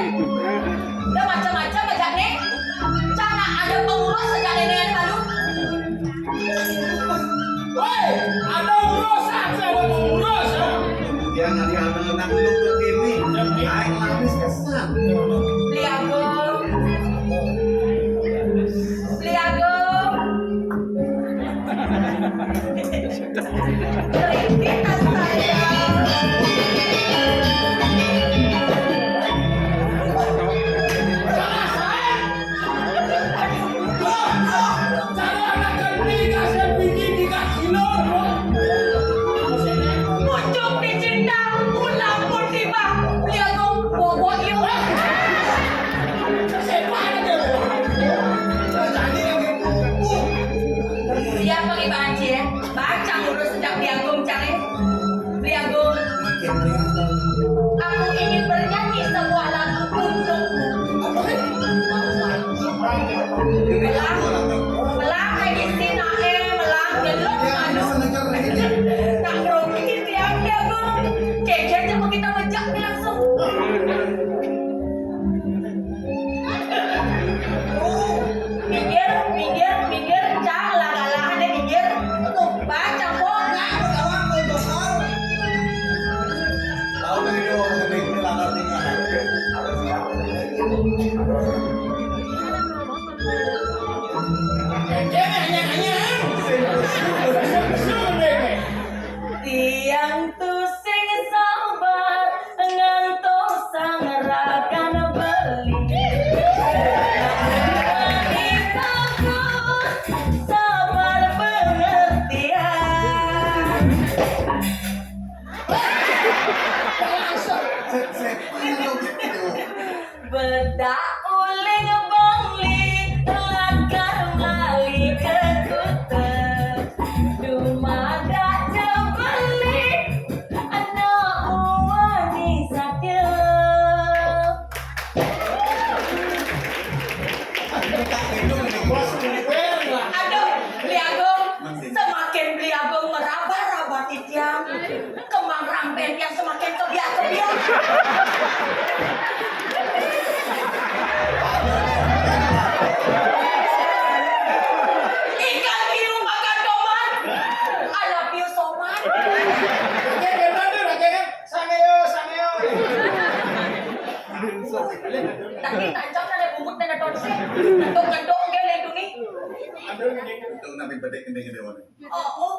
Udah macam-macam aja nih. Cana ada pengurus aja nih yang lalu. Woi, ada urusan, saya ada pengurus, ya. Dia nggak diambil anak lu ke sini. Naik lapis kesan. Beli aku. Beli aku. Keripik astaga. Cara anak kan tiga, saya bikin tiga kilo, bro. Pucuk dicinta, ulam pun tiba. Beli aku bobot yuk. Sepan aja, bro. Jadi yang gitu. Siapa nih, Pak Haji, ya? Baca ngurus sejak Beli Agung cari. Beli Agung. Aku ingin bernyanyi sebuah lagu untukmu. Belang, belang lagi si Nae, belang gelok aduh. Tak berhenti tiang Beli Agung. Cecer coba kita bejak nih langsung. Minggir, minggir, minggir, cang, lah, lah, lah, ada minggir. Tuh, baca, kok. Tahu dari dia orang gede ini lah, ngerti nggak? Ada siapa? Dia hanya, hanya. Tiang tu sing sabar ngantos sang rakan beli. Beli bagus, sabar pengertian. Sip, sip. Bedak uling bangli, lakar mali ke kuta. Dumadak jebeli, anak uwani sadia. Aduh, Beli Agung, semakin Beli Agung meraba-raba titiang. Kemang ramben yang semakin kebiak-kebiak. Ikan hiu makan tomat. I love you so much. Oke, gimana tuh, Raja, kan? Sangeo, sangeo. Tapi tancang ada bungut nana tonsi. Ngendong-ngendong dia lendungi. Itu nabi bedek gede-gede, Wan. Oh, oh.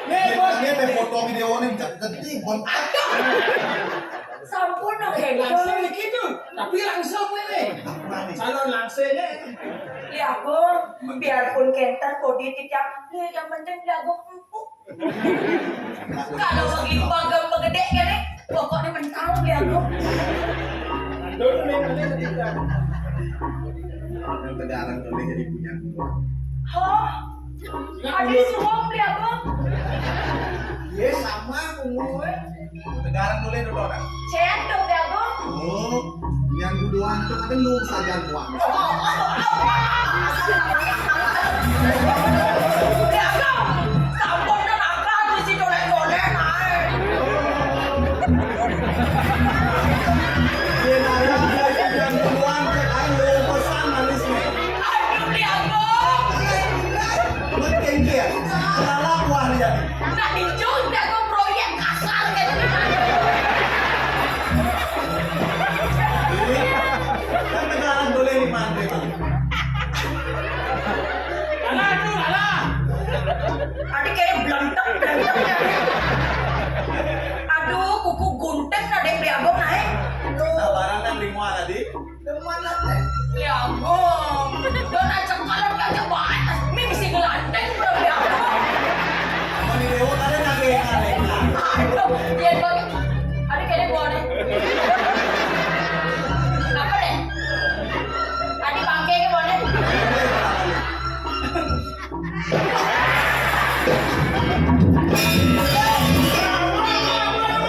Nih, bos, dia teh foto video ini gede, bon. Sampun dong, ya, langsung gitu. Tapi langsung ini. Calon langsungnya. Ya, aku, biarpun kenten kodi tidak, ya, yang penting jago empuk. Kalau bagi bangga begede kene, pokoknya mental dia tuh. Dulu nih, nanti ketika. Negara tuh jadi punya. Hah? Adi suhom dia tuh. Iya, sama aku ngomong. Tegarang dulu itu orang. Cendol dia tuh. Oh, yang budoan tuh kan lu saja gua. Oh, oh, oh, oh. Dia tuh, sampun nang akal di si dolen-dolen, ay. Iya, nah, yang budoan tuh kan lu pesan manis nih. Aduh, dia tuh. Betul, ya. Salah wah dia. Nah, dijunjang ke proyek kasar kan. Iya. Kan tegarang boleh di mana, Bang? Alah, aduh, alah. Tadi kayak blentek, blentek. Aduh, kuku gunting ada yang diabang naik. Nah, barang kan di muara, Di. Demen lah, Teh. Ya ampun. Don aja kalau kagak banget. Mi mesti ngelanting udah ya ampun. Mani dewa kalian lagi yang aneh. Aduh, ya bang. Ada kayaknya gua nih. Apa deh? Tadi bangke ke mana?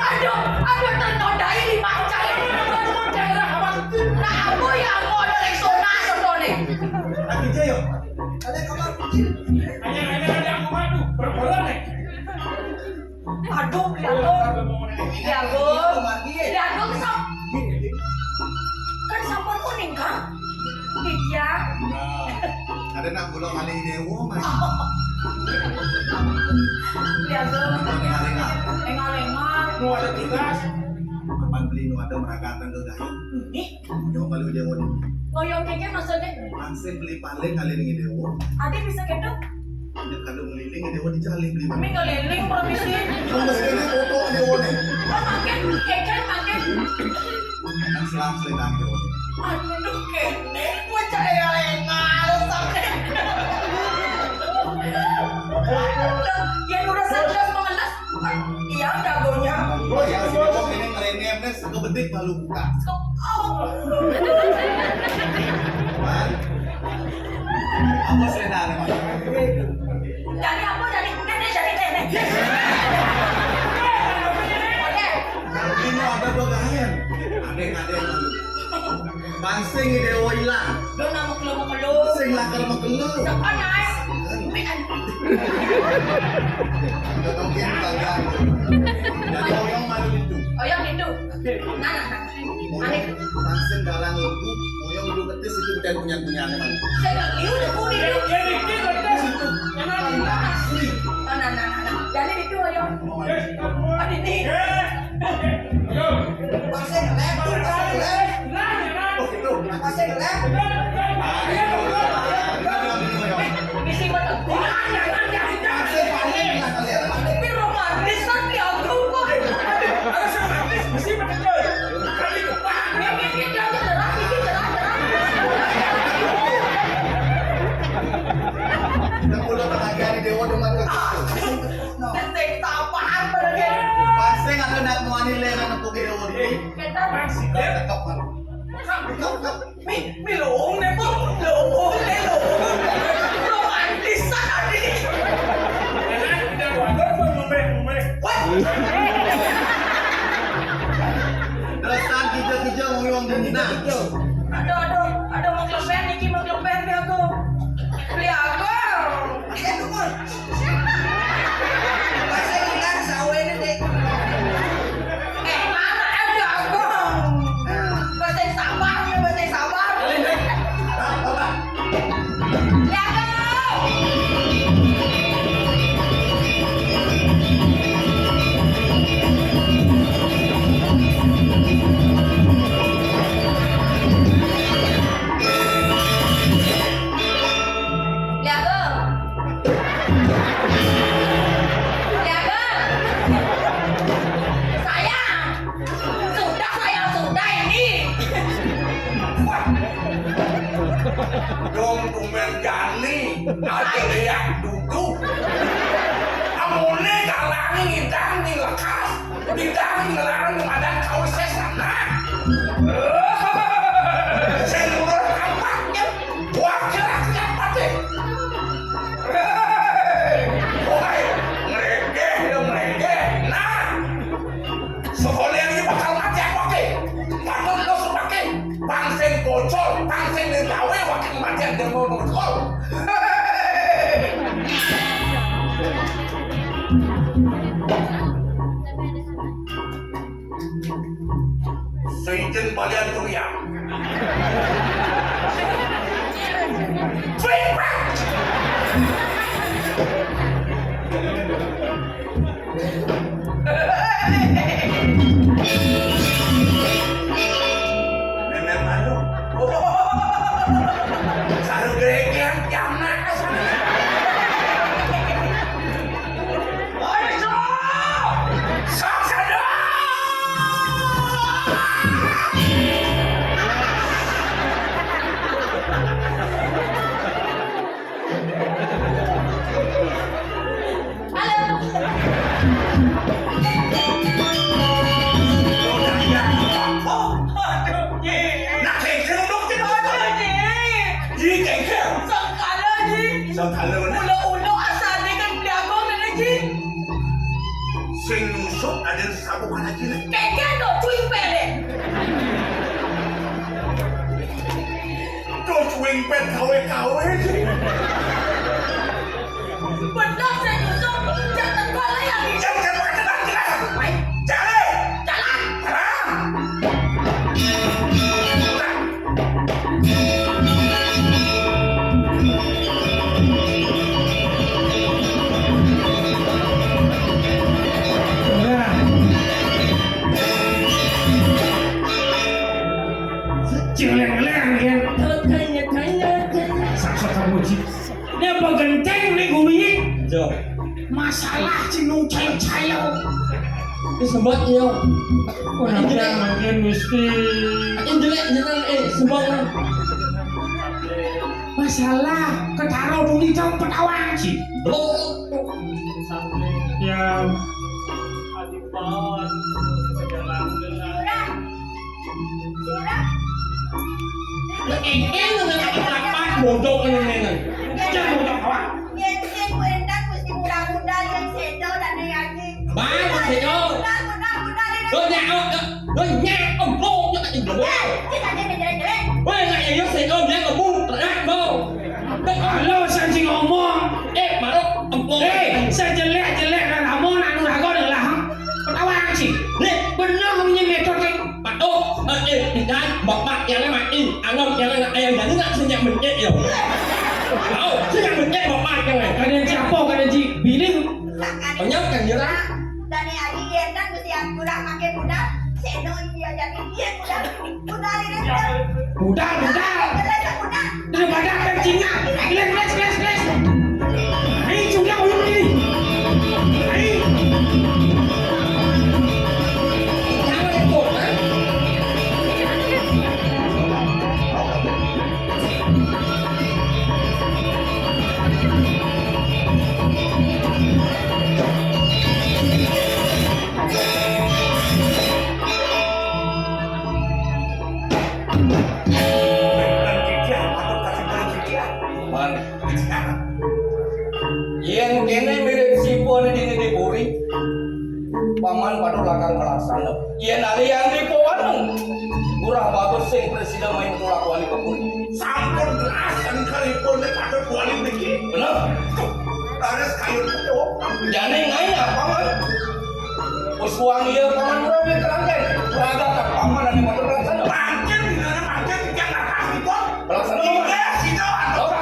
Aduh, aduh, tertodai di mata. Aduh, daerah apa? Nah, aku ya, aku ada resona, contohnya. Lagi aja, yuk. Ada kamar kecil. Hanya, hanya ada aku madu. Berapa nih? Aduh, ya ampun. Ya ampun. Ya ampun, sam-, kan sampun uning, Kang. Iya. Nah, ada nak pulang kali ini, oh, Mas. Ya ampun. Ada hari nak. Engal-engal. Nu ada tugas. Kapan beli nu ada meragatan ke gaya? Ini? Nyo malu dewa ni. Ngoyong keke maksudnya? Langsung beli paling kali ini dewa. Ade bisa gitu? Ada kado ngeliling dewa di jalan beli. Kami ngeliling permisi. Kamu masih kena foto dewa ni. Oh, makin keke makin. Kan selang selendang dewa. Aduh, kene. Wajah engal-engal sampai. Yang udah stres mengelas. Iya, jagonya. Oh, ya, si Bobok ini ngerenem nih, satu bedik malu buka. Oh. Man. Apa sih, nah, emang? Jadi apa, jadi? Nih, nih, jadi, nih, nih. Oke. Ini ada dua gahen. Ada, ada yang malu. Pansing ide oilah. Lo nama kelo kelo. Sing lakar mekelu. Siapa naik? Mik an. Udah mungkin kagak. Jadi oyong malu itu. Oyong itu. Nah, nah, nah. Oyong pansing dalang lebu, oyong udah petis itu bukan punya punyanya man. Saya nggak liu deh, bu, di situ. Asli. Oh, nah, nah, nah, nah. Jadi itu oyong. Oh, ini. Pasang lem, tuh, pasang lem. Oh, gitu. Pasang lem. Misi mata gua. Pasang paling lah kalian. Tapi romantis kan ya, aku kok. Harus romantis, misi mata gua. Ini, ini, ini, dia aja nyerah, ini nyerah, nyerah. Yang udah tenaga di dewa demat ke situ. Sing sabar, bener ya. Pasang atau nak mau anilai anak putih dewa di. Kita. Cakep, man. Mi, mi luung deh, Pung. Luung deh, luung. Romantis tadi. Wah. Dasar gija-gija ngoyong di Mina. Aduh, aduh, aduh, mau kelepen, Niki mau kelepen, beli aku. Beli aku. Ayo, Pung. Bahasa Inggris, sawe ini, Dik. Eh, mana ada, Bang? Bahasa sabar, ya, bahasa sabar. Ya, Bang. Lihat tuh. Lihat tuh. Sayang. Sudah, sayang, sudah ini. Dong, tumben jani. Ada lihat duduk. Amune kalangi ngidang di lekas. Bidang ngelarang ngemadang kaul sesana. Sing urut ampaknya. Wakil rakyat patih. Swing back. Memet malu. Sarung geregean tiang nakas. Ayo, sok! Sok sadar! Halo. Aduh, Ji. Nak kengkel dong, Ji. Aduh, Ji. Ji, kengkel. Sangkala, Ji. Sangkala, mana? Ulo-ulo asal dia kan beli abang mana, Ji? Sing nusuk ada sabuk anak Ji. Kengkel dong, cuy, pele. Terus wingpet kawe-kawe sih. Bener saya nyusul, jangan kau yang jangan pakai tenang kita. Jalan. Jalan. Jalan. Cileng-leng ya. Tanya, tanya, tanya. Sasa kamu, Ji. Ini apa genteng nih, gumi? Jo. Masalah, Ji, nung cayo-cayo. Ini sebat, yo. Wah, nanti makin mesti. Ini jelek, jelek, eh, sebat. Masalah, ketaro bumi tau petawang, Ji. Belum. Ya. Engkén nang kaki papat bodok nang nang. Jangan bodok awak. Yen sing kuendang mesti muda-muda yang sedo dan yang ngaji. Bang, sedo. Muda, muda, muda, dia. Lo nyak, lo nyak, lo nyak, lo nyak. Eh, kita dia jelek-jelek. Weh, nggak ya, sedo dia ngebut, terang, bang. Lo saja ngomong. Eh, baru empuk. Eh, sejelek-jelek dan kamu nak nuraga adalah. Ketawa sih. Nih, bener kamu nyemedot, eh. Pak, oh, eh, eh, pindah, bapak yang mati, anak yang nak ayam jadi nak senyap mencet ya. Tahu, senyap mencet bapak yang lain. Kalian siapa, kalian Ji? Biling. Penyok kan nyerah. Tadi aja dia kan mesti yang kurang pakai muda. Seno dia jadi dia muda. Muda ini. Muda, muda. Muda, muda. Daripada kencingnya. Gelis, gelis, gelis, gelis. Ayo, cungkak ulun ini. Ayo. Jangan ikut, ha? Bukan Cicia, patut kasih tahu Cicia. Man. Yén kéné mirip sipa né dini di puri. Paman pada lakang pelaksana. Yén ari yang di pawan. Murah bagus sing presida main tulak wali kebun. Sampun jelas dan kalipun né patut wali niki. Bener. Tuh, taris kayu tuh. Jani ngai apa, Man? Wis wang iya paman ora wis kerangkeng. Raga tak paman ane motor pelaksana. Mangkin dinana mangkin tiang atas ipun. Pelaksana paman. Iya, sida anu. Oh.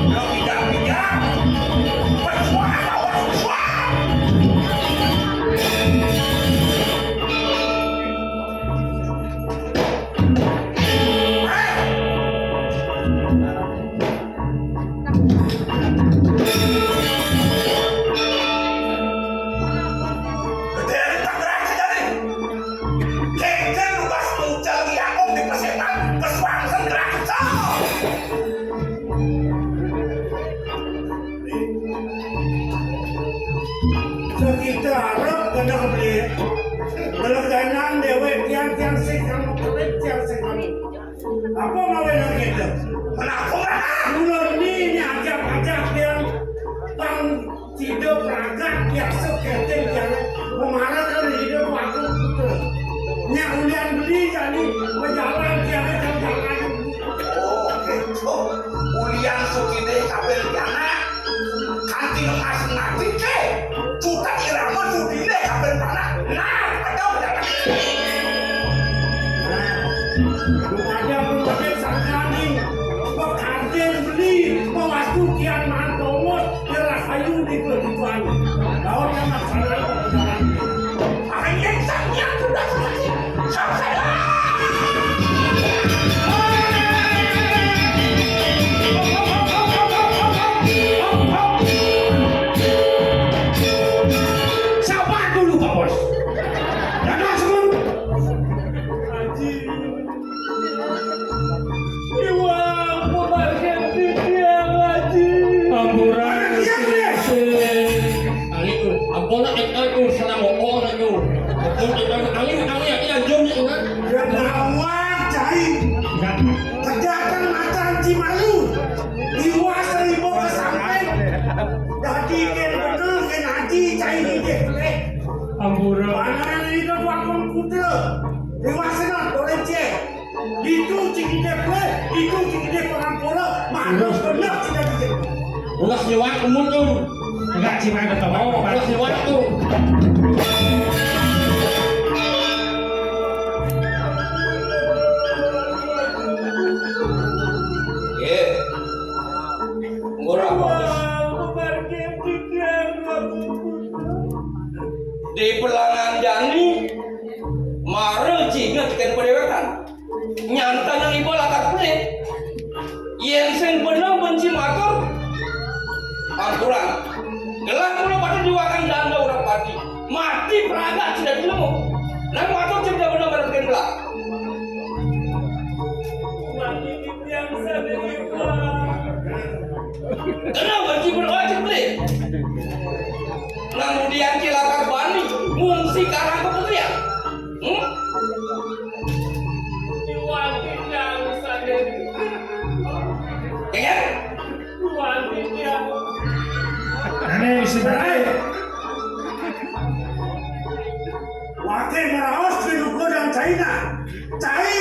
Lo tidak, tidak. Bersuara, bersuara. Sekitar arep kena beli. Beleganan dewek tiang-tiang sing kamu kerep tiang sing kamu. Apa mawe nang kita? Kenapa? Mula ni ni ajak-ajak tiang pang tidak peragat biasa keting tiang. Memarah kan hidup aku betul. Nya ulian beli jadi berjalan tiang jalan. Oh, gitu. Ulian sukide kabel tiang. Kan Asing mati ke. Cutan irama sudine kabeh panak. Nah, ada udah. Nah, lu ada penyakit sangkani. Pekadin beli, pewastu kian mantomot, nyerah ayu di kehidupan. Daun yang masalah. Anjing sangnya sudah selesai. Selesai. Sabar dulu, Pak Bos. Jangan langsung. Iwang, pemargin titiang, Haji. Ampura, Haji. Ayo, ampun, eh, ayo, salah ngomong, ayo. Ampun, eh, ayo, ayo, ayo, ayo, jom, ingat. Ya, lawan, Cai. Enggak. Tegakkan mata, Haji, malu. Iwang seribu ke samping. Jadi, kan bener, kan Haji, Cai, ini deh. Ampura. Panganan ini tuh, Pak Kuda. Iwang senang, boleh cek. Ditu cing ide kue, ditu cing ide pengampura, manus bener cing ide. Ulah siwak umur tuh. Enggak, cing ide tahu. Oh, ulah siwak tuh. Iya. Murah, bagus. Di pelangan jani, mara cinga tekan padewekan. Nyantana iba lakar pelit. Yen sing beneng benci matur, ampuran. Gelah mula pada diwakan danda urang pati. Mati pragat sida dilemu. Nang matur cipta beneng barang ken belak. Mati titiang sane iba. Kena benci berwajib pelit. Nang mudian cilaka bani, ngungsi karang keputrian. Hmm? Iwan Titiang sandiri. Iya? Iwan Titiang. Ane isi berai. Wakil meraos ke duko dan China. Cai,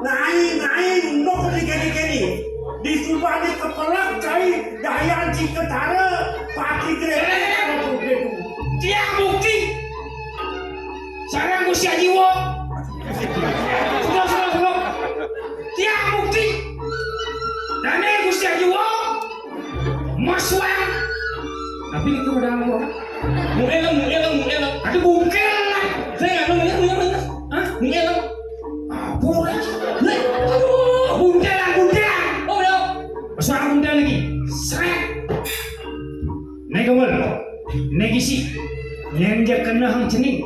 ngai, ngai, unduk ke kene-kene. Disubane kepelak, Cai, dayan ciketara, pati grepek, kalau begitu. Tiang bukti. Sareng Gusti Aji Wo. Sudah, sudah, sudah. Tiang bukti. Dane Gusti Aji Wo. Mas Wang. Tapi itu udah aku. Mueleng, mueleng, mueleng. Aduh, bungkel lah. Saya nggak nemu, nemu, nemu. Hah? Mueleng. Apa ya? Lek, aduh, buntelan, buntelan. Oh, ya. Suara buntelan lagi. Sret. Nek gawal. Nek isi. Nek dia kena hang cening.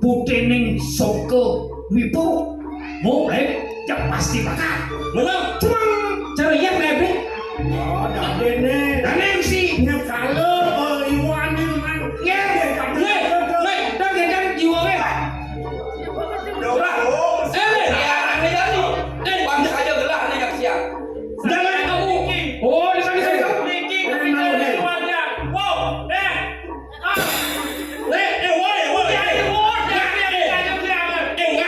Putih ning soko wipo. Mo, eh, ya pasti bakal. Bener. Cuma cara iya, Nek. Oh, dah dene. Dah, Nek, isi. Nek kalau, eh, Iwan ini, man. Nek, Nek, Nek, dah, dah, dah, jiwa, Nek. Udah, udah. Eh, ya, aneh kali. Eh, bangsa aja gelah nih, kasihan. Jangan kamu. Oh, di sana, di sana. Niki, niki, niki, wow, eh. Ah. Eh, eh, woi, woi, eh. Eh, woi, eh, eh, eh, eh,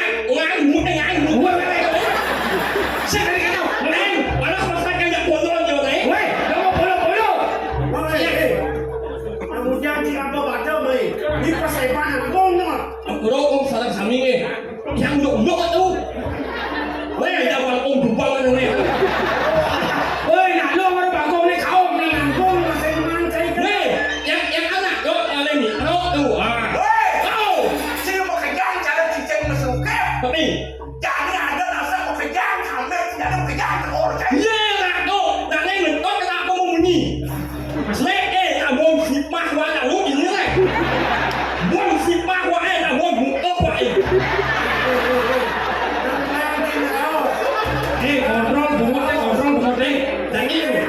ngan, ngan, ngan, ngan. Saya tadi kata, ngan, panas masak kayak pondok, eh. Woi, kamu pondok, pondok. Woi, eh. Kamu jangan apa baca, woi. Ini pas saya panas, ngomong. Aku rokok, salah sami, eh. Yang unduk-unduk tu. Weh, dah bangkong dubang tu, weh. Weh, nak lu baru bangkong ni, kau nak bangkong, masih mancai ke? Weh, yang, yang anak tu, yang lain ni, rok tu, ah. Weh, kau. Sini mau kejar cara cicing mesukep. Tapi. Jadi ada rasa mau kejar, sampai tidak ada mau kejar, tekor, cai. Iya, nak tu. Nak lain mentok, kenapa mau bunyi? Lek, eh, nak wong sipah wa nak lu ini, lek. Wong sipah wa, eh, nak wong buka wa, eh. Eh, kontrol bungut, eh, kontrol bungut, eh. Jangan.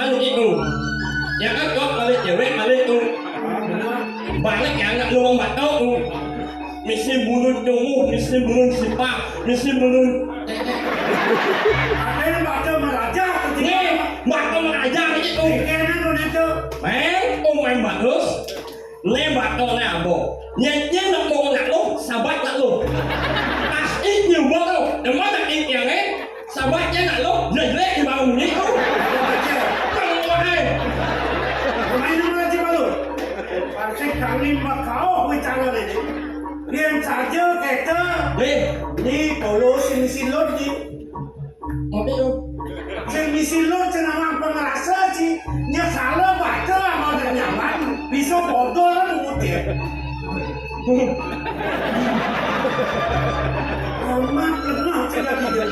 Kan gitu. Ya kan, kok balik cewek, balik tu. Balik ya, nak lu wong batok tu. Misi bunuh tunggu, misi bunuh sipah, misi bunuh. Ada yang baca meraja, ni, baca meraja ni tu. Kena tu, ni tu. Eh, oh, main bagus. Le baca le abo. Nyen, nyen nak mau nak lu, sabat nak lu. Pas ik nyu baru. Demak nak ik yang, eh. Sahabatnya nak lo, jelek-jelek di bawah ni. Aja kéto. Nih, nih polo sing misi Lur, Ji. Ngopi, Om. Sing misi Lur cenah mah pangrasa, Ji. Nyekala baca amal nyaman, bisa bodol kan, Bubut, ya. Amat lengah cenah di dia.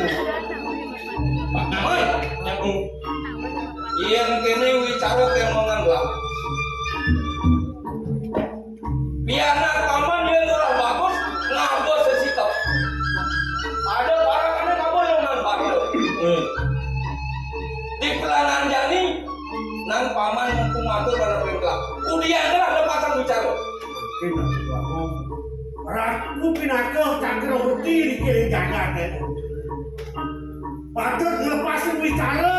Pak Aman, yang yén kéné wicara kémongan lah. Pianak paman yén ora bagus, ngaba sesitep. Ada parakané ngaba yang nang bagus. Di pelangan jani, nang paman mumpung matur pada perintah. Kudian lah ada pasang bicara. Ratu pinaka Cakrawati dikiring jagat. Patut nglepasin wicara,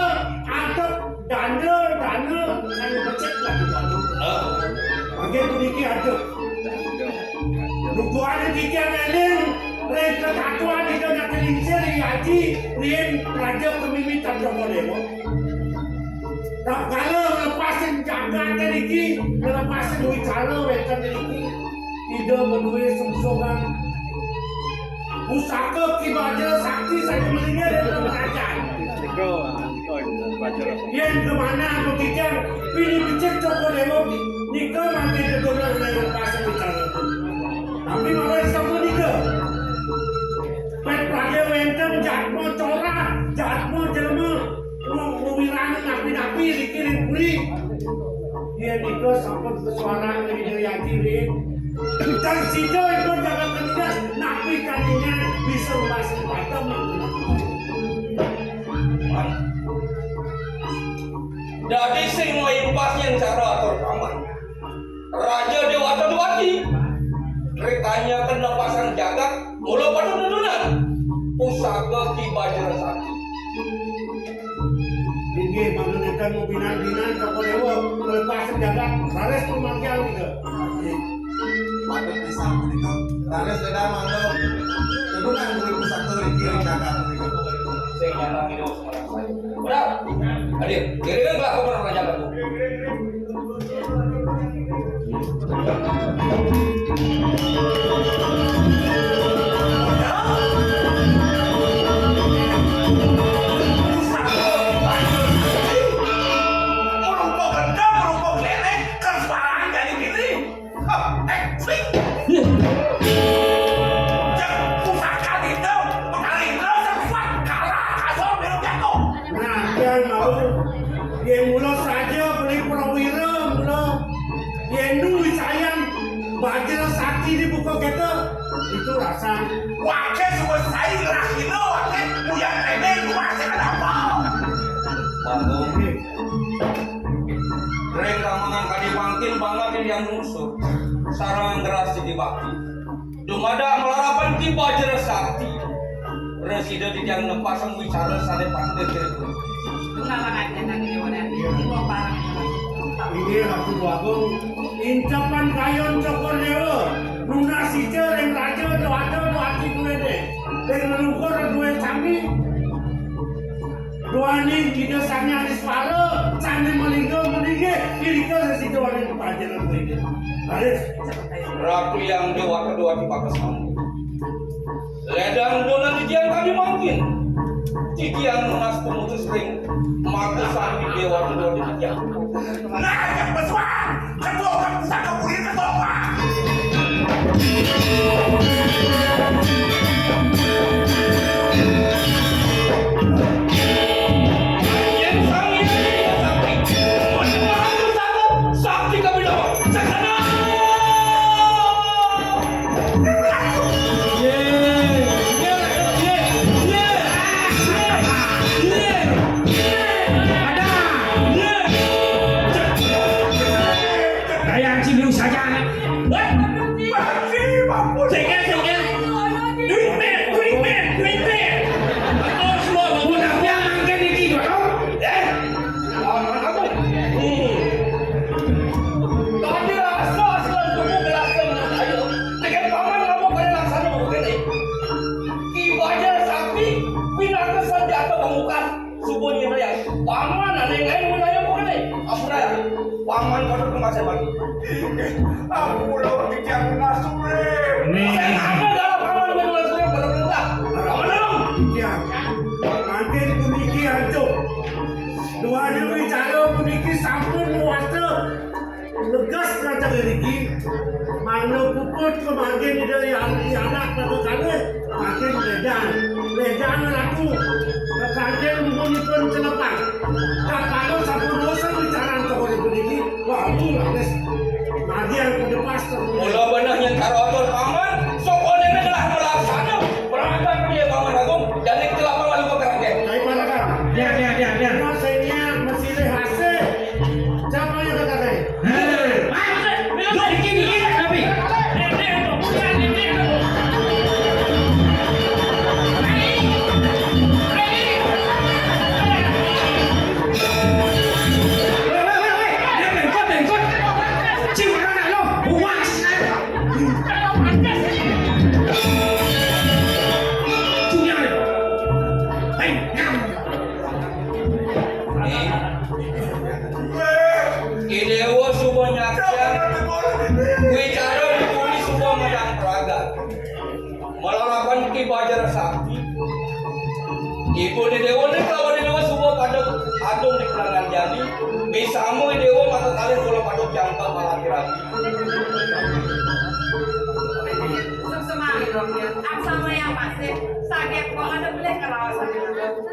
adep, dana, dana, sing becik lah di wadon. Mangkin puniki adep. Duduhane titiang eling, ring katatuan Ida Datu Lingsir, Ri Aji, riin Raja Kemimitan Jaba Dewa. Tatkala nglepasin jagate niki, nglepasin wicara wénten niki, Ida madué sungsungan pusaka Ki Bajra Sakti sané malinggih ring kerajaan. Yén kamanah ketigang, pilih becik Cokor Dewa nika mangkin tetunggal ring lepasan wicara. Tapi mawon sapunika, pét pradé wénten jadma corah, jadma jelema, wong ngwirang napi-napi niki ring puri. Yén nika sampun kasuarang ring Ida Hyang Kiri. Tan sida ipun jagat ketiga, napi kandingan bisa masih patem. Dadi sing maimpas yén cara atur paman. Raja Déwata Déwati. Ritanya kena pasang jagat, mula pada nudunan. Pusaka Ki Bajra Sakti. Inggih, mangda nenten mubinan-binan Cokor Dewa, nglepasin jagat, raris pamanggihan nika. Patut pisan punika. Raris ledang mangga. Nudunan kuwi pusaka ring jagat punika. Sing nyanan hidup sekarang saya. Benar. Hadir. Kira-kira nggak apa pernah jagat tuh. Nah, yén mau, yén mula saja beli prawira, mula. Yén nu wisayan Bajra Sakti dibuka kéto, itu rasan. Waké suwé saing rahina, waké muyan kéné, waké kenapa? Bagong. Ring kamangan kadi mangkin banget yang ngusur. Sarang geras jadi bakti. Dumadak malarapan Ki Bajra Sakti. Resida titiang nepasang wicara sané patut. Inggih, Ratu Agung, incepan kayon Cokor Dewa, nunas ica ring Raja Déwata Déwati kuwéné. Ring leluhur duwé sami. Duaning Ida Sang Hyang Iswara, sané malingga malinggih, irika sesida waning kepajenan kuwéné. Raris. Ratu Hyang Déwata Déwati pakesan. Ledang donan titiang kadi mangkin. Titiang nunas pamutus ring mata sandi Déwata Déwati titiang. Nah, yang besuang, ketua pusaka kulit ketua. Yang sang yang sakti, pusaka sakti kami lawan. Saksana. Dayang Ciliu saja. Wah, sengkel, sengkel. Duit men, duit men, duit men. Terus lo, lo, lo, yang mangkin iki, lo. Eh, Paman aku. Hmm. Tadi rasa asal tubuh gelasnya menang ayo. Dengan paman kamu pada laksana begini. Ki Bajra Sakti, pinaka senjata pamungkas. Subuh ini ya. Paman ada yang lain menanya begini. Ampura ya. Paman pada pengasih bagi. Ampura, titiang ngasuh. Nih. Saya ada Riki, mangda puput ka margin Ida Hyang Anak Ratu Kalih, margin Lejan, Lejan Ratu, ka margin mupunipun Celepang. Tatkala sampun ngoseng wicaran saha puniki, wau raris margiang ka Depas. Mula beneh nyen karoton paman, sakonene telah melaksana. Berangkat dia paman agung, jani Celepang lalu ka margin. Hai, Pak Kakang. Ya, ya, ya, ya. Nah, saya masih lehase. Siapa yang kakak? Ida Déwa suba nyaksiang wicara di puri suba madang pragat. Malarapan Ki Bajra Sakti. Ibu Ida Déwa niki kalawan Ida Déwa suba pada agung di pelanggan jani. Misama Ida Déwa maka kalih kula pada jangka malati-lati. Suksma, Ida Déwa. Aksama yang masih saget kok ada boleh kerawasan.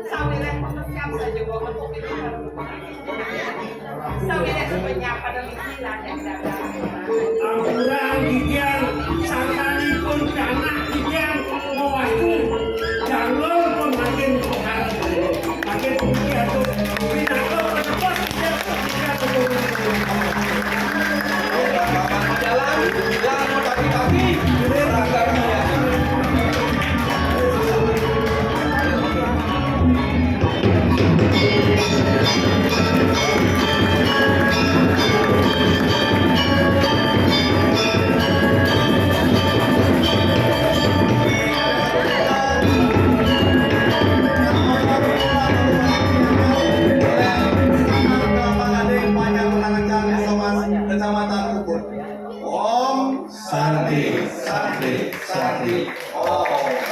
Sawiréh pemesiap saja kok. Sawiréh sepenyap pada misi ladang dagang. Ampura gigian sangkanipun kanak gigian mawastu. Jangan pun makin pengharap. Makin pengharap. Pinaka penebus. Kecamatan Ubud. Om Santi, Santi, Santi. Om.